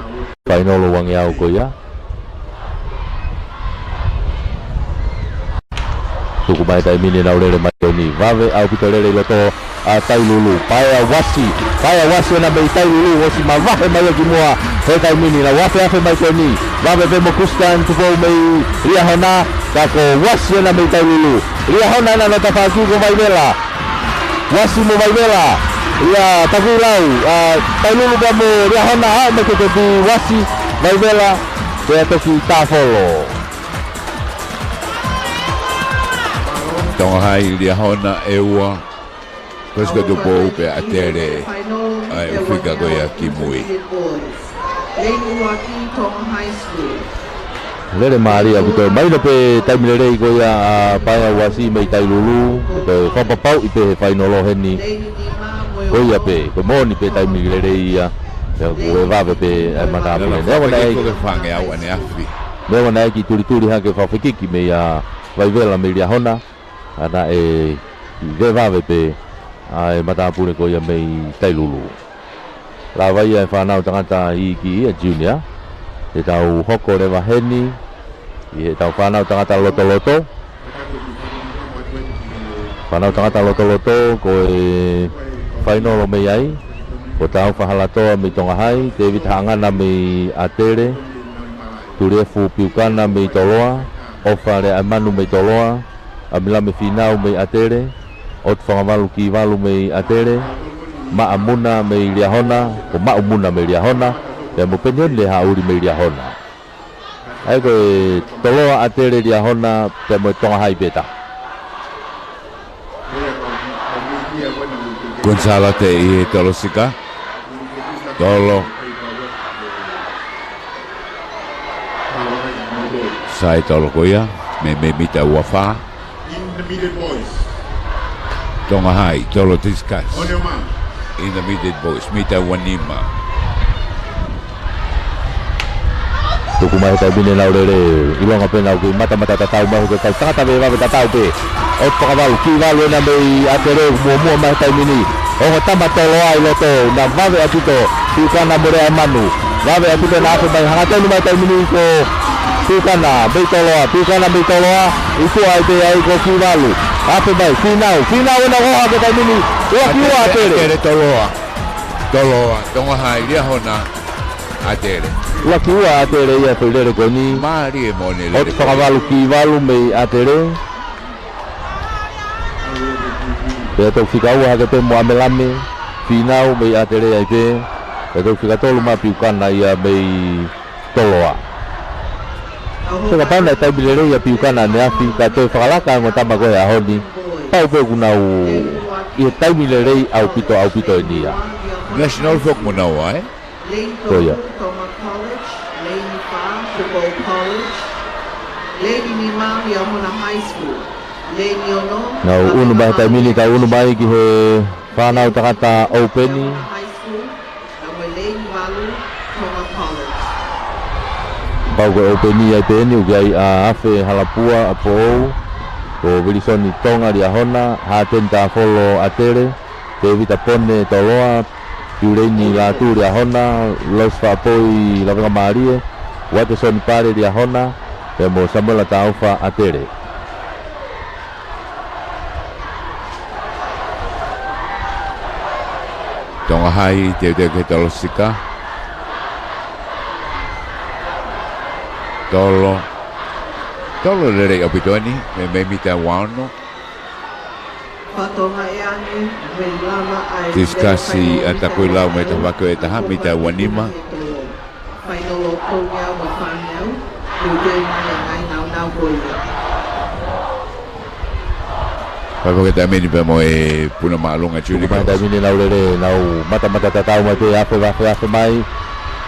fainolo uangeau ko ia. Tuku mai taimi ni nau lele mai ko eni. Vave ʻaupito lele ʻi loto ʻa Tailulu. Paea Uasi. Paea Uasi ena mei Tailulu. ʻOsi mavahe mai ia ki muʻa he taimi ni. Nau afeafe mai ko eni. Vave pē mo Christian Tupou mei Liahona. Ka ko Uasi ena mei Tailulu. Liahona ena nau tafaʻaki ko Vaivela. Uasi mo Vaivela. Ia takulau. ʻA, Tailulu pea mo Liahona. ʻAʻu mai ke te pi Uasi. Vaivela. Pea toki Tafolo. Tonga Hai Liahona ʻEua. Kosi ko Tupou pea ʻAtele ʻa e ʻuhika ko ia ki mui. Lele mālie ʻaupito. Mahino pē taimi lelei ko ia ʻa Paea Uasi mei Tailulu. Ko e fakapapauʻi pē he fainolo heni. Ko ia pē, ko e moʻoni pē taimi lelei ia. Ia ko e vave pē ʻa e matāpule. Neongo naʻe ʻi ai ko e fāngeau ʻa ne afi. Neongo naʻe ʻi ai kiʻi tulituli hake fakafekiki meia Vaivela mei Liahona. ʻA naʻe ʻi vevave pē ʻa e matāpule ko ia mei Tailulu. Lava ia e fānau tangata iiki ia junior. Te tau hoko leva heni ʻi heʻetau fānau tangata lotoloto. Fānau tangata lotoloto ko e fainolo mei ai. Ko Taufa Halatoa mei Tonga Hai, David Haʻangana mei ʻAtele, Tuliefu Piukana mei Toloa, ʻOfa Leaʻaimanu mei Toloa, ʻAmilame Fīnau mei ʻAtele, ʻOtu Fangavalu Kivalu mei ʻAtele, Maʻa Muna mei Liahona, ko Maʻu Muna mei Liahona, pea mo Penioni Lehaʻuli mei Liahona. ʻA ia ko e Toloa, ʻAtele, Liahona, pea mo e Tonga Hai pē taha. Kuini Sālote ʻi he tolo sika. Tolo. Sai tolo ko ia. Mei, mei mita ua fā. Tonga Hai, tolo discus. Intermediate boys, mita ua nima. Tuku mai he taimi ni nau lele, ʻilonga pē nau kei matamata tatau mai he kau tangata vevave tatau pē. ʻOtu Fangavalu Kivalu ena mei ʻAtele, muʻomuʻa mai he taimi ni. Ongo tama Toloa ʻi loto, na vave ʻaupito, Piukana mo Leaʻaimanu. Vave ʻaupito na afe mai, hangatonu mai taimi ni ko Piukana mei Toloa, Piukana mei Toloa, ʻi tuʻa ai pē ai ko Kivalu. Afe mai, Fīnau, Fīnau ena ko hake taimi ni, ua ki ua ʻAtele. ʻAtele Toloa. Toloa, Tonga Hai, Liahona, ʻAtele. Laki ua ʻAtele ia foʻi lele ko eni. Mālie moʻoni e lele ko eni. Oti fakavalu ki valu mei ʻAtele. Pea toki fika ua hake pē mo ʻAmelame Fīnau mei ʻAtele ai pē. Pea toki fika tolu mai Piukana ia mei Toloa. Sio kapau naʻe taimi lelei ʻa Piukana ʻaneafi, ka toe fakalaka ʻa e ongo tama ko ē he ʻaho ni. Pau pē ʻoku nau ʻi he taimi lelei ʻaupito, ʻaupito eni ia. National foki mo naua, ē? Ko ia. Nau ʻunu mai he taimi ni, ka ʻunu mai ki he fānau takata ʻoupeni. Pau ko e ʻoupeni ai pē eni, ʻoku ʻi ai ʻa Afe Halapua ʻa Poʻou, ko Vilisoni Tonga Liahona, Hāteni Tāfolo ʻAtele, Tēvita Pone Toloa, Piuleini Lātū Liahona, Losi Faʻapoi Lavengamālie, Uatesoni Pale Liahona, pea mo Samuela Taufa ʻAtele. Tonga Hai, teuteu ke tolosika. Tolo. Tolo lelei ʻaupito eni, mei, mei mita ua ono. Tiskasi ʻa Takuilau mei he tafaʻaki ʻe taha, mita ua nima. Fainolo Tonga mo Fānau, ʻoku teʻeki ai nau nau ko ia. Fai foki e taimi ni pea mo e puna māʻolunga Junior Girls. Tuku mai taimi ni nau lele, nau matamata tatau mai pē, afe, afe, afe mai,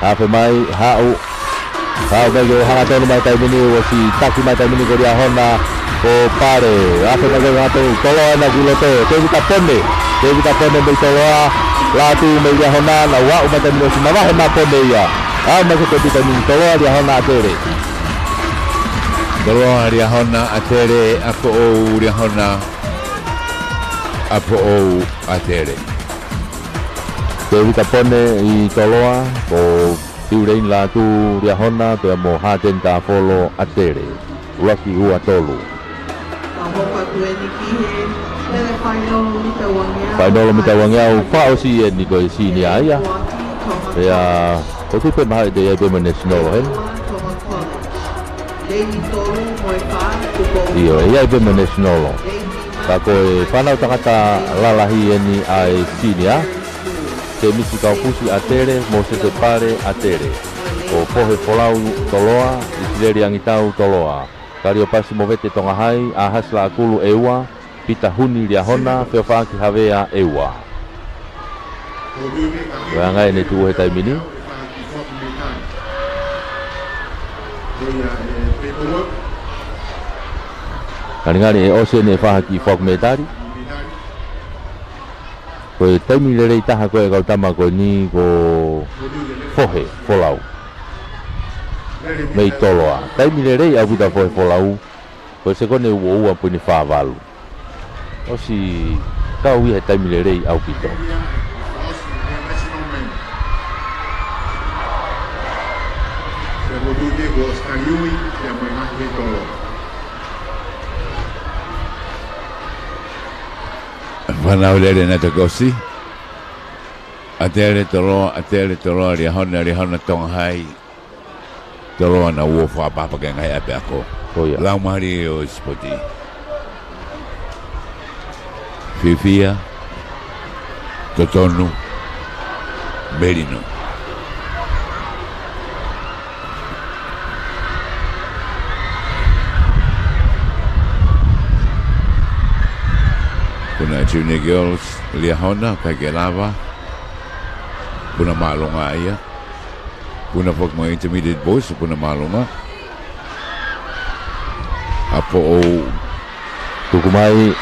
afe mai, haʻu, haʻu mai ke hanga tonu mai taimi ni, ʻosi taki mai taimi ni ko Liahona, ko Pale, afe mai ke hanga tonu, Toloa ena ki loto, Tēvita Pone, Tēvita Pone mei Toloa, Lātū mei Liahona, nau aʻu mai taimi ni ʻosi mavahe mai Pone ia. Aʻu mai ko Tēvita ni, Toloa Liahona ʻAtele. Toloa Liahona ʻAtele, ʻa Poʻou Liahona, ʻa Poʻou ʻAtele. Tēvita Pone ʻi Toloa, ko Piuleini Lātū Liahona, pea mo Hāteni Tāfolo ʻAtele. ʻUluaki ua tolu. Fainolo mita uangeau, fakaʻosi eni ko e senior ia. Pea, ko tu pē mahalo te ʻi ai pē mo e national heni. ʻIo, ʻi ai pē mo e national. Ka ko e fānau tangata lalahi eni ʻa e senior. Tēmisi Kaufusi ʻAtele, Mōsese Pale ʻAtele. Ko Fohe Folau Toloa, ʻIsileli Angitau Toloa. Kaliopasi Movete Tonga Hai, ʻAhasi Laʻakulu ʻEua, Pita Huni Liahona, Feofaʻaki Havea ʻEua. Ko e anga eni ʻoku tuʻu he taimi ni. Ngalingali ʻe ʻosi eni e faʻahi kiʻi foaki mētali. Ko e taimi lelei taha ko ē ʻa e kau tama ko eni ko Fohe Folau. Mei Toloa. Taimi lelei ʻaupito ʻa Fohe Folau. Ko e sekone ua ua poini fā valu. ʻOsi kau ia he taimi lelei ʻaupito. Fānau lele naʻe toki ʻosi. ʻAtele Toloa, ʻAtele Toloa, Liahona, Liahona Tonga Hai. Toloa naʻa nau fakapapauʻi e ngaahi ʻapiako. Ko ia. Laumālie ʻo e sipoti. Fiefia. Totonu. Melino. Puna Junior Girls, Liahona, ʻikai ke lava. Puna māʻolunga ia. Puna foki mo e Intermediate Boys, puna māʻolunga. ʻA Poʻou. Tuku mai,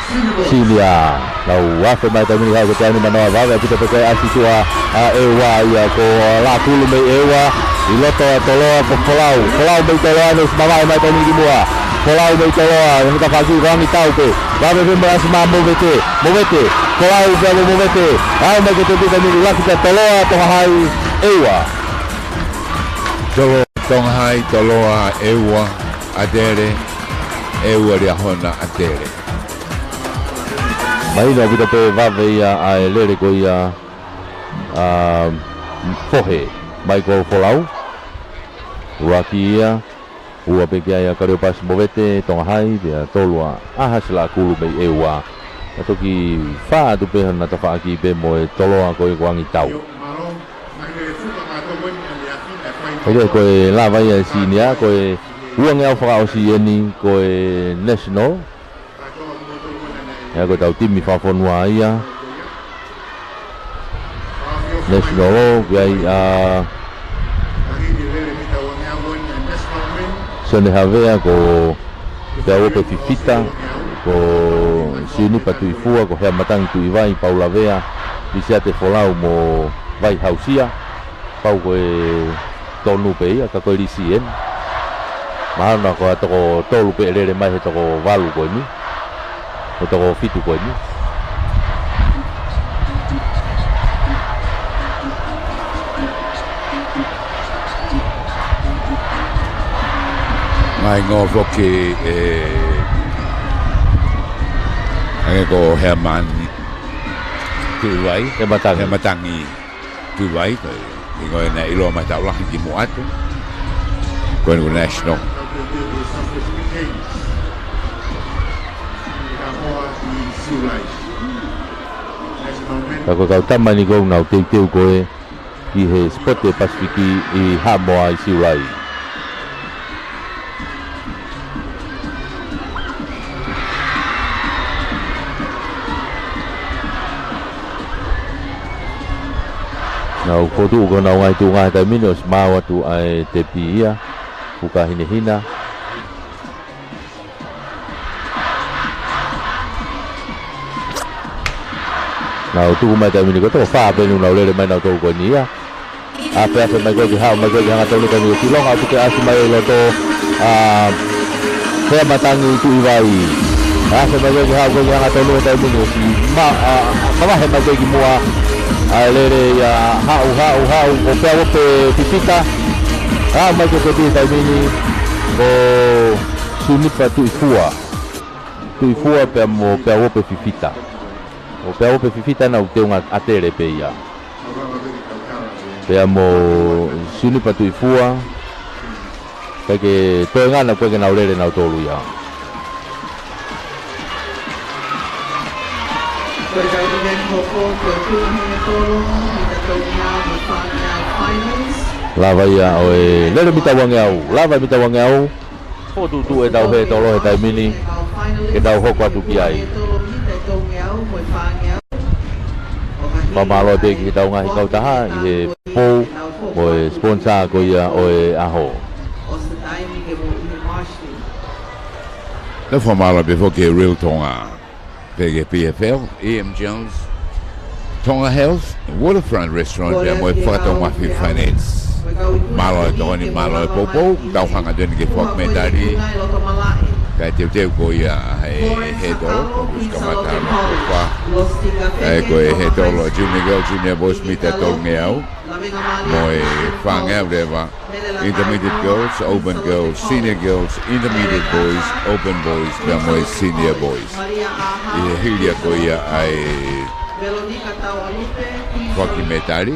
senior. Nau afe mai taimi ni, haʻu ko e taimi manoa vave ʻaupito pē ko ē ʻa e ʻasi tua ʻa ʻEua ia ko Laʻakulu mei ʻEua. ʻI loto ʻa Toloa ko Folau. Folau mei Toloa ne ʻosi mavahe mai taimi ni ki muʻa. Folau mei Toloa, ne ka faki ko Angitau pē. Vave pē mo e ʻasi mai Movete. Movete. Folau pea mo Movete. Aʻu mai ko e tēpita ni ʻuluaki pea Toloa, Tonga Hai, ʻEua. Tolo-, Tonga Hai, Toloa, ʻEua, ʻAtele, ʻEua, Liahona, ʻAtele. Mahino ʻaupito pē vave ia ʻa e lele ko ia ʻa Fohe, Michael Folau. ʻUluaki ia, ua pē ki ai ʻa Kaliopasi Movete, Tonga High, pea tolu ʻa ʻAhasi Laʻakulu mei ʻEua. Ka toki fā atu pē hona tafaʻaki pē mo e toloa ko ē ko Angitau. ʻOku ʻi ai ko e lava ia e senior, ko e uangeau fakaʻosi eni, ko e national. ʻA ia ko ʻetau timi fakafonua ia. National ʻoku ʻi ai ʻa Sione Havea, ko Peauope Fifita, ko Siunipa Tuʻifua, ko Heamatangi Tuʻivai, Paula Vea, Lisiate Folau mo Vai Hausia. Pau ko e tonu pē ia, ka ko e lisi eni. Mahalo ko e toko tolu pē lele mai he toko valu ko eni. He toko fitu ko eni. Mai ngofo ki, ē, ʻa ia ko Heamani Tuʻivai. Heamatangi. Heamatangi Tuʻivai, ko e, ʻi ko e naʻe ʻiloa mai taʻu lahi kimuʻa atu. Ko e national. Ka ko e kau tama ni ʻoku nau teuteu ko ē ki he sipote Pasifiki ʻi Haʻamoa ʻi Siulai. Nau fokotuʻu ko honau ngaahi tuʻunga he taimi ni, ʻosi maau atu ʻa e tepi ia, fuka hinehina. Nau tuku mai taimi ni ko e toko fā pē eni ʻoku nau lele mai nautolu ko eni ia. Afe, afe mai ko ē ke haʻu mai ko ē ke hanga tonu ko eni ʻo tilonga atu ke ʻasi mai ʻi loto ʻa Heamatangi Tuʻivai. Afe mai ko ē ke haʻu ko ē ke hanga tonu he taimi ni ʻosi ma-, ʻa, mavahe mai ko ē kimuʻa ʻa e lele ia haʻu, haʻu, haʻu, ko Peauope Fifita. Haʻu mai ko ē ke pī taimi ni ko Siunipa Tuʻifua. Tuʻifua pea mo Peauope Fifita. Ko Peauope Fifita naʻa ku teunga ʻatele pē ia. Pea mo Siunipa Tuʻifua. Kae ke toe ngana ko ē ke nau lele nautolu ia. Lava ia ʻo e lele mita uangeau. Lava mita uangeau. Fokotuʻutuʻu ʻetau hētolo he taimi ni, ke tau hoko atu ki ai. Fakamālō pē ki heʻetau ngaahi kautaha ʻi he pou mo e sponsor ko ia ʻo e ʻaho. Tau fakamālō pē foki ki he Real Tonga. Pea ki he P F L, E M Jones, Tonga Health, Waterfront Restaurant, pea mo e Fakatonga Mafi Finance. Mālō e tokoni, mālō e poupou, tau hanga atu eni ki he foaki mētali. Kae teuteu ko ia ʻa e hētolo, ko e kamata ʻa e fā. ʻA ia ko e hētolo Junior Girls, Junior Boys, mita tolungeau. Mo e fāngeau leva, Intermediate Girls, Open Girls, Senior Girls, Intermediate Boys, Open Boys, pea mo e Senior Boys. ʻI he hili ia ko ia ʻa e foaki mētali.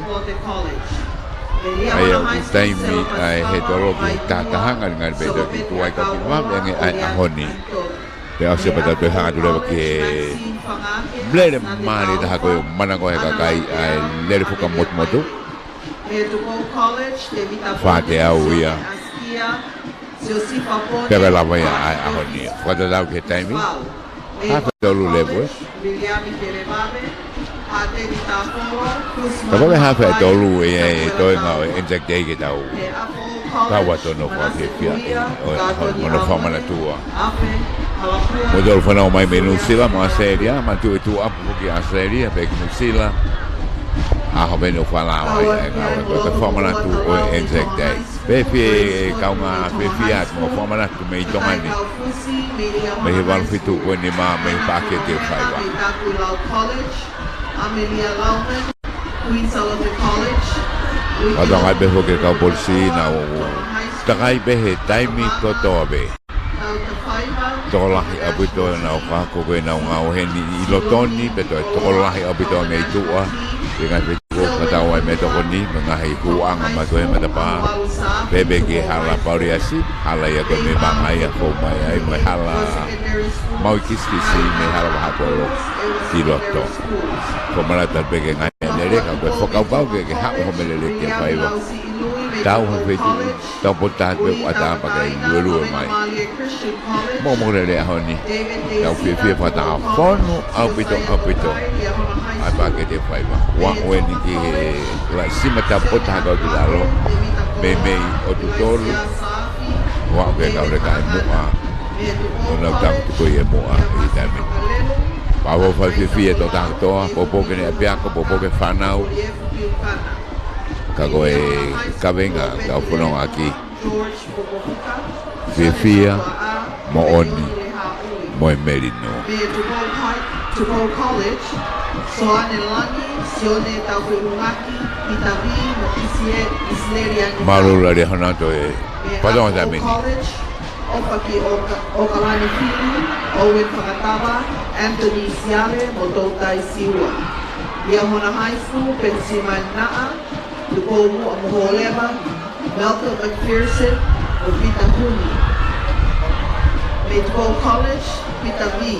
ʻA ia ʻoku taimi ʻa e hētolo ki he tahataha ngali ngali pē toki tuai kau ki mami ange ʻa e ʻaho ni. Pea ʻosi pea tau toe hanga atu leva ki he lele mālie taha ko ē ʻoku manako he kakai ʻa e lele fuka motumotu. Fā teau ia. Pea ka lava ia ʻa e ʻaho ni. Fakatatau ki he taimi. Hafe tolu levu, ē? Ka ko e hafe tolu ʻe, ʻe toe ngāue ʻe Anzac Day ke tau kau atu ʻo fakafiefia ʻi he ʻaho ni mo hono fakamanatua. Mo tolu fanau mai mei Nuʻusila mo ʻAositelēlia, manatuʻi tuʻuʻapu ki ʻAositelēlia, pea ki Nuʻusila. ʻAho pē eni ʻoku fakalao ai ʻa e ngāue ko e fakamanatu ʻo e Anzac Day. Pea fie kaungā fiefia atu mo fakamanatu mei Tonga ni. Mei he valu fitu ko eni mā, mei he paʻake ʻe teau faiva. Amelia Lauman, Queen Salote College. Fakatokangaʻi pē foki e kau polisi naʻa nau takai pē he taimi kotoa pē. Tokolahi ʻaupito ʻenau fakahoko ko ʻenau ngāue heni ʻi loto ni, pea toe tokolahi ʻaupito mei tuʻa, ʻi he ngaahi feituʻu Fakatau ai mei he tokoni, mo e ngaahi huʻanga mai ko ē he matapā. Pea pehē ki he hala Pauliasi, hala ia ko ē mei Mangaia, fou mai ai, mo e hala maui kisikisi mei he hala Vahakolo ki loto. Fakamanatu pē ki he ngaahi lele, ka ko e fakakaukau ke, ke haʻu hoʻo lele ki he faiva. Tau ha feituʻu, tau pota pē ʻata pea ke luelue mai. Mo mo lele ʻaho ni. Tau fiefia fakataha fonu ʻaupito, ʻaupito. ʻAi pē ke te faiva. Ua ue ni ki he la sima tau pota haka ki lalo. Meimei ʻo tutolu. Ua ke kau le kai muʻa. ʻO nau tau tuku ia muʻa ʻi he taimi. Pea ʻoku fai fiefia ʻa e tokotaha kotoa, poupou ki heʻene ʻapiako, poupou ki he fānau. Ka ko e kaveinga, kau fononga ʻaki. Fiefia, moʻoni, mo e melino. Mei Tupou High, Tupou College, Soane Langi, Sione Taufeʻulungaki, Pita Vī, mo Kisie, Isileli Angi. Mālō lahi hono toe. Mei Patonga Apo Taimini. College, ʻOfa ki ʻOka-, ʻOkalani Fili, Owen Fakatava, Anthony Siale, mo Toutai Siua. Liahona High School, Penisimani Naʻa, Tupou Muʻa mo Hōleva, Malcolm McPherson, mo Pita Huni. Mei Tupou College, Pita Vī.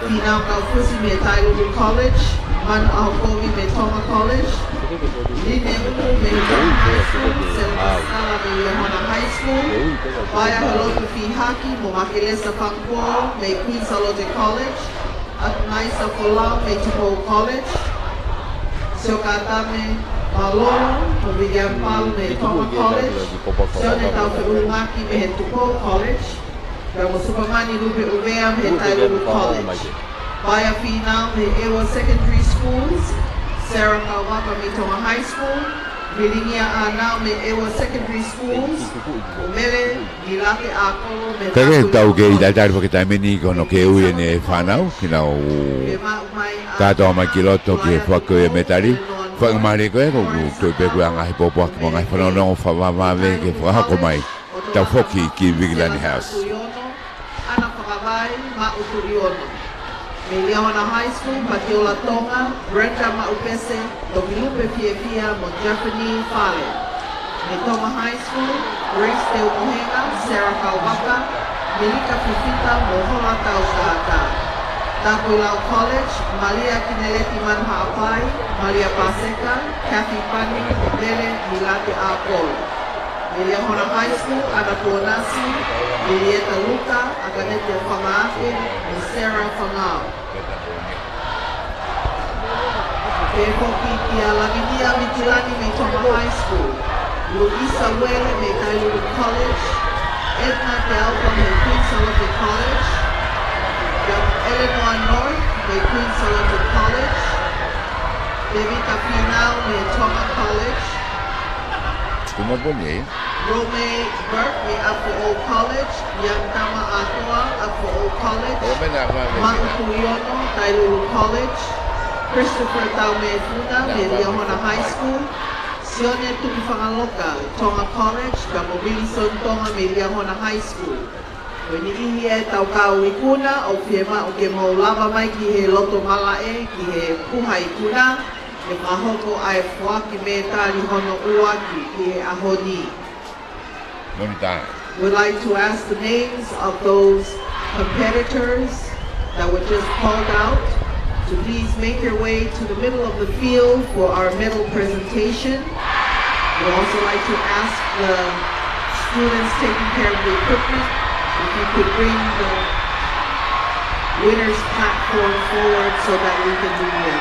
Fīnau Kaufusi mei Tailulu College, Manu ʻAhokovi mei Tonga College, Line Uhu mei Tonga High School, Sela Masekala mei Liahona High School, Paea Holotu Fihaki mo Makelesa Fangpo mei Queen Salote College, Atunaisa Folau mei Tupou College, Siokatame Malolo mo William Palu mei Tonga College, Sione Taufeʻulungaki mei he Tupou College, Ramo Supamani Lupe ʻUvea mei he Tailulu College. Paea Fīnau mei he ʻEua Secondary Schools, Sarah Kauvaka mei Tonga High School, Vilingia ʻAnau mei he ʻEua Secondary Schools, mo Mele Milate ʻAkolo mei he Ka ke Tapu tau ke i College. Tatali fakataimeni ko hono ke ui ʻene fānau, ke nau Ke maʻu mai ʻa kātoa mai ki loto ke Paea fakau e Tupou metali. Eleanor Fakamālō ko e ko u tui pē ko e ngaahi pōpoaki mo e ngaahi fanongo fakavavevave ke fakahoko mai. Tau foki ki Vigilani House. Ana Fakavai, Maʻu Tuʻiono. Mei Liahona High School, Patiola Tonga, Brenda Maʻupese, Tokilupe Fiefia, mo Jeffany Fale. Mei Tonga High School, Grace Teumohenga, Sarah Kauvaka, Melika Fifita, mo Hola Taukata. Tapuilau College, Malia Kineleti Manuhaʻapai, Malia Paseka, Kathy Pani, Mele Milate ʻApolo. Mei Liahona High School, Ana Ponasi, Julieta Luka, ʻAkanete Fangaafe, mo Sarah Fangau. Pea foki kia Lavinia Mitilani mei Tonga High School, Luisa Uele mei Tailulu College, Edna Delva mei Queen Salote College, Eleanor North mei Queen Salote College, Devita Fīnau mei Tonga College, Kumapuni. Romei Burke mei Afoʻou College, Ian Tama ʻAtoa, Afoʻou College, Maʻu Tuʻiono, Tailulu College, Christopher Taumefuna mei Liahona High School, Sione Tuʻifangaloka, Tonga College, ka mo Wilson Tonga mei Liahona High School. Ko e niʻihi ʻetau kau ikuna, ʻoku fiemaʻu ke mou lava mai ki he loto malaʻe, ki he puha ikuna, ke fakahoko ʻa e foaki metali hono ua ki he ʻaho ni. We'd like to ask the names of those competitors that were just called out to please make your way to the middle of the field for our medal presentation. We'd also like to ask the students taking care of the equipment if you could bring the winner's platform forward so that we can begin.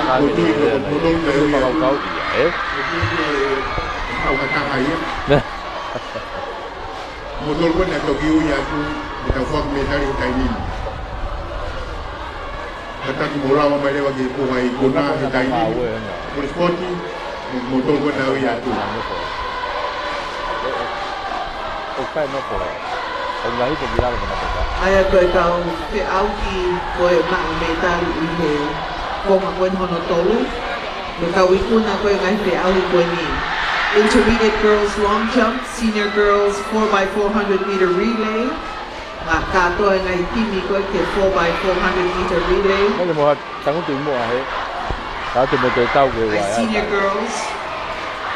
Ko e tui ko e moutolu naʻe ui atu. Fakakaukau ia, ē? Ko e tui ko e kau kakaha ia. Moutolu ko ē naʻe toki ui atu, ʻe tau foaki metali he taimi ni. Kātaki mou lava mai leva ki he puha ikuna he taimi ni. Ko e sipoti, moutolu ko ē naʻe ui atu. ʻOku ʻikai nofo ē. ʻOku lahi pē ki lalo mo na peka. ʻA ia ko e kau feʻauhi ko e maʻu metali ʻi he konga ko eni hono tolu. Ko e kau ikuna ko e ngaahi feʻauhi ko eni. Intermediate girls long jump, senior girls four by four hundred meter relay. Ngaahi kātoa e ngaahi timi ko e ki he four by four hundred meter relay. Mole mo ha tangutu ʻi muʻa he. Ka ʻoua te mou toe tau ki he uaea. Senior girls.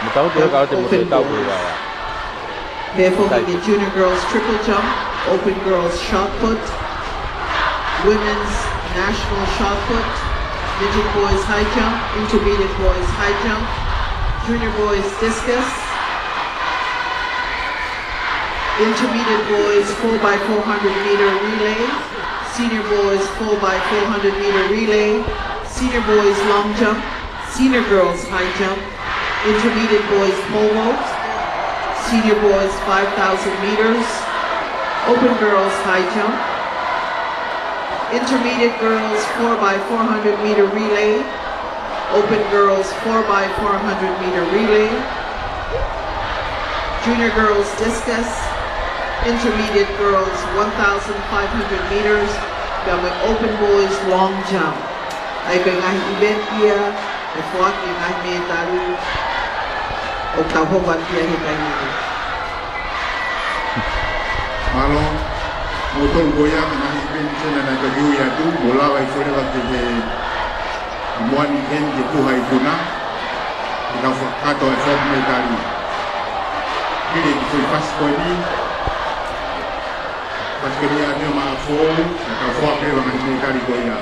Mo tangutu he ka ʻoua te mou toe tau ki he uaea. Pehē foki ki he junior girls triple jump, open girls shot put, women's national shot put, midget boys high jump, intermediate boys high jump, junior boys discus, intermediate boys four by four hundred meter relay, senior boys four by four hundred meter relay, senior boys long jump, senior girls high jump, intermediate boys pole vault, senior boys five thousand meters, open girls high jump, intermediate girls four by four hundred meter relay, open girls four by four hundred meter relay, junior girls discus, intermediate girls one thousand five hundred meters, pea mo e open boys long jump. ʻA ia ko e ngaahi event ia ʻe foaki e ngaahi metali ʻoku tau hoko atu ia he taimi ni. Mālō, moutolu ko ia, ko e ngaahi event ko ena naʻe toki ui atu, mou lava ʻi fole lava ki he moani ʻeni ki he puha ikuna. ʻE tau fakakakato e foaki metali. Pili ki he foʻi fasi ko eni. Fasi ko eni ʻa Neo Maʻafu, ʻe tau foaki leva e ngaahi metali ko ia.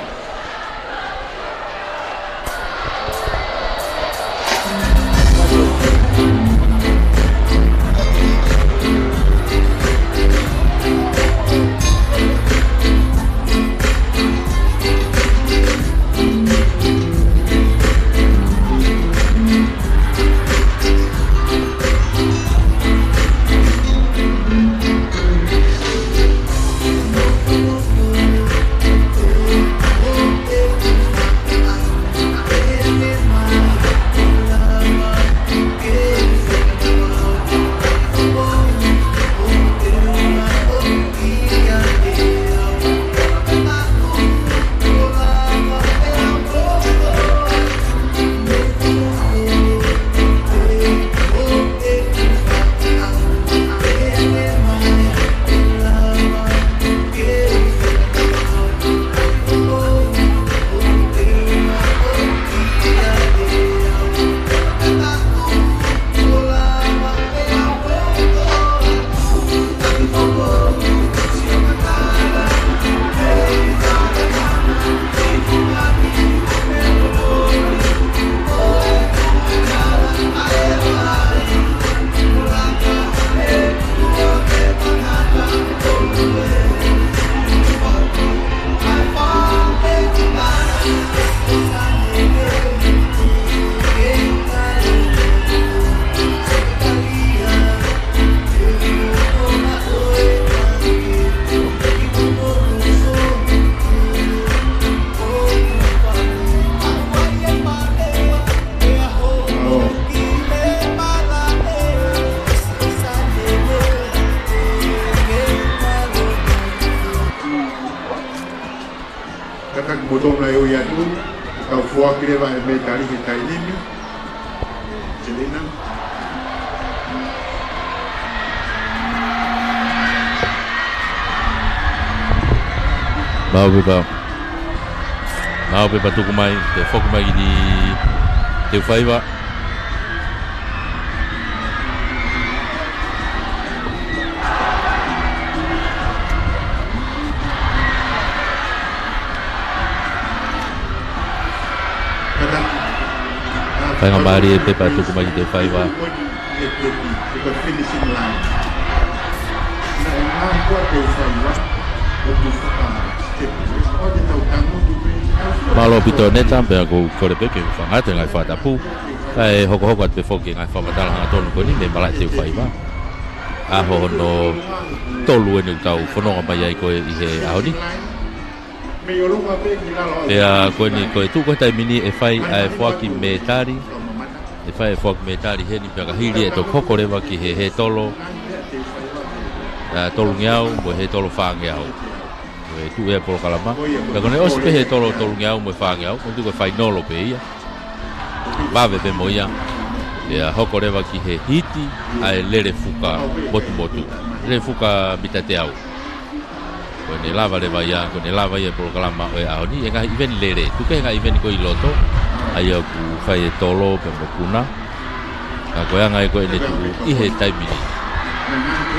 Kātaki moutolu naʻe ui atu, tau foaki leva e metali he taimi ni. Selina. Maʻu pepa. Maʻu pepa tuku mai, ke foki mai ki he faiva. Faingamālie e pepa tuku mai ki he faiva. Mālō ʻaupito Neta, pea ʻoku ou kole pē ke u fakaʻatā e ngaahi fakatapu. Kae hokohoko atu pē foki e ngaahi fakamatala hangatonu ko eni, mei he malaʻe Teufaiva. ʻAho hono tolu eni ʻoku tau fononga mai ai ko ē ʻi he ʻaho ni. Pea ko eni ko e tuʻu ko ē he taimi ni ʻe fai ʻa e foaki mētali. ʻE fai e foaki mētali heni pea ka hili ʻe toki hoko leva ki he hētolo, ā, tolungeau, mo e hētolo fāngeau. Ko e tuʻu ia e polokalama. Pea ko ʻene ʻosi pē hētolo tolungeau mo e fāngeau, ko e tuʻu ko e fainolo pē ia. Vave pē mo ia. Pea hoko leva ki he hiti ʻa e lele fuka motumotu. Lele fuka mita teau. Ko ʻene lava leva ia, ko ʻene lava ia e polokalama ʻo e ʻaho ni, e ngaahi ʻiveni lele. Tuku kehe e ngaahi ʻiveni ko ē ʻi loto, ʻa ia ʻoku fai e tolo pea mo e kuna. Ka ko e anga ia ko ē ʻene tuʻu ʻi he taimi ni.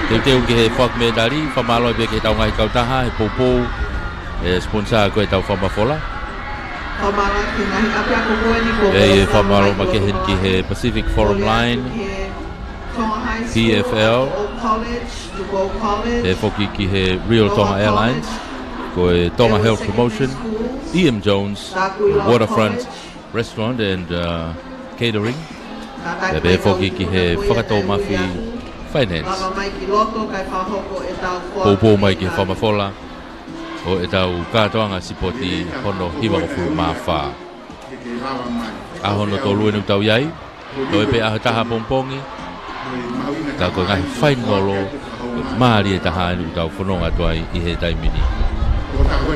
Teuteu ki he foaki mētali, fakamālō pē ki heʻetau ngaahi kautaha, he poupou, e sponsor ko ē ʻetau fakamafola. Fakamālō ki he ngaahi ʻapiako ko eni ko e fakamālō makehe ki he Pacific Forum Line, P F L, pehē foki ki he Real Tonga Airlines, ko e Tonga Health Promotion, E M Jones, Waterfront Restaurant and, uh, Catering, pea pehē foki ki he Fakatoumafi Finance. Poupou mai ki he fakamafola ʻo ʻetau kātoanga sipoti hono hivangofulu mā fā. ʻAho hono tolu eni ʻoku tau ʻi ai, toe pē ʻaho ʻe taha pongipongi, ka ko e ngaahi fainolo, ko e mālie taha eni ʻoku tau fononga atu ai ʻi he taimi ni.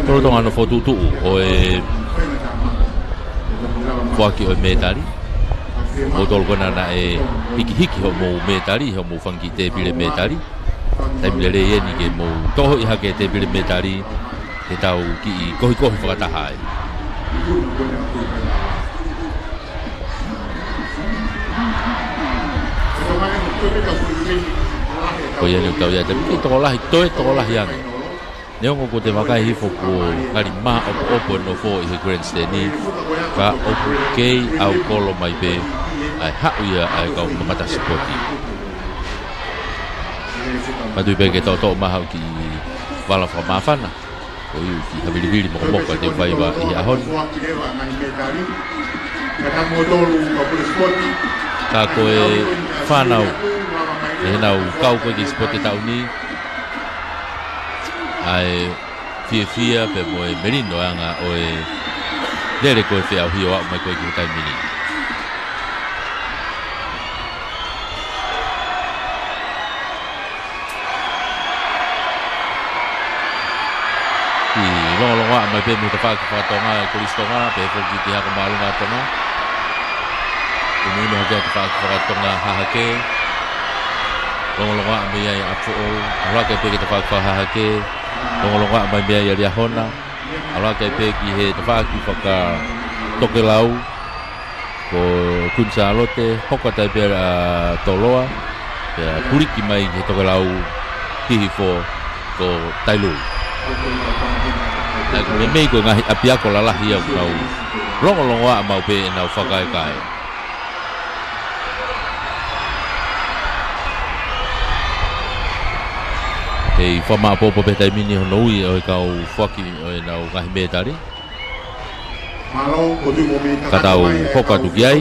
Lolotonga hono fokotuʻutuʻu ʻo e foaki ʻo e mētali, kimoutolu ko ena naʻe hikihiki hoʻomou mētali, hoʻomou fanga kiʻi tēpile mētali. Taimi lelei eni ke mou tohoʻi hake e tēpile mētali, ke tau kiʻi kohikohi fakataha ai. Ko ia eni ʻoku tau ʻi ai, taimi ke tokolahi, toe tokolahi ange. Neongo kuo te vakai hifo kuo ngali māʻopoʻopo e nofo ʻi he grandstand ni, ka ʻoku kei ʻaukolo mai pē ʻa e haʻu ia ʻa e kau mamata sipoti. Manatuʻi pē ke toʻotoʻo mai haʻo kiʻi vala fakamāfana, koeʻuhi ke havilivili mokomoko ʻa Teufaiva ʻi he ʻaho ni. Ka ko e fānau, ʻi heʻenau kau ko ē ki he sipoti taʻu ni, ʻa e fiefia pea mo e melino ʻa e anga ʻo e lele ko ē feʻauhi ʻo aʻu mai ko ē ki he taimi ni. Kiʻi longolongoaʻa mai pē mei he tafaʻaki fakatonga ʻa e Kolisi Tonga, pehē foki ki he Hako Māʻolunga ʻa Tonga. Unuunu hake ʻa e tafaʻaki fakatonga hahake. Longolongoaʻa mei ai ʻa Foʻou, ʻalu hake pē ki he tafaʻaki fakahahake. Longolongoaʻa mai mei ai ʻa Liahona, ʻalu hake pē ki he tafaʻaki fakatokelau. Ko Kuini Sālote, hoko atu ai pē ʻa Toloa, pea kuliki mai ki he tokelau hihifo ko Tailulu. Naʻe meimei ko e ngaahi ʻapiako lalahi ia ʻoku nau longolongoaʻa maʻu pē ʻenau fakakaekae. Kei fakamāʻopoʻopo pē he taimi ni hono ui ʻo e kau foaki ʻo ʻenau ngaahi mētali. Ka tau hoko atu ki ai.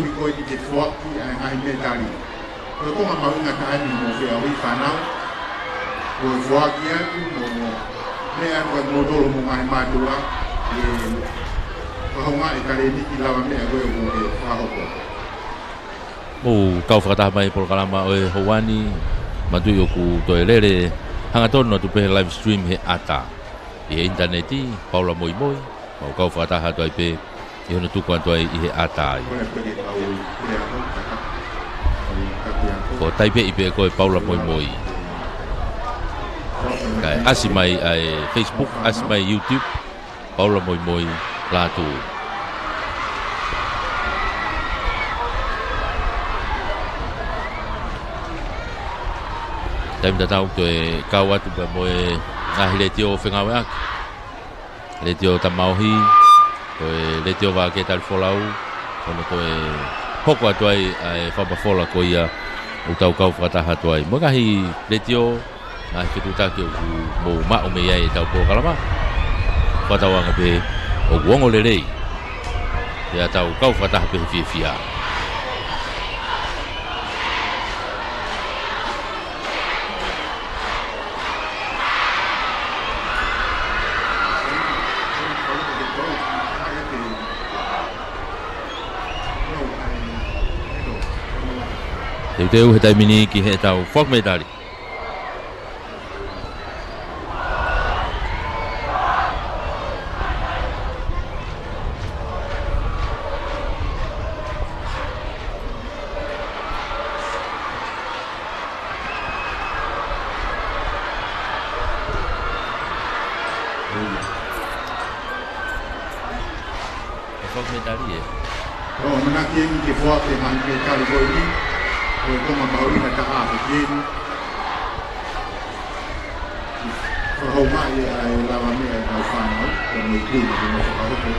Mou kau fakataha mai he polokalama ʻo e houa ni, manatuʻi ʻoku toe lele hangatonu atu pē he live stream he ʻata ʻi he ʻinitaneti, Paula Moimoi, mau kau fakataha atu ai pē ʻi hono tuku atu ai ʻi he ʻata ai. Ko e taipeʻi pē ko e Paula Moimoi. Kae ʻasi mai ʻa e Facebook, ʻasi mai YouTube, Paula Moimoi Lātū. Taimi tatau toe kau atu pē mo e ngaahi letiō fengāueʻaki. Letiō Tamaohi, ko e letiō Vākē Talifolau, ko hono toe hoko atu ai ʻa e fakafola ko ia ʻoku tau kau fakataha atu ai. Mo e ngaahi letiō, ngaahi fetuʻutaki ʻoku mou maʻu mei ai ʻetau polokalama. Fakatauange pē ʻoku ongo lelei Pea tau kau fakataha pē he fiefia. Teuteu he taimi ni ki heʻetau foaki mētali. ʻE foaki mētali ē. ʻOku ʻamanaki eni ke foaki e ngaahi mētali ko eni, ko e konga mahuʻinga taha ʻo e keni. Fakahoko mai ʻa e lavameʻa ʻa e kau fānau, ko e meʻa ʻoku nau fakahoko,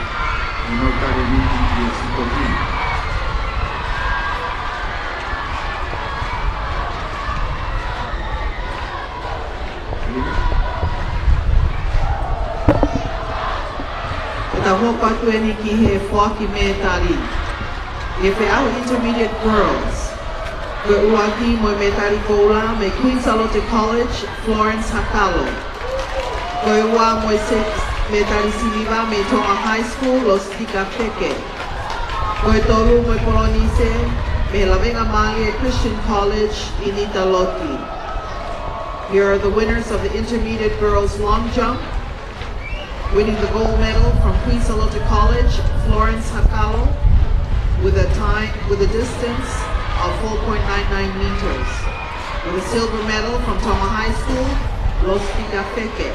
ʻo nau tali ni ki he sitoki. ʻE tau hoko atu eni ki he foaki mētali. ʻI he feʻauhi Intermediate Girls, ko e ʻuluaki mo e mētali koula mei Queen Sālote College, Florence Hakalo. Ko e ua mo e six mētali siliva mei Tonga High School, Lositika Feke. Ko e tolu mo e polonise mei Lavengamālie Christian College, ʻInita Loti. Here are the winners of the intermediate girls long jump. Winning the gold medal from Queen Sālote College, Florence Hakalo, with a time, with a distance of four point nine nine meters. With a silver medal from Tonga High School, Lositika Feke.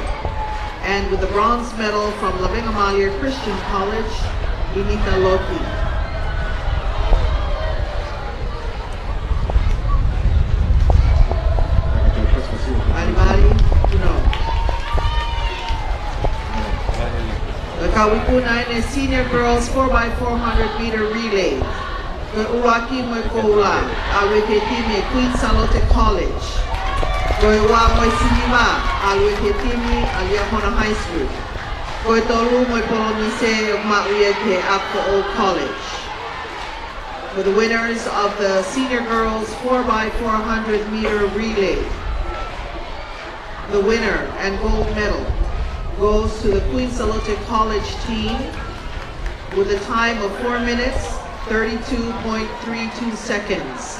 And with the bronze medal from Lavengamālie Christian College, ʻInita Loti. Mālimali, no. Ko e kau ikuna eni e Senior Girls four by four hundred meter relay. Ko e ʻuluaki mo e koula, ʻalu ia ki he timi Queen Sālote College. Ko e ua mo e siliva, ʻalu ia ki he timi ʻa Liahona High School. Ko e tolu mo e polonise, maʻu ia ki he Apifoʻou College. For the winners of the Senior Girls four by four hundred meter relay, the winner and gold medal goes to the Queen Sālote College team with a time of four minutes, thirty-two point three two seconds.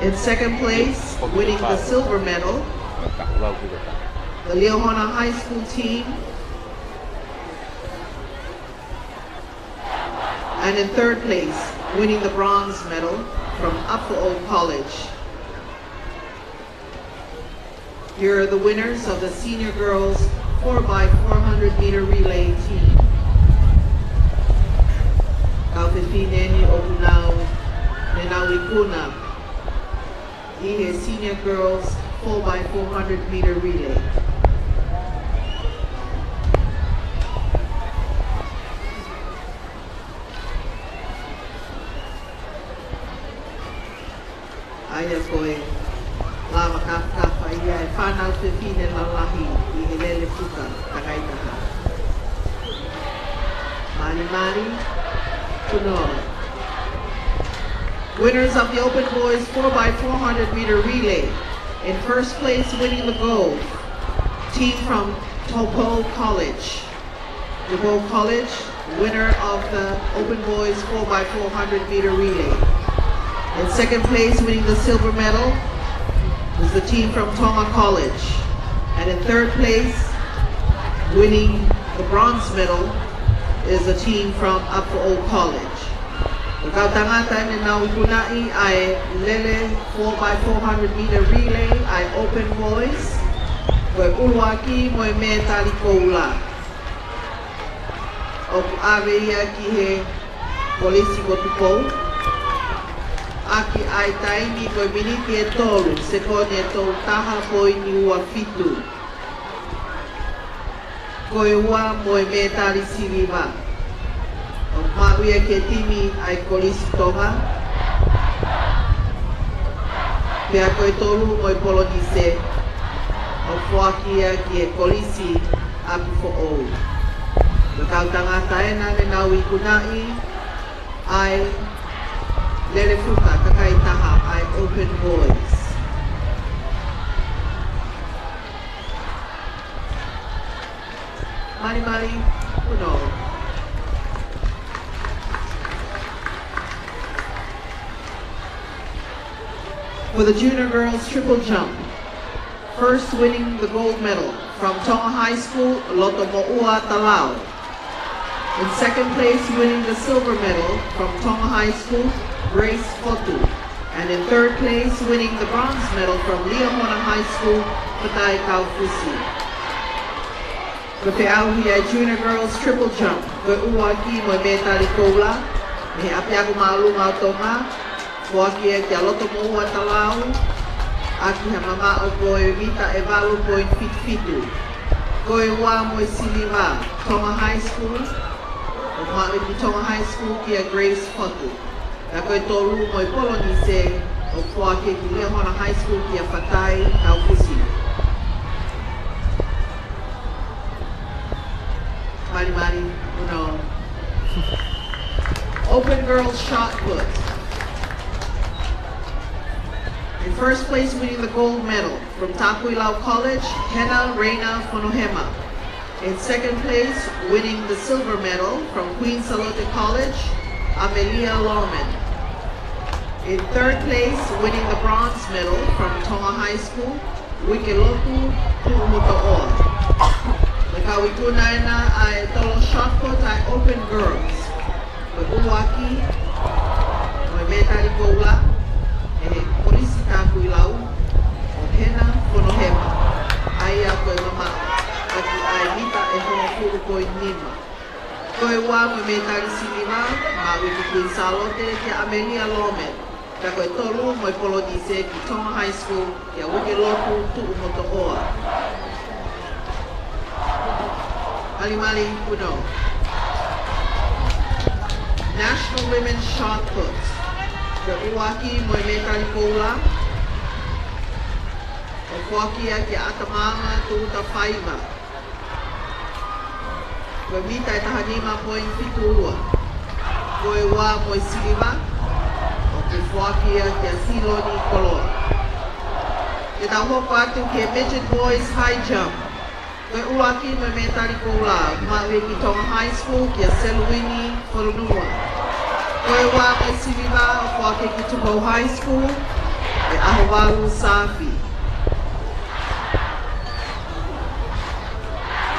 In second place, winning the silver medal, the Liahona High School team. And in third place, winning the bronze medal from Apifoʻou College. Here are the winners of the Senior Girls four by four hundred meter relay team. Kau fefine eni ʻoku nau, ne nau ikuna ʻi he Senior Girls four by four hundred meter relay. ʻA ia ko e lava kafakafa ia e fānau fefine lalahi ʻi he lele fuka tangataʻeiki. Mālimali, Kunoa. Winners of the Open Boys four by four hundred meter relay. In first place, winning the gold, team from Tupou College. Tupou College, winner of the Open Boys four by four hundred meter relay. In second place, winning the silver medal, is the team from Tonga College. And in third place, winning the bronze medal, is the team from Apifoʻou College. Ko e kau tangata eni ne nau ikunaʻi ʻa e lele four by four hundred meter relay ʻa e Open Boys, ko e ʻuluaki mo e mētali koula, ʻoku ʻave ia ki he Kolisi ko Tupou, ʻaki ʻa e taimi ko e miniti ʻe tolu, sekoni ʻe tolu taha poini ua fitu. Ko e ua mo e mētali siliva, ʻoku maʻu ia ki he timi ʻa e Kolisi Tonga. Pea ko e tolu mo e polonise, ʻoku foaki ia ki he Kolisi Apifoʻou. Ko e kau tangata ena ne nau ikunaʻi ʻa e lele fuka kakai taha ʻa e Open Boys. Malimali, Puno. For the junior girls triple jump, first winning the gold medal from Tonga High School, Lotomoʻua Talau. In second place, winning the silver medal from Tonga High School, Grace Fotu. And in third place, winning the bronze medal from Liahona High School, Fatai Kaufusi. Ko e feʻauhi ʻa e Junior Girls Triple Jump, ko e ʻuluaki mo e mētali koula mei he ʻApiako Māʻolunga ʻo Tonga, foaki ia kia Lotomoʻua Talau, ʻaki ha mamaʻo ko e mita ʻe valu poini fitu fitu. Ko e ua mo e siliva, Tonga High School, ʻo maʻu ki Tonga High School kia Grace Fotu. Ka ko e tolu mo e polonise, ʻo foaki ki Liahona High School kia Fatai Kaufusi. Malimali, Puno. Open girls shot put. In first place, winning the gold medal from Tapuilau College, Hena Reina Fonohema. In second place, winning the silver medal from Queen Sālote College, Amelia Lawman. In third place, winning the bronze medal from Tonga High School, Uikelotu Tuʻumotoʻoa. Ko e kau ikuna ena ʻa e tolo shot put ʻa e Open Girls. Ko e ʻuluaki mo e mētali koula, ʻe he Kolisi Tapuilau, ʻo Hena Fonohema, ʻa ia ko e mamaʻo ʻaki ʻa e mita ʻe hongofulu poini nima. Ko e ua mo e mētali siliva, maʻu ʻe Queen Sālote kia Amelia Lawman. Ka ko e tolu mo e polonise ki Tonga High School, kia Uikelotu Tuʻumotoʻoa. Malimali, Puno. National Women's Shot Put. Ko e ʻuluaki mo e mētali koula, ʻo foaki ia kia ʻAtamaanga Tuʻutafaiva. Ko e mita ʻe taha nima poini fitu ua. Ko e ua mo e siliva, ʻoku foaki ia kia Siloni Koloa. Ke tau hoko atu ki he Midget Boys High Jump. Ko e ʻuluaki mo e mētali koula, maʻu ia ki Tonga High School kia Seluini Fonua. Ko e ua mo e siliva, ʻo foaki ki Tupou High School, ʻe ʻAhovalu Safi.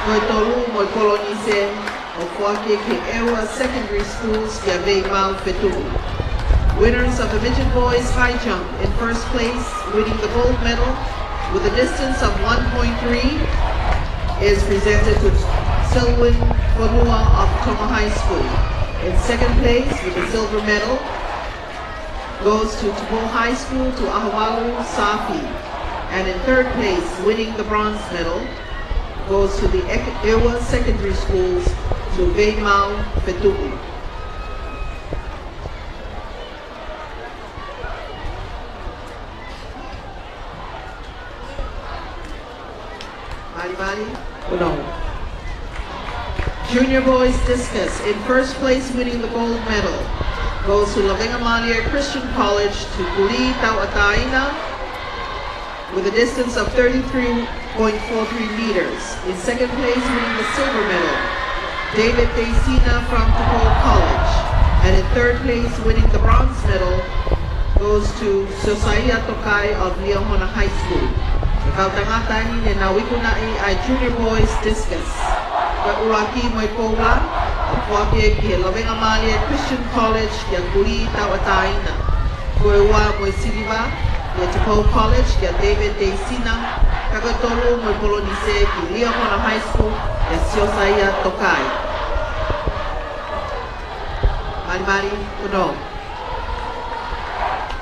Ko e tolu mo e polonise, ʻo foaki ki he ʻEua Secondary Schools kia Veimau Fetuʻu. Winners of the Midget Boys High Jump, in first place, winning the gold medal with a distance of one point three, is presented to Selwyn Fonua of Tonga High School. In second place, with a silver medal, goes to Tupou High School, to ʻAhovalu Safi. And in third place, winning the bronze medal, goes to the Ek-, ʻEua Secondary Schools, to Veimau Fetuʻu. Malimali, Puno. Junior boys discus, in first place, winning the gold medal, goes to Lavengamalie Christian College, to Kulī Tauʻatāina, with a distance of thirty-three point four three meters. In second place, winning the silver medal, David Deisina from Tupou College. And in third place, winning the bronze medal, goes to Siosaia Tokai of Liahona High School. Ko e kau tangata eni ne nau ikunaʻi ʻa e junior boys discus. Ko e ʻuluaki mo e koula, ʻo foaki ki he Lavengamalie Christian College kia Kulī Tauʻatāina. Ko e ua mo e siliva, kia Tupou College, kia David Deisina, ka ko e tolu mo e polonise ki Liahona High School, kia Siosaia Tokai. Malimali, Puno.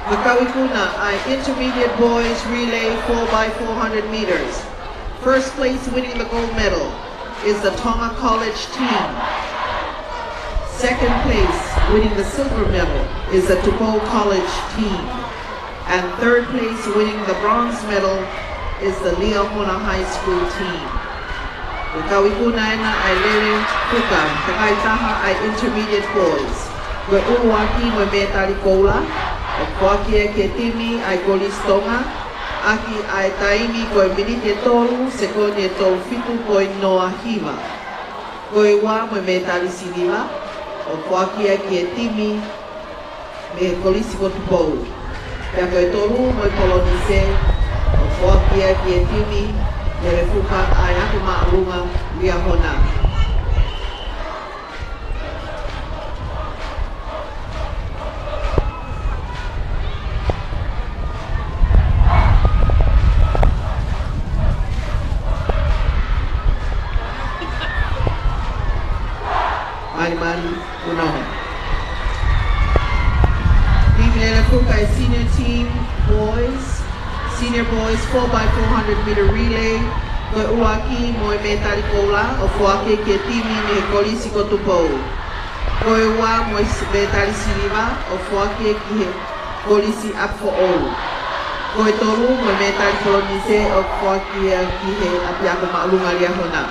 Ko e kau ikuna ʻa e Intermediate Boys Relay four by four hundred meters. First place winning the gold medal is the Tonga College team. Second place winning the silver medal is the Tupou College team. And third place winning the bronze medal is the Liahona High School team. Ko e kau ikuna ena ʻa e Lele Fuka, kakai taha ʻa e Intermediate Boys. Ko e ʻuluaki mo e mētali koula, ʻoku foaki ia ki he timi ʻa e Kolisi Tonga, ʻaki ʻa e taimi ko e miniti ʻe tolu, sekoni ʻe tolu fitu poini noa hiva. Ko e ua mo e mētali siliva, ʻoku foaki ia ki he timi mei he Kolisi ko Tupou. Pea ko e tolu mo e polonise, ʻoku foaki ia ki he timi mei he fuka ʻa e Ako Māʻolunga Liahona. Malimali, Punoho. Timi Lele Fuka ʻa e senior team boys, senior boys four by four hundred meter relay, ko e ʻuluaki mo e mētali koula, ʻoku foaki ki he timi mei he Kolisi ko Tupou. Ko e ua mo e s-, mētali siliva, ʻoku foaki ki he Kolisi ʻApifoʻou. Ko e tolu mo e mētali polonise, ʻoku foaki ia ki he ʻApiako Māʻolunga Liahona.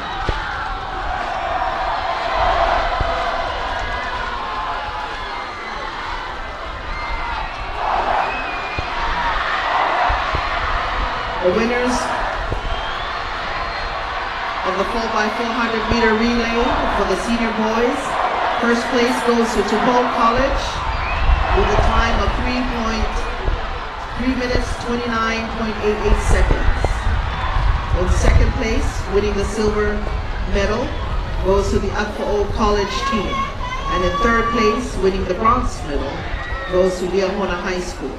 The winners of the four by four hundred meter relay for the senior boys. First place goes to Tupou College with a time of three point, three minutes, twenty-nine point eight eight seconds. In second place, winning the silver medal, goes to the ʻApifoʻou College team. And in third place, winning the bronze medal, goes to Liahona High School.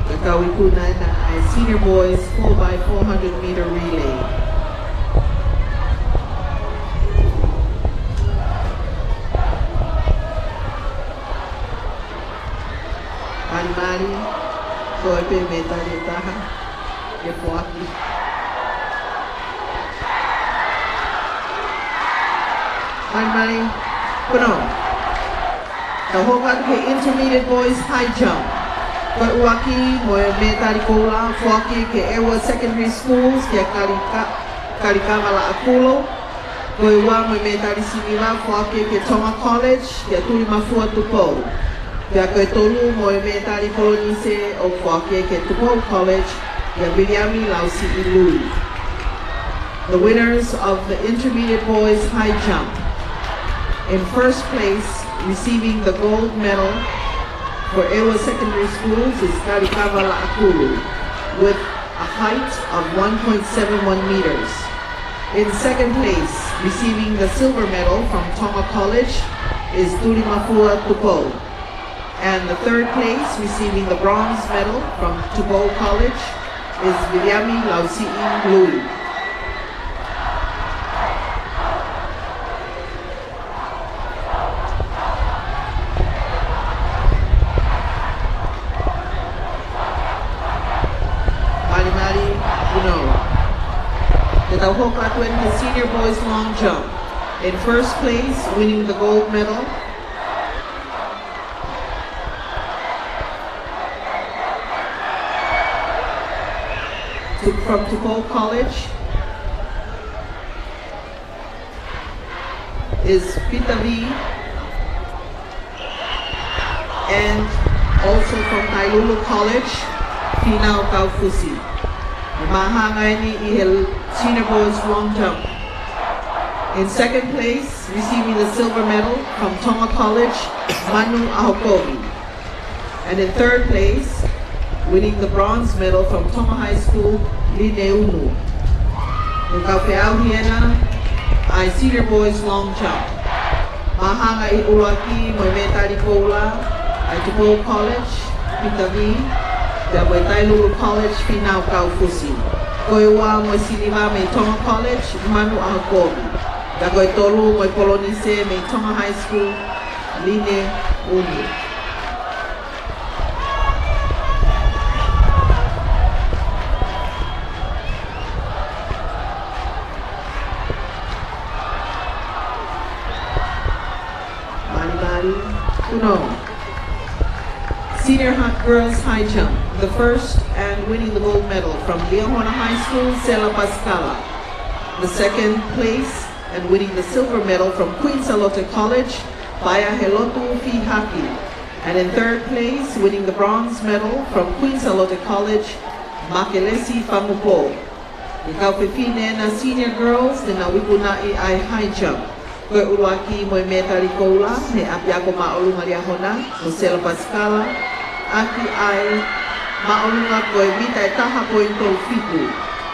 Ko e kau ikuna ena ʻa e senior boys four by four hundred meter relay. Malimali, ko e pē mētali ʻe taha ke foaki. Malimali, Punoho. Tau hoko atu ki he intermediate boys high jump. Ko e ʻuluaki mo e mētali koula, foaki ki he ʻEua Secondary Schools, kia Kalika-, Kalikava Laʻakulo. Ko e ua mo e mētali siliva, foaki ki he Tonga College, kia Tulimafua Tupou. Pea ko e tolu mo e mētali polonise, ʻoku foaki ki he Tupou College, kia Viliami Lausiʻi Lui. The winners of the intermediate boys high jump. In first place, receiving the gold medal for ʻEua Secondary Schools is Kalikava Laʻakulo with a height of one point seven one meters. In second place, receiving the silver medal from Tonga College is Tulimafua Tupou. And the third place, receiving the bronze medal from Tupou College, is Viliami Lausiʻi Lui. Malimali, Punoho. Te tau hoko atu eni ki he senior boys long jump. In first place, winning the gold medal, to, from Tupou College is Peter V, and also from Tailulu College, Finau Kaufusi. Māhanga eni ʻi he senior boys long jump. In second place, receiving the silver medal from Tonga College, Manu ʻAhokovi. And in third place, winning the bronze medal from Tonga High School, Line Unu. Ko e kau feʻauhi ena ʻa e senior boys long jump. Māhanga ʻi he ʻuluaki mo e mētali koula ʻa e Tupou College, Peter V, pea mo e Tailulu College, Finau Kaufusi. Ko e ua mo e siliva mei Tonga College, Manu ʻAhokovi. Pea ko e tolu mo e polonise mei Tonga High School, Line Unu. Kuno. Senior High Girls High Jump, the first and winning the gold medal from Liahona High School, Sela Pasikala. The second place and winning the silver medal from Queen Sālote College, Paea Helotu Fihaki. And in third place, winning the bronze medal from Queen Sālote College, Makelesi Famupo. Ko e kau fefine ʻena senior girls, te nau ikunaʻi ʻa e high jump. Ko e ʻuluaki mo e mētali koula, mei he ʻapiako māʻolunga Liahona, ko Sela Pasikala, ʻaki ʻa e māʻolunga ko e mita ʻe taha poini tolu fitu.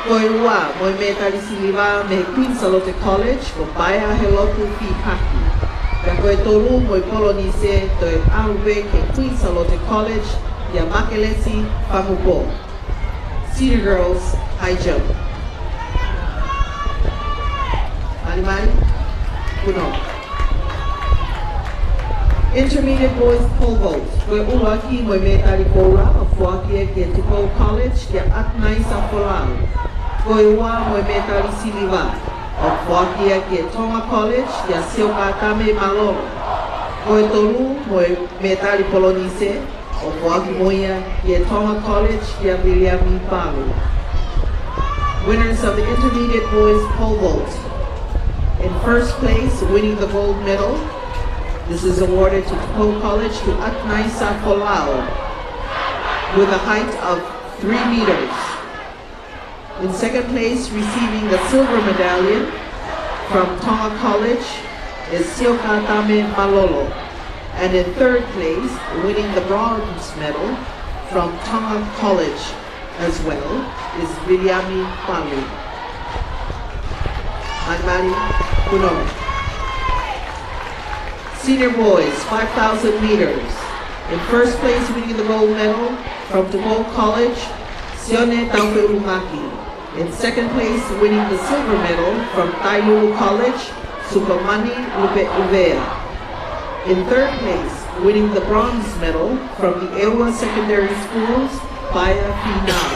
Ko e ua mo e mētali siliva mei he Queen Sālote College, ko Paea Helotu Fihaki. Pea ko e tolu mo e polonise, toe ʻalu pē ki he Queen Sālote College, kia Makelesi Famupo. Senior girls, high jump. Malimali, kuno. Intermediate boys pole vault. Ko e ʻuluaki mo e mētali koula, ʻoku foaki ia ki he Tupou College, kia ʻAtunaisa Folau. Ko e ua mo e mētali siliva, ʻoku foaki ia ki he Tonga College, kia Siokatame Malolo. Ko e tolu mo e mētali polonise, ʻoku foaki mo ia ki he Tonga College, kia Viliami Palu. Winners of the intermediate boys pole vault. In first place, winning the gold medal, this is awarded to Tupou College, to atunaisa Folau, with a height of three meters. In second place, receiving the silver medallion from Tonga College is Siokatame Malolo. And in third place, winning the bronze medal from Tonga College as well is Viliami Palu. Malimali, kuno. Senior boys, five thousand meters. In first place, winning the gold medal from Tupou College, Sione Taufeʻulungaki. In second place, winning the silver medal from Tailulu College, Supamani Lupeʻuvea. In third place, winning the bronze medal from the ʻEua Secondary Schools, Paea Finau.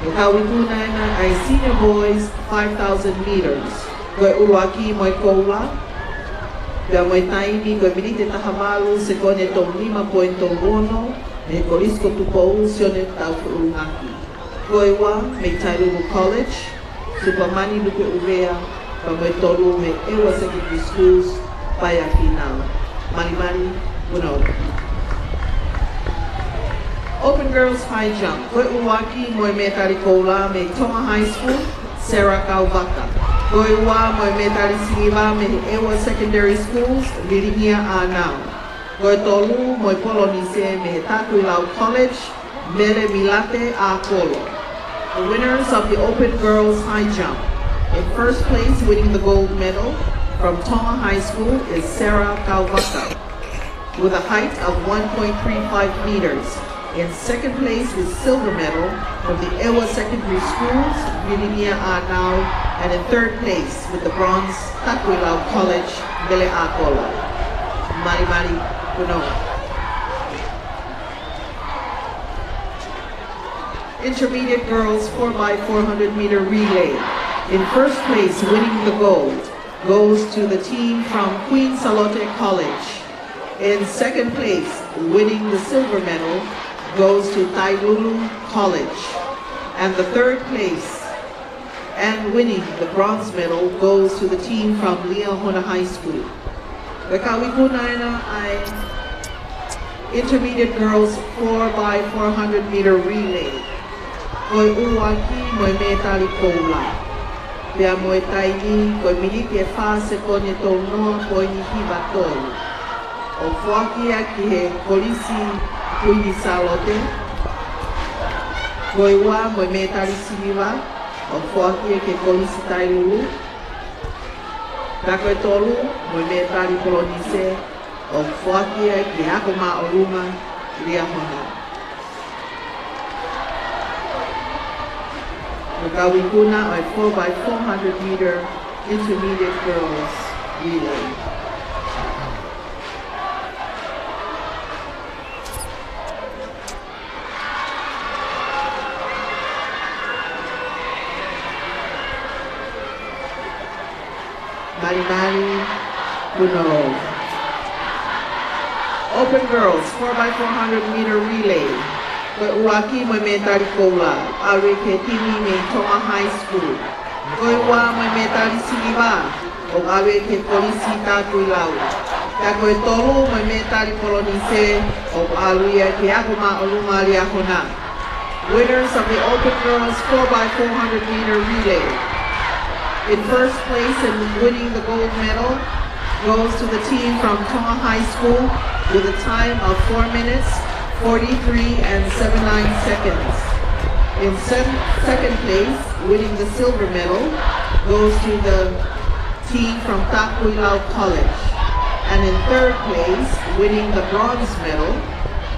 Ko e kau ikuna ʻena ʻa e senior boys, five thousand meters. Ko e ʻuluaki mo e koula, pea mo e taimi ko e miniti ʻe taha valu, sekoni ʻe tolu nima poini tolu ono, mei he Kolisi ko Tupou, Sione Taufeʻulungaki. Ko e ua mei Tailulu College, Supamani Lupeʻuvea, pea mo e tolu mei ʻEua Secondary Schools, Paea Finau. Malimali, kuno. Open Girls High Jump. Ko e ʻuluaki mo e mētali koula mei Tonga High School, Sarah Kauvaka. Ko e ua mo e mētali siliva mei he ʻEua Secondary Schools, Vilimia ʻĀnau. Ko e tolu mo e polonise mei he Takuilau College, Mele Milate ʻAkolo. The winners of the Open Girls High Jump. In first place, winning the gold medal from Tonga High School, is Sarah Kauvaka, with a height of one point three five meters. In second place is silver medal from the ʻEua Secondary Schools, Vilimia ʻĀnau, and in third place with the bronze, Takuilau College, Mele ʻAkolo. Malimali, kuno. Intermediate girls four by four hundred meter relay. In first place, winning the gold, goes to the team from Queen Sālote College. In second place, winning the silver medal, goes to Tailulu College. And the third place, and winning the bronze medal, goes to the team from Liahona High School. Ko e kau ikuna ʻena ʻa e Intermediate Girls four by four hundred meter relay. Ko e ʻuluaki mo e mētali koula, pea mo e taimi ko e miniti ʻe fā, sekoni ʻe tolu noa poini hiva tolu. ʻOku foaki ia ki he Kolisi Kuini Sālote. Ko e ua mo e mētali siliva, ʻoku foaki ia ki he Kolisi Tailulu. Pea ko e tolu mo e mētali polonise, ʻoku foaki ia ki he Ako Māʻolunga Liahona. Ko e kau ikuna ʻo e four by four hundred meter intermediate girls relay. Malimali, kuno. Open Girls four by four hundred meter relay. Ko e ʻuluaki mo e mētali koula, ʻalu ia ki he timi mei Tonga High School. Ko e ua mo e mētali siliva, ʻoku ʻalu ia ki he Kolisi Tapuilau. Pea ko e tolu mo e mētali polonise, ʻoku ʻalu ia ki he Ako Māʻolunga Liahona. Winners of the Open Girls four by four hundred meter relay. In first place and winning the gold medal goes to the team from Tonga High School with a time of four minutes, forty-three and seven nine seconds. In se-, second place, winning the silver medal, goes to the team from Tapuilau College. And in third place, winning the bronze medal,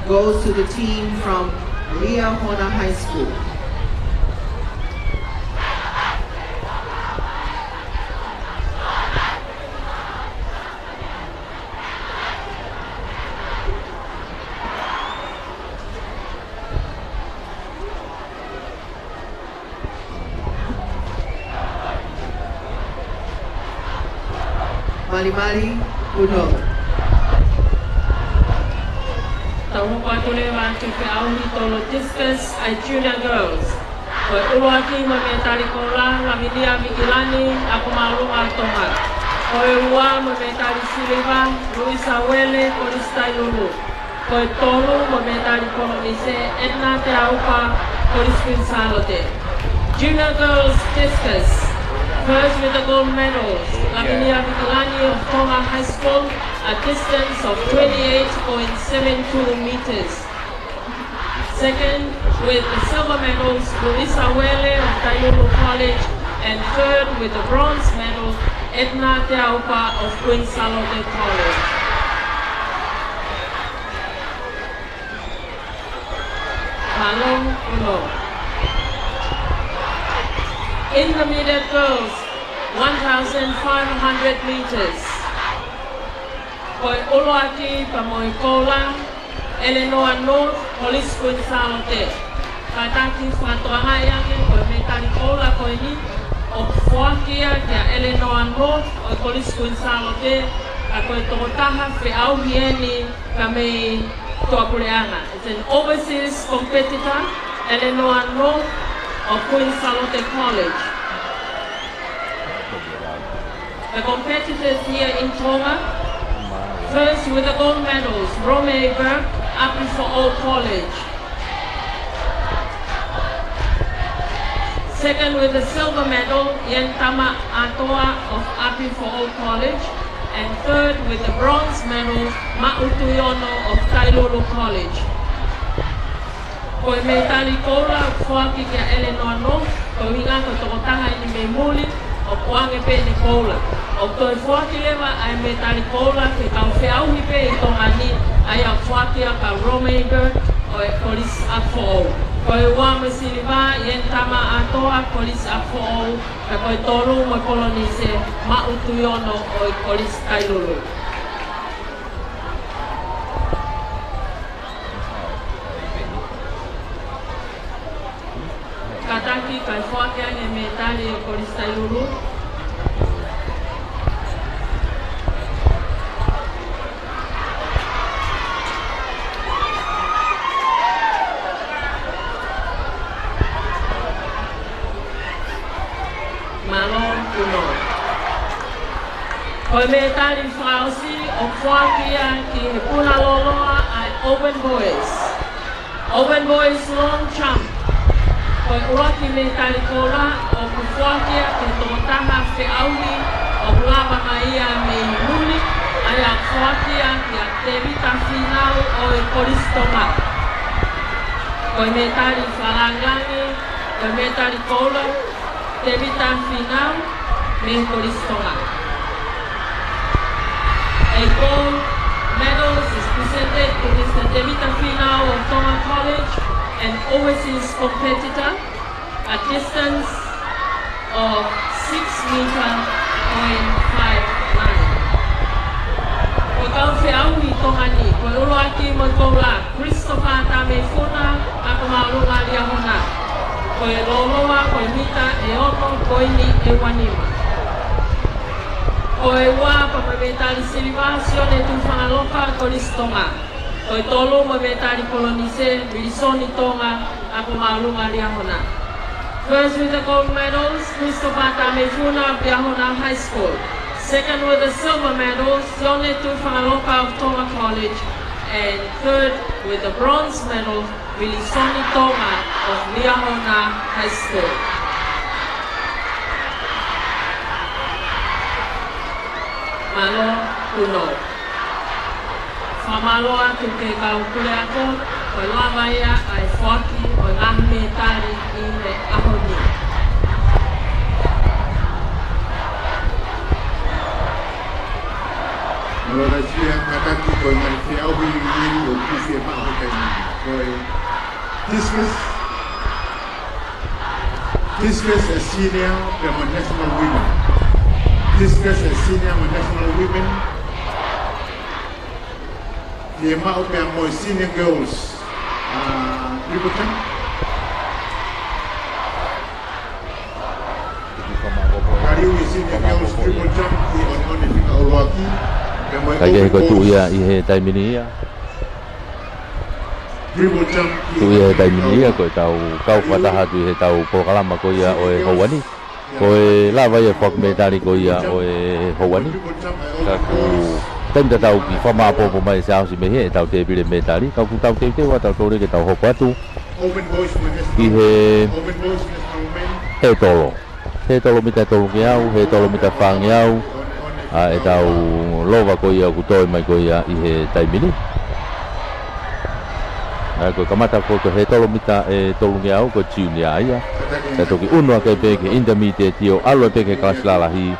goes to the team from Liahona High School. Malimali, uno. Tau hoko atu leva ki he feʻauhi tolo discus ʻa e Junior Girls. Ko e ʻuluaki mo e mētali koula, Lavinia Vikilani, Ako Māʻolunga Tonga. Ko e ua mo e mētali siliva, Luisa Uele, Kolisi Tailulu. Ko e tolu mo e mētali polonise, Edna Teaupa, Kolisi Kuini Sālote. Junior Girls Discus. First with the gold medals, Lavinia Vikilani of Tonga High School, a distance of twenty-eight point seven two meters. Second with the silver medals, Luisa Uele of Tailulu College, and third with the bronze medal, Edna Teaupa of Kuini Sālote College. Mālō, mālō. Intermediate girls, one thousand five hundred meters. Ko e ʻuluaki pea mo e koula, Eleanor North, Kolisi Kuini Sālote. Kātaki fakatokangaʻi ange ko e mētali koula ko eni, ʻoku foaki ia kia Eleanor North ʻo e Kolisi Kuini Sālote, ka ko e tokotaha feʻauhi eni ka mei tuʻapuleʻanga. It's an overseas competitor, Eleanor North of Kuini Sālote College. The competitors here in Tonga, first with the gold medals, Romeo Burke, ʻApifoʻou College. Second with the silver medal, Ian Tama Atoa of ʻApifoʻou College. And third with the bronze medal, Maʻu Tuiono of Tailulu College. Ko e mētali koula ʻoku foaki kia Eleanor North, ko e ʻuhinga ko e tokotaha eni mei muli, ʻoku ʻoange pē ʻene koula. ʻOku toe foaki leva ʻa e mētali koula ki he kau feʻauhi pē ʻi Tonga ni, ʻa ia ʻoku foaki ia kia Romeo Burke ʻo e Kolisi ʻApifoʻou. Ko e ua mo e siliva, Ian Tama Atoa, Kolisi ʻApifoʻou, pea ko e tolu mo e polonise, Maʻu Tuiono ʻo e Kolisi Tailulu. Kātaki kae foaki ange e mētali ʻo e Kolisi Tailulu. Mālō, mālō. Ko e mētali fakaʻosi ʻoku foaki ia ki he puna lōloa ʻa e Open Boys. Open Boys Long Jump. Ko e ʻuluaki mētali koula ʻoku foaki ia ki he tokotaha feʻauhi ʻoku lava mai ia mei muli, ʻa ia ʻoku foaki ia kia Tevita Fīnau ʻo e Kolisi Tonga. Ko e mētali fakalangilangi, ko e mētali koula, Tevita Fīnau, mei Kolisi Tonga. A gold medal is presented to Mister Tevita Fīnau of Tonga College, an overseas competitor, a distance of six meter point five nine. Ko e kau feʻauhi ʻi Tonga ni, ko e ʻuluaki mo e koula, Christopher Tameifuna, Ako Māʻolunga Liahona. Ko e lōloa, ko e mita ʻe ono poini ʻe ua nima. Ko e ua pea mo e mētali siliva, Sione Tuʻifangaloka, Kolisi Tonga. Ko e tolu mo e mētali polonise, Vilisoni Tonga, Ako Māʻolunga Liahona. First with the gold medals, Christopher Tamefuna of Liahona High School. Second with the silver medal, Sione Tuʻifangaloka of Tonga College. And third with the bronze medal, Vilisoni Tonga of Liahona High School. Mālō, kuno. Fakamālō atu ki he kau puleako, ko e lava ia ʻa e foaki ʻo e ngaahi mētali ʻi he ʻaho ni. Mālō, naʻe fie kātaki ko e ngaahi feʻauhi ʻoku fiemaʻu he taimi ni. Ko e discus, discus as senior pea mo national women. Discus as senior mo national women. Fiemaʻu pea mo e senior girls, uh, triple jump. Kaliu ʻi he senior girls triple jump ʻi he ʻoneʻone fika ʻuluaki. Pea mo e Kaikehe ko e tuʻu ia ʻi he taimi ni ia. Triple jump ʻi he Tuʻu ia he taimi ni ia, ko e tau kau fakataha atu ʻi he tau polokalama ko ia ʻo e houa ni. Ko e lava ia e foaki mētali ko ia ʻo e houa ni. Ka ʻoku taimi tatau ke fakamāʻopoʻopo mai ʻe Siaosi mei he ʻetau tēpile mētali. Ka ʻoku tau teuteu ʻa tautolu ke tau hoko atu ki he hētolo. Hētolo mita tolungeau, hētolo mita fāngeau. ʻA ʻetau lova ko ia ʻoku toe mai ko ia ʻi he taimi ni. ʻA ia ko e kamata ko e hētolo mita ʻe tolungeau, ko e junior ia. Ka toki ʻunu hake pē ki he intermediate ʻo ʻalu pē ki he kalasi lalahi,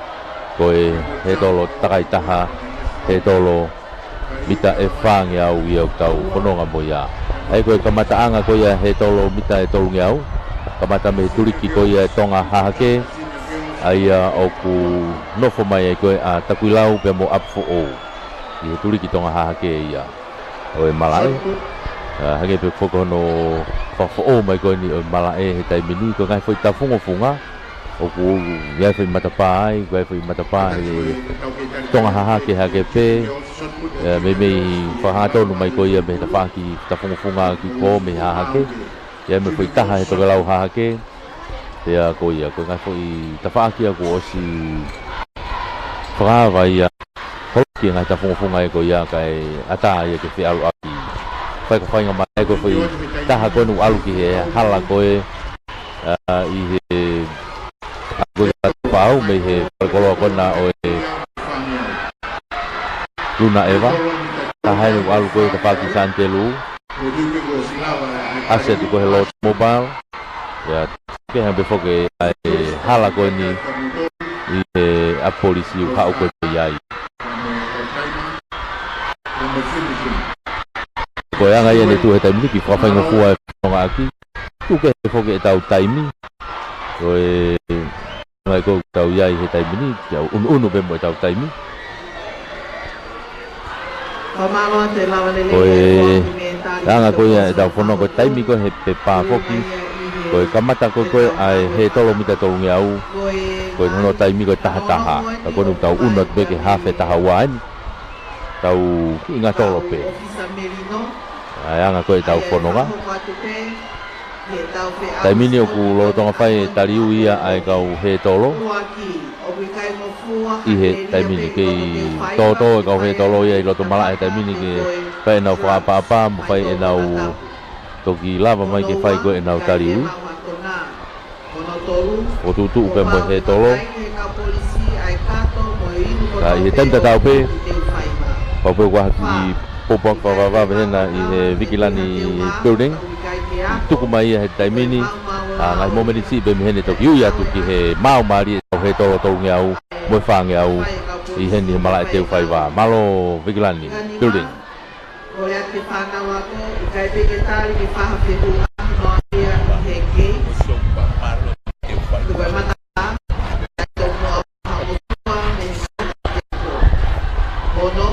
ko e hētolo takai taha, hētolo mita ʻe fāngeau ia ʻoku tau fononga mo ia. ʻA ia ko e kamataʻanga ko ia hētolo mita ʻe tolungeau, kamata mei he tuliki ko ia ʻe Tonga Hahake, ʻa ia ʻoku nofo mai ai ko ē ʻa Takuilau pea mo ʻApifoʻou. ʻI he tuliki Tonga Hahake ia ʻo e malaʻe. ʻA, hangē pē foki hono fakafoʻou mai ko eni ʻo e malaʻe he taimi ni, ko e ngaahi foʻi tafungofunga ʻoku ʻi ai e foʻi matapā ai, ko e foʻi matapā he Tonga Hahake hake pē. ʻA, meimei fakahangatonu mai ko ia mei he tafaʻaki tafungofunga ki ko mei Hahake. ʻI ai mo e foʻi taha he tokelau Hahake. Pea ko ia, ko e ngaahi foʻi tafaʻaki ia kuo ʻosi fakaava ia. Holo ki he ngaahi tafungofunga ē ko ia kae ʻatā ia ke feʻaluʻaki. Fai ka faingamālie ko e foʻi taha ko ē ʻoku ʻalu ki he hala ko ē, ʻa, ʻi he, ʻa, ko e taha pau mei he falekoloa ko ena ʻo e Luna ʻEva. Taha ē ʻoku ʻalu ko ē he tafaʻaki Santelu. ʻAsi atu ko ē he Lord Mobile. ʻIo, ke hanga pē foki ʻa e hala ko eni ʻi he ʻapi polisi ʻoku haʻu ko ē ʻi ai. Ko e anga ia ʻene tuʻu he taimi ni ke fakafaingofua e fonongaʻaki. Tuku kehe foki ʻetau taimi. Ko e anga ia ʻoku tau ʻi ai he taimi ni, ke tau ʻunuʻunu pē mo ʻetau taimi. Ko e anga ko ia ʻetau fononga, ko e taimi ko ē he pepa foki. Ko e kamata ko ē ko ē ʻa e hētolo mita tolungeau. Ko hono taimi ko e taha taha. Ka ko eni ʻoku tau ʻunu atu pē ki he hafe taha ua eni. Tau kiʻi ngatolo pē. ʻA e anga ko ē ʻetau fononga. Taimi ni ʻoku lolotonga fai e taliui ia ʻa e kau hētolo. ʻI he taimi ni kei tōtō e kau hētolo ia ʻi loto malaʻe he taimi ni ke fai ʻenau fakaʻapaʻapa mo fai ʻenau toki lava mai ke fai ko ē ʻenau taliui. ʻO tuʻutuʻu pē mo e hētolo. Ka ʻi he taimi tatau pē, pau pē ʻoku ʻi ai ha kiʻi pōpoaki fakavavevave hena ʻi he Vikilani Building. Tuku mai ia he taimi ni, ʻa, ngaahi momeniti siʻi pē mei heni toki ui atu ki he maau mālie ʻetau hētolo tolungeau mo e fāngeau ʻi heni he malaʻe teu faiva. Mālō Vikilani Building. Kole atu ki he fānau ako, ʻikai pē ke tali ke fai ha fehuʻi ʻi he kei. Tuku e mata, ʻai tau mua ha ʻotua mei he sānau. Ono,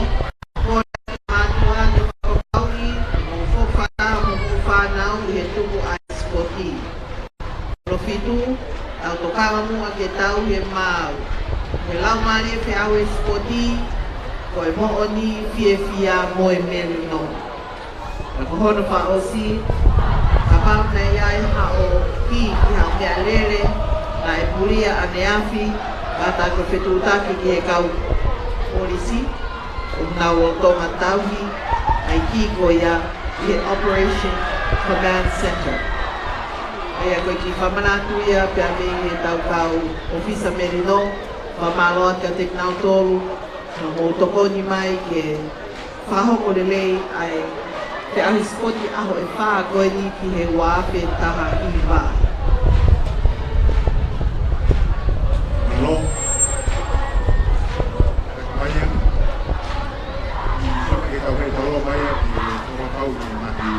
kole atu ki he mātuʻa ke fakapapauʻi hoʻomou fānau, hoʻomou fānau ʻi he tuku ʻa e sipoti. Hono fitu, tau tokanga muʻa ke tauhi e maau. Ke lau ma Mālie e feʻauhi sipoti, ko e moʻoni, fiefia mo e melino. Ka ko hono fakaʻosi, kapau naʻe ʻi ai haʻo hiki ha meʻalele naʻe pulia ʻaneafi, kātaki ʻo fetuʻutaki ki he kau polisi, ʻoku nau lolotonga tauhi ʻa e kī ko ia ʻi he Operation Command Center. ʻA ia ko e kiʻi fakamanatu ia pea mei heʻetau kau ʻōfisa melino, fakamālō atu kiate kinautolu, naʻa mou tokoni mai ke fakahoko lelei ʻa e feʻauhi sipoti ʻaho ʻe fā ko eni ki he ua afe taha hiva. Mālō. Mai ia. Sō ke tau hei tolo mai ia ki he tolo kau ki he ngaahi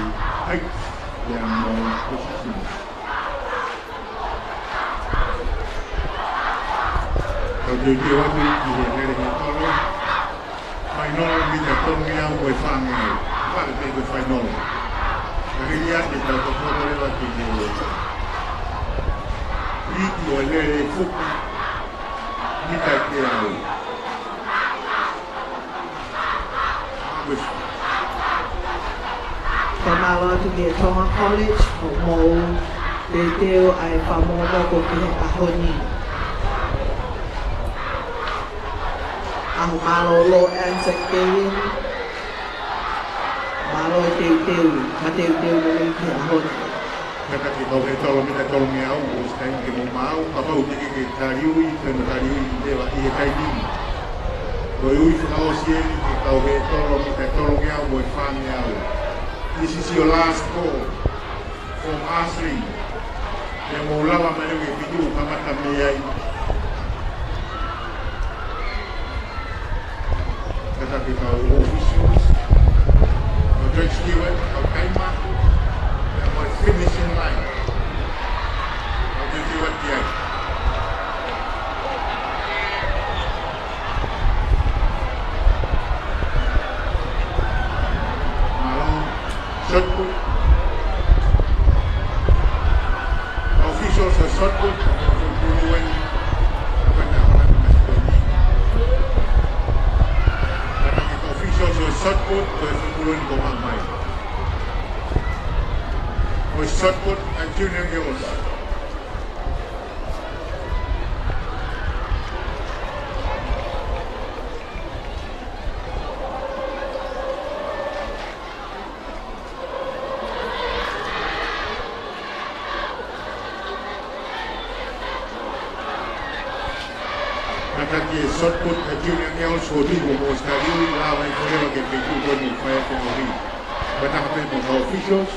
heights ia mo e positions. Tau teuteu atu ki he lele he tolo. Fainolo mita tolungeau mo e fāngeau. Vale pē ko e fainolo. Ka hili ia ke tau tokoto leva ki he hiki ʻo e lele fuka mita teau. Fakamālō atu ki he Tonga College, hoʻomou teuteu ʻa e fakamokomoko ki he ʻaho ni. ʻAho mālōlō ʻAnzac Day eni. Mālō e teuteu, mateuteu lelei ki he ʻaho ni. Kātaki e kau he tolo mita tolungeau, ʻosi taimi ke mou maau, kapau te ke ke taliui, te mou taliui leva ʻi he taimi ni. Ko e ui fakaʻosi eni ki he kau he tolo mita tolungeau mo e fāngeau. This is your last call from Ashley. Te mou lava mai leva ke feituʻu kamata mei ai. Kātaki e kau officials, kau Judge Stewart, kau taima, pea mo e finishing line. Kau Judge Stewart ki ai. Mālō. Shot put. Officials ʻo e shot put, ʻoku pulu eni. Kātaki e kau officials ʻo e shot put, ko e pulu eni kuo maʻu mai. Ko e shot put ʻa e Junior Girls. Kātaki e shot put ʻa e Junior Girls, ko e tui ko e mou ʻosi taliui, lava ʻi he leva ke feituʻu ko eni ʻo fai e feʻauhi. Kātaki pē mo e kau officials,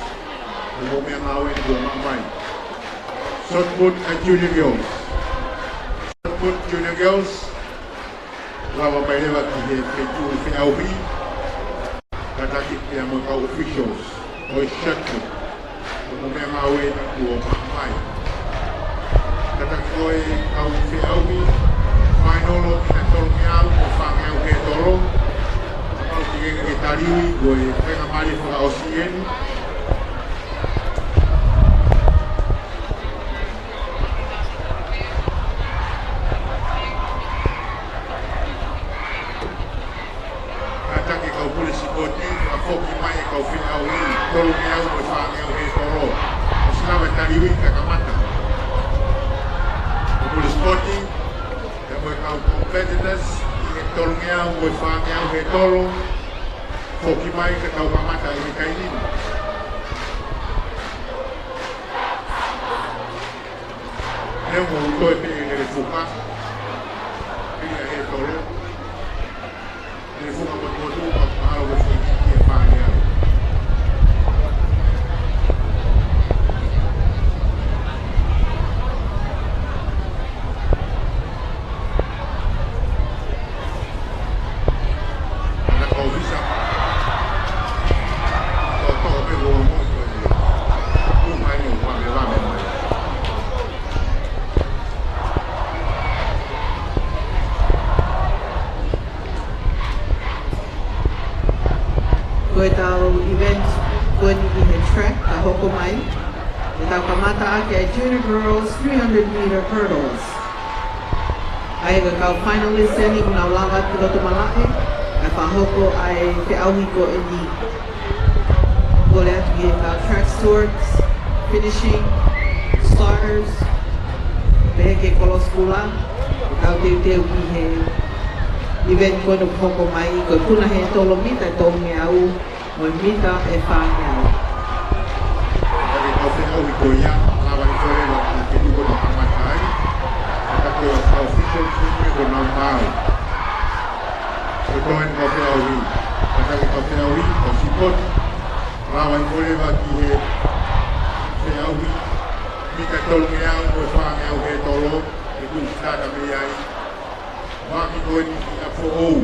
ʻo mou meʻangāue eni kuo maʻu mai. Shot put ʻa e Junior Girls. Shot put Junior Girls. Lava mai leva ki he feituʻu feʻauhi. Kātaki pea mo e kau officials ʻo e shot put. Ko e meʻangāue eni kuo maʻu mai. Kātaki ko e kau feʻauhi. Fainolo mita tolungeau mo e fāngeau he tolo. Kapau te ke ke taliui, ko e faingamālie fakaʻosi eni. Kātaki e kau pule sipoti, fakafoki mai e kau feʻauhi, tolungeau mo e fāngeau he tolo. ʻOsi lava e taliui kae kamata. Kau pule sipoti, pea mo e kau competitors, ʻi he tolungeau mo e fāngeau he tolo. Foki mai ke tau kamata ʻi he taimi ni. Lele mo toe pē lele fuka. Pea he tolo. Lele fuka motumotu, ka mahalo ko e foʻi ki he fāngeau. Ko ʻetau event ko eni ʻi he track ka hoko mai. Ke tau kamata ʻaki ʻa e Junior Girls three hundred meter hurdles. ʻA ia ko e kau finalist eni ʻoku nau lava atu ki loto malaʻe, ʻe fakahoko ʻa e feʻauhi ko eni. Kole atu ki he kau track sports, finishing, starters, pehē ki he kolosi kula, ʻe kau teuteu ki he event ko eni ʻoku hoko mai, ko e puna he tolo mita ʻe tolungeau, mo e mita ʻe fāngeau. Kau feʻauhi ko ia, lava ʻi kole ʻo ki he tuku no kamata ai. Ka ko e kau official tuku ko nau mau. Ko e toʻo eni kau feʻauhi. Ka ko e kau feʻauhi, kau sipoti. Lava ʻi kole ʻo ki he feʻauhi. Mita tolungeau mo e fāngeau he tolo. ʻE kui sitata mei ai. Maki ko eni ki a foʻou.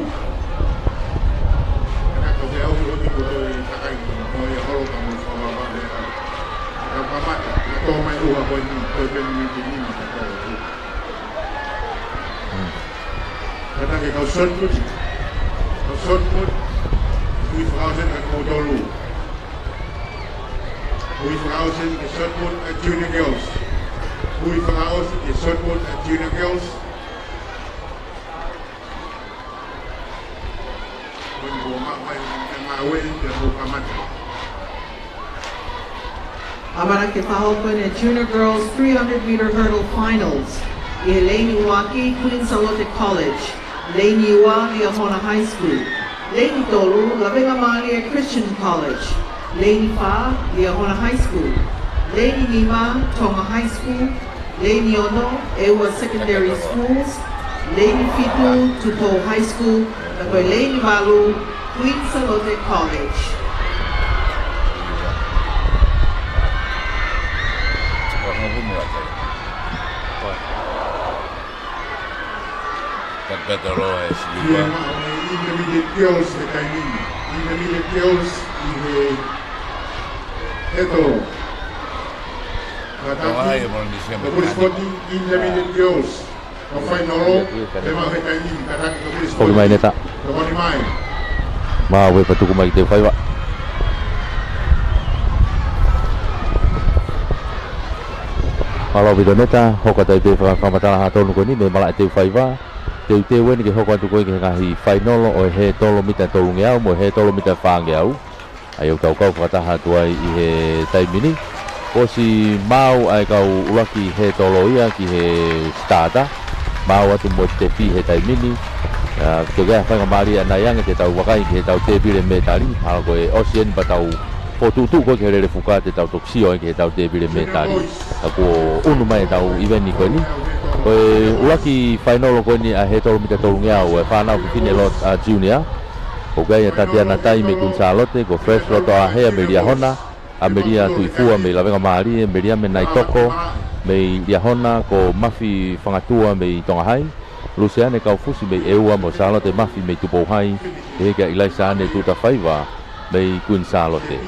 Ka ko feʻauhi ʻoku ʻikai ko e takai ko e holo ka mo e fakawa le. Ka kamata, ka tō mai ua ko eni, ko e peni miti nima ka tō ua. Ka ta ke kau shot put, kau shot put, kui fakaʻosi ka kau tolu. Kui fakaʻosi ke shot put ʻa e junior girls. Kui fakaʻosi ke shot put ʻa e junior girls. ʻAmanaki ke fakahoko ʻene Junior Girls three hundred meter hurdle finals ʻi he leini ʻuluaki, Queen Sālote College. Leini ua, Liahona High School. Leini tolu, Lavengamālie Christian College. Leini fā, Liahona High School. Leini nima, Tonga High School. Leini ono, ʻEua Secondary Schools. Leini fitu, Tupou High School. Ka ko e leini valu, Queen Sālote College. Ka Petero e Siliva. Intermediate girls he taimi ni. Intermediate girls ʻi he Petero. Ka taki, Tonga ai, mo ni se ka Police Forty, Intermediate Girls. Ka fainolo, te mau he taimi ni, ka taki ka Police Forty. Foki mai Neta. Ka wani mai. Mau e patuku mai te faiva. Mālō ʻaupito Neta, hoko atu ai pē faka-, fakamatala hangatonu ko eni, mei malaʻe te faiva. Teuteu eni ke hoko atu ko ē ki he ngaahi fainolo ʻo e hētolo mita tolungeau, mo e hētolo mita fāngeau. ʻA ia ʻoku tau kau fakataha atu ai ʻi he taimi ni. ʻOsi mau ʻa e kau ʻuluaki hētolo ia ki he starter. Mau atu mo e tepi he taimi ni. ʻA, ke ʻi ai ha faingamālie ʻanai ange ke tau vakai ki he tau tēpile mētali. Mahalo ko e ʻosi eni pea tau fokotuʻutuʻu ko ē ki he lele fuka te tau toki sio ai ki he tau tēpile mētali. Ka kuo ʻunu mai e tau ʻiveni ko eni. Ko e ʻuluaki fainolo ko eni ʻa e hētolo mita tolungeau, e fānau fefine lot, ʻa, junior. ʻOku ʻi ai ʻa Tatiana Tai mei Kuini Sālote, ko Fresh Lotoʻāhea mei Liahona, ʻa Melia Tuʻifua mei Lavengamālie, Melia Menaitoko mei Liahona, ko Mafi Fangatua mei Tonga Hai, Luseane Kaufusi mei ʻEua mo Sālote Mafi mei Tupou Hai, pehē kia ʻIlaisa Ane Tuʻutafaiva mei Kuini Sālote.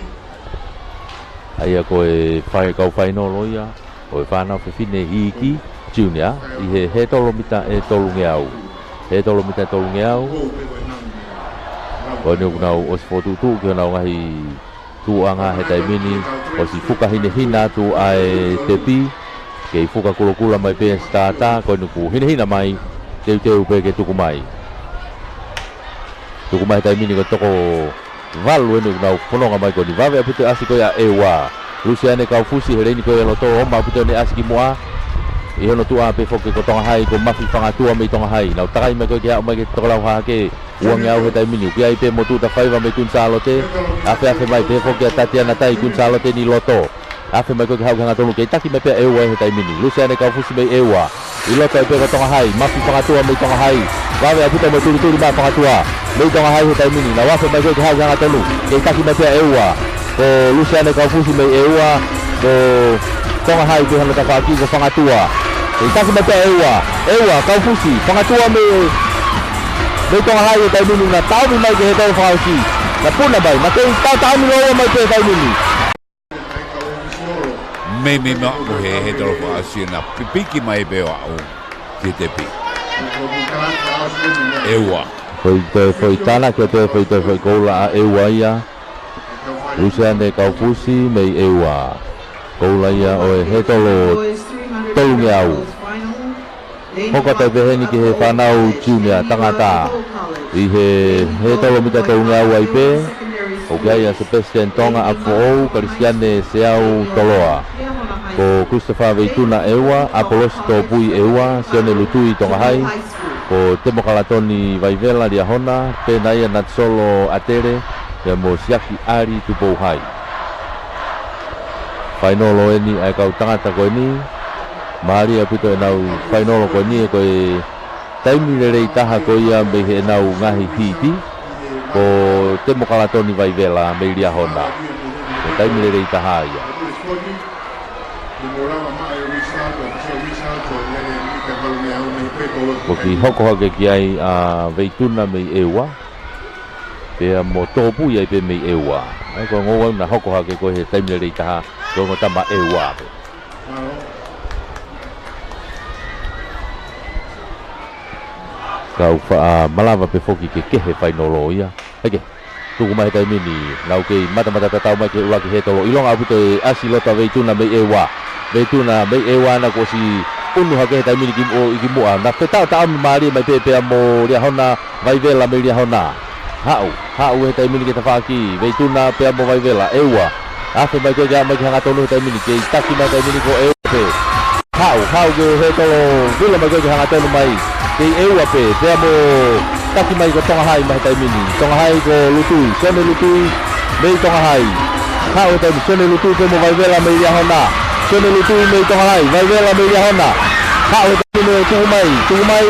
ʻA ia ko e fai-, kau fainolo ia ʻo e fānau fefine iiki, junior, ʻi he hētolo mita ʻe tolungeau. Hētolo mita ʻe tolungeau. Ko eni ʻoku nau ʻosi fokotuʻutuʻu ki honau ngaahi tuʻuʻanga he taimi ni, ʻosi fuka hinehina atu ʻa e tepi, kei fuka kulokula mai pē starter, ko eni ʻoku hinehina mai, teuteu pē ke tuku mai. Tuku mai he taimi ni ko e toko valu eni ʻoku nau fononga mai ko eni. Vave ʻaupito e ʻasi ko ia ʻa ʻEua. Luseane Kaufusi he leini ko ia loto, ʻomai ʻaupito ʻene ʻasi ki muʻa. ʻI hono tuʻa pē foki ko Tonga Hai, ko Mafi Fangatua mei Tonga Hai. Nau takai mai ko ē ke haʻu mai ki he tokolau hahake uangeau he taimi ni. ʻOku ʻi ai pē mo Tuʻutafaiva mei Kuini Sālote. Afeafe mai pē foki ʻa Tatiana Tai Kuini Sālote ni loto. Afe mai ko ē ke haʻu ki he hangatonu, kei taki mai pē ʻa ʻEua he taimi ni. Luseane Kaufusi mei ʻEua. ʻI loto ai pē ko Tonga Hai, Mafi Fangatua mei Tonga Hai. Vave ʻaupito mo e tulituli mai ʻa Fangatua mei Tonga Hai he taimi ni. Nau afe mai ko ē ke haʻu ki he hangatonu, kei taki mai pē ʻa ʻEua. Ko Luseane Kaufusi mei ʻEua, ko Tonga Hai pē hono tafaʻaki ko Fangatua. Kei taki mai pē ʻa ʻEua, ʻEua, Kaufusi, Fangatua mei, mei Tonga Hai he taimi ni, na taomi mai ki he hētolo fakaʻosi. Na puna mai, na kei taotaomi lōua mai pē he taimi ni. Meimei maʻu he hētolo fakaʻosi na pipiki mai pē ʻo aʻu ki he tepi. ʻEua. Foʻi toe foʻi tānaki, toe foʻi, toe foʻi koula ʻa ʻEua ia. Luseane Kaufusi mei ʻEua. Koula ia ʻo e hētolo tolungeau. Hoko atu pē heni ki he fānau junior tangata. ʻI he, he tolo mita tolungeau ai pē, ʻoku ʻi ai ʻa Sebastian Tonga ʻApifoʻou, Kalisiane Seau Toloa. Ko Christopher Veituna ʻEua, ʻApolosi Tōpui ʻEua, Sione Lutui Tonga Hai, ko Temokalatoni Vaivela Liahona, pea ʻia Natisolo ʻAtele, pea mo Siaki ʻAli Tupou Hai. Fainolo eni ʻa e kau tangata ko eni, mālie ʻaupito ʻenau fainolo ko eni, ʻa e ko e taimi lelei taha ko ia mei heʻenau ngaahi hiti, ko Temokalatoni Vaivela mei Liahona. Ko e taimi lelei taha ia. Ko e kiʻi hoko hake ki ai ʻa Veituna mei ʻEua, pea mo Tōpui ai pē mei ʻEua. ʻA ia ko e ongo ua naʻe hoko hake ko e he taimi lelei taha, ko e ongo tama ʻEua pē. Kau faʻa malava pē foki ke kehe fainolo ia. Heke. Tuku mai he taimi ni, nau kei matamata tatau mai ki he ʻuluaki he tolo. ʻIlonga ʻaupito e ʻasi loto ʻa Veituna mei ʻEua. Veituna mei ʻEua naʻe kuo ʻosi ʻunu hake he taimi ni ki, ʻo, ʻi ki muʻa. Naʻe fetaʻotaʻomi mālie mai pē pea mo Liahona, Vaivela mei Liahona. Haʻu, haʻu he taimi ni ki he tafaʻaki, Veituna pea mo Vaivela, ʻEua. Afe mai ko ē ke aʻu mai ki he hangatonu he taimi ni, kei taki mai he taimi ni ko ʻEua pē. Haʻu, haʻu ki he tolo, vilo mai ko ē ki he hangatonu mai. Kei ʻEua pē, pea mo taki mai ko Tonga Hai mai he taimi ni. Tonga Hai ko Lutui, Sione Lutui, mei Tonga Hai. Haʻu he taimi, Sione Lutui pea mo Vaivela mei Liahona. Sione Lutui mei Tonga Hai, Vaivela mei Liahona. Haʻu he taimi ni, tuku mai, tuku mai,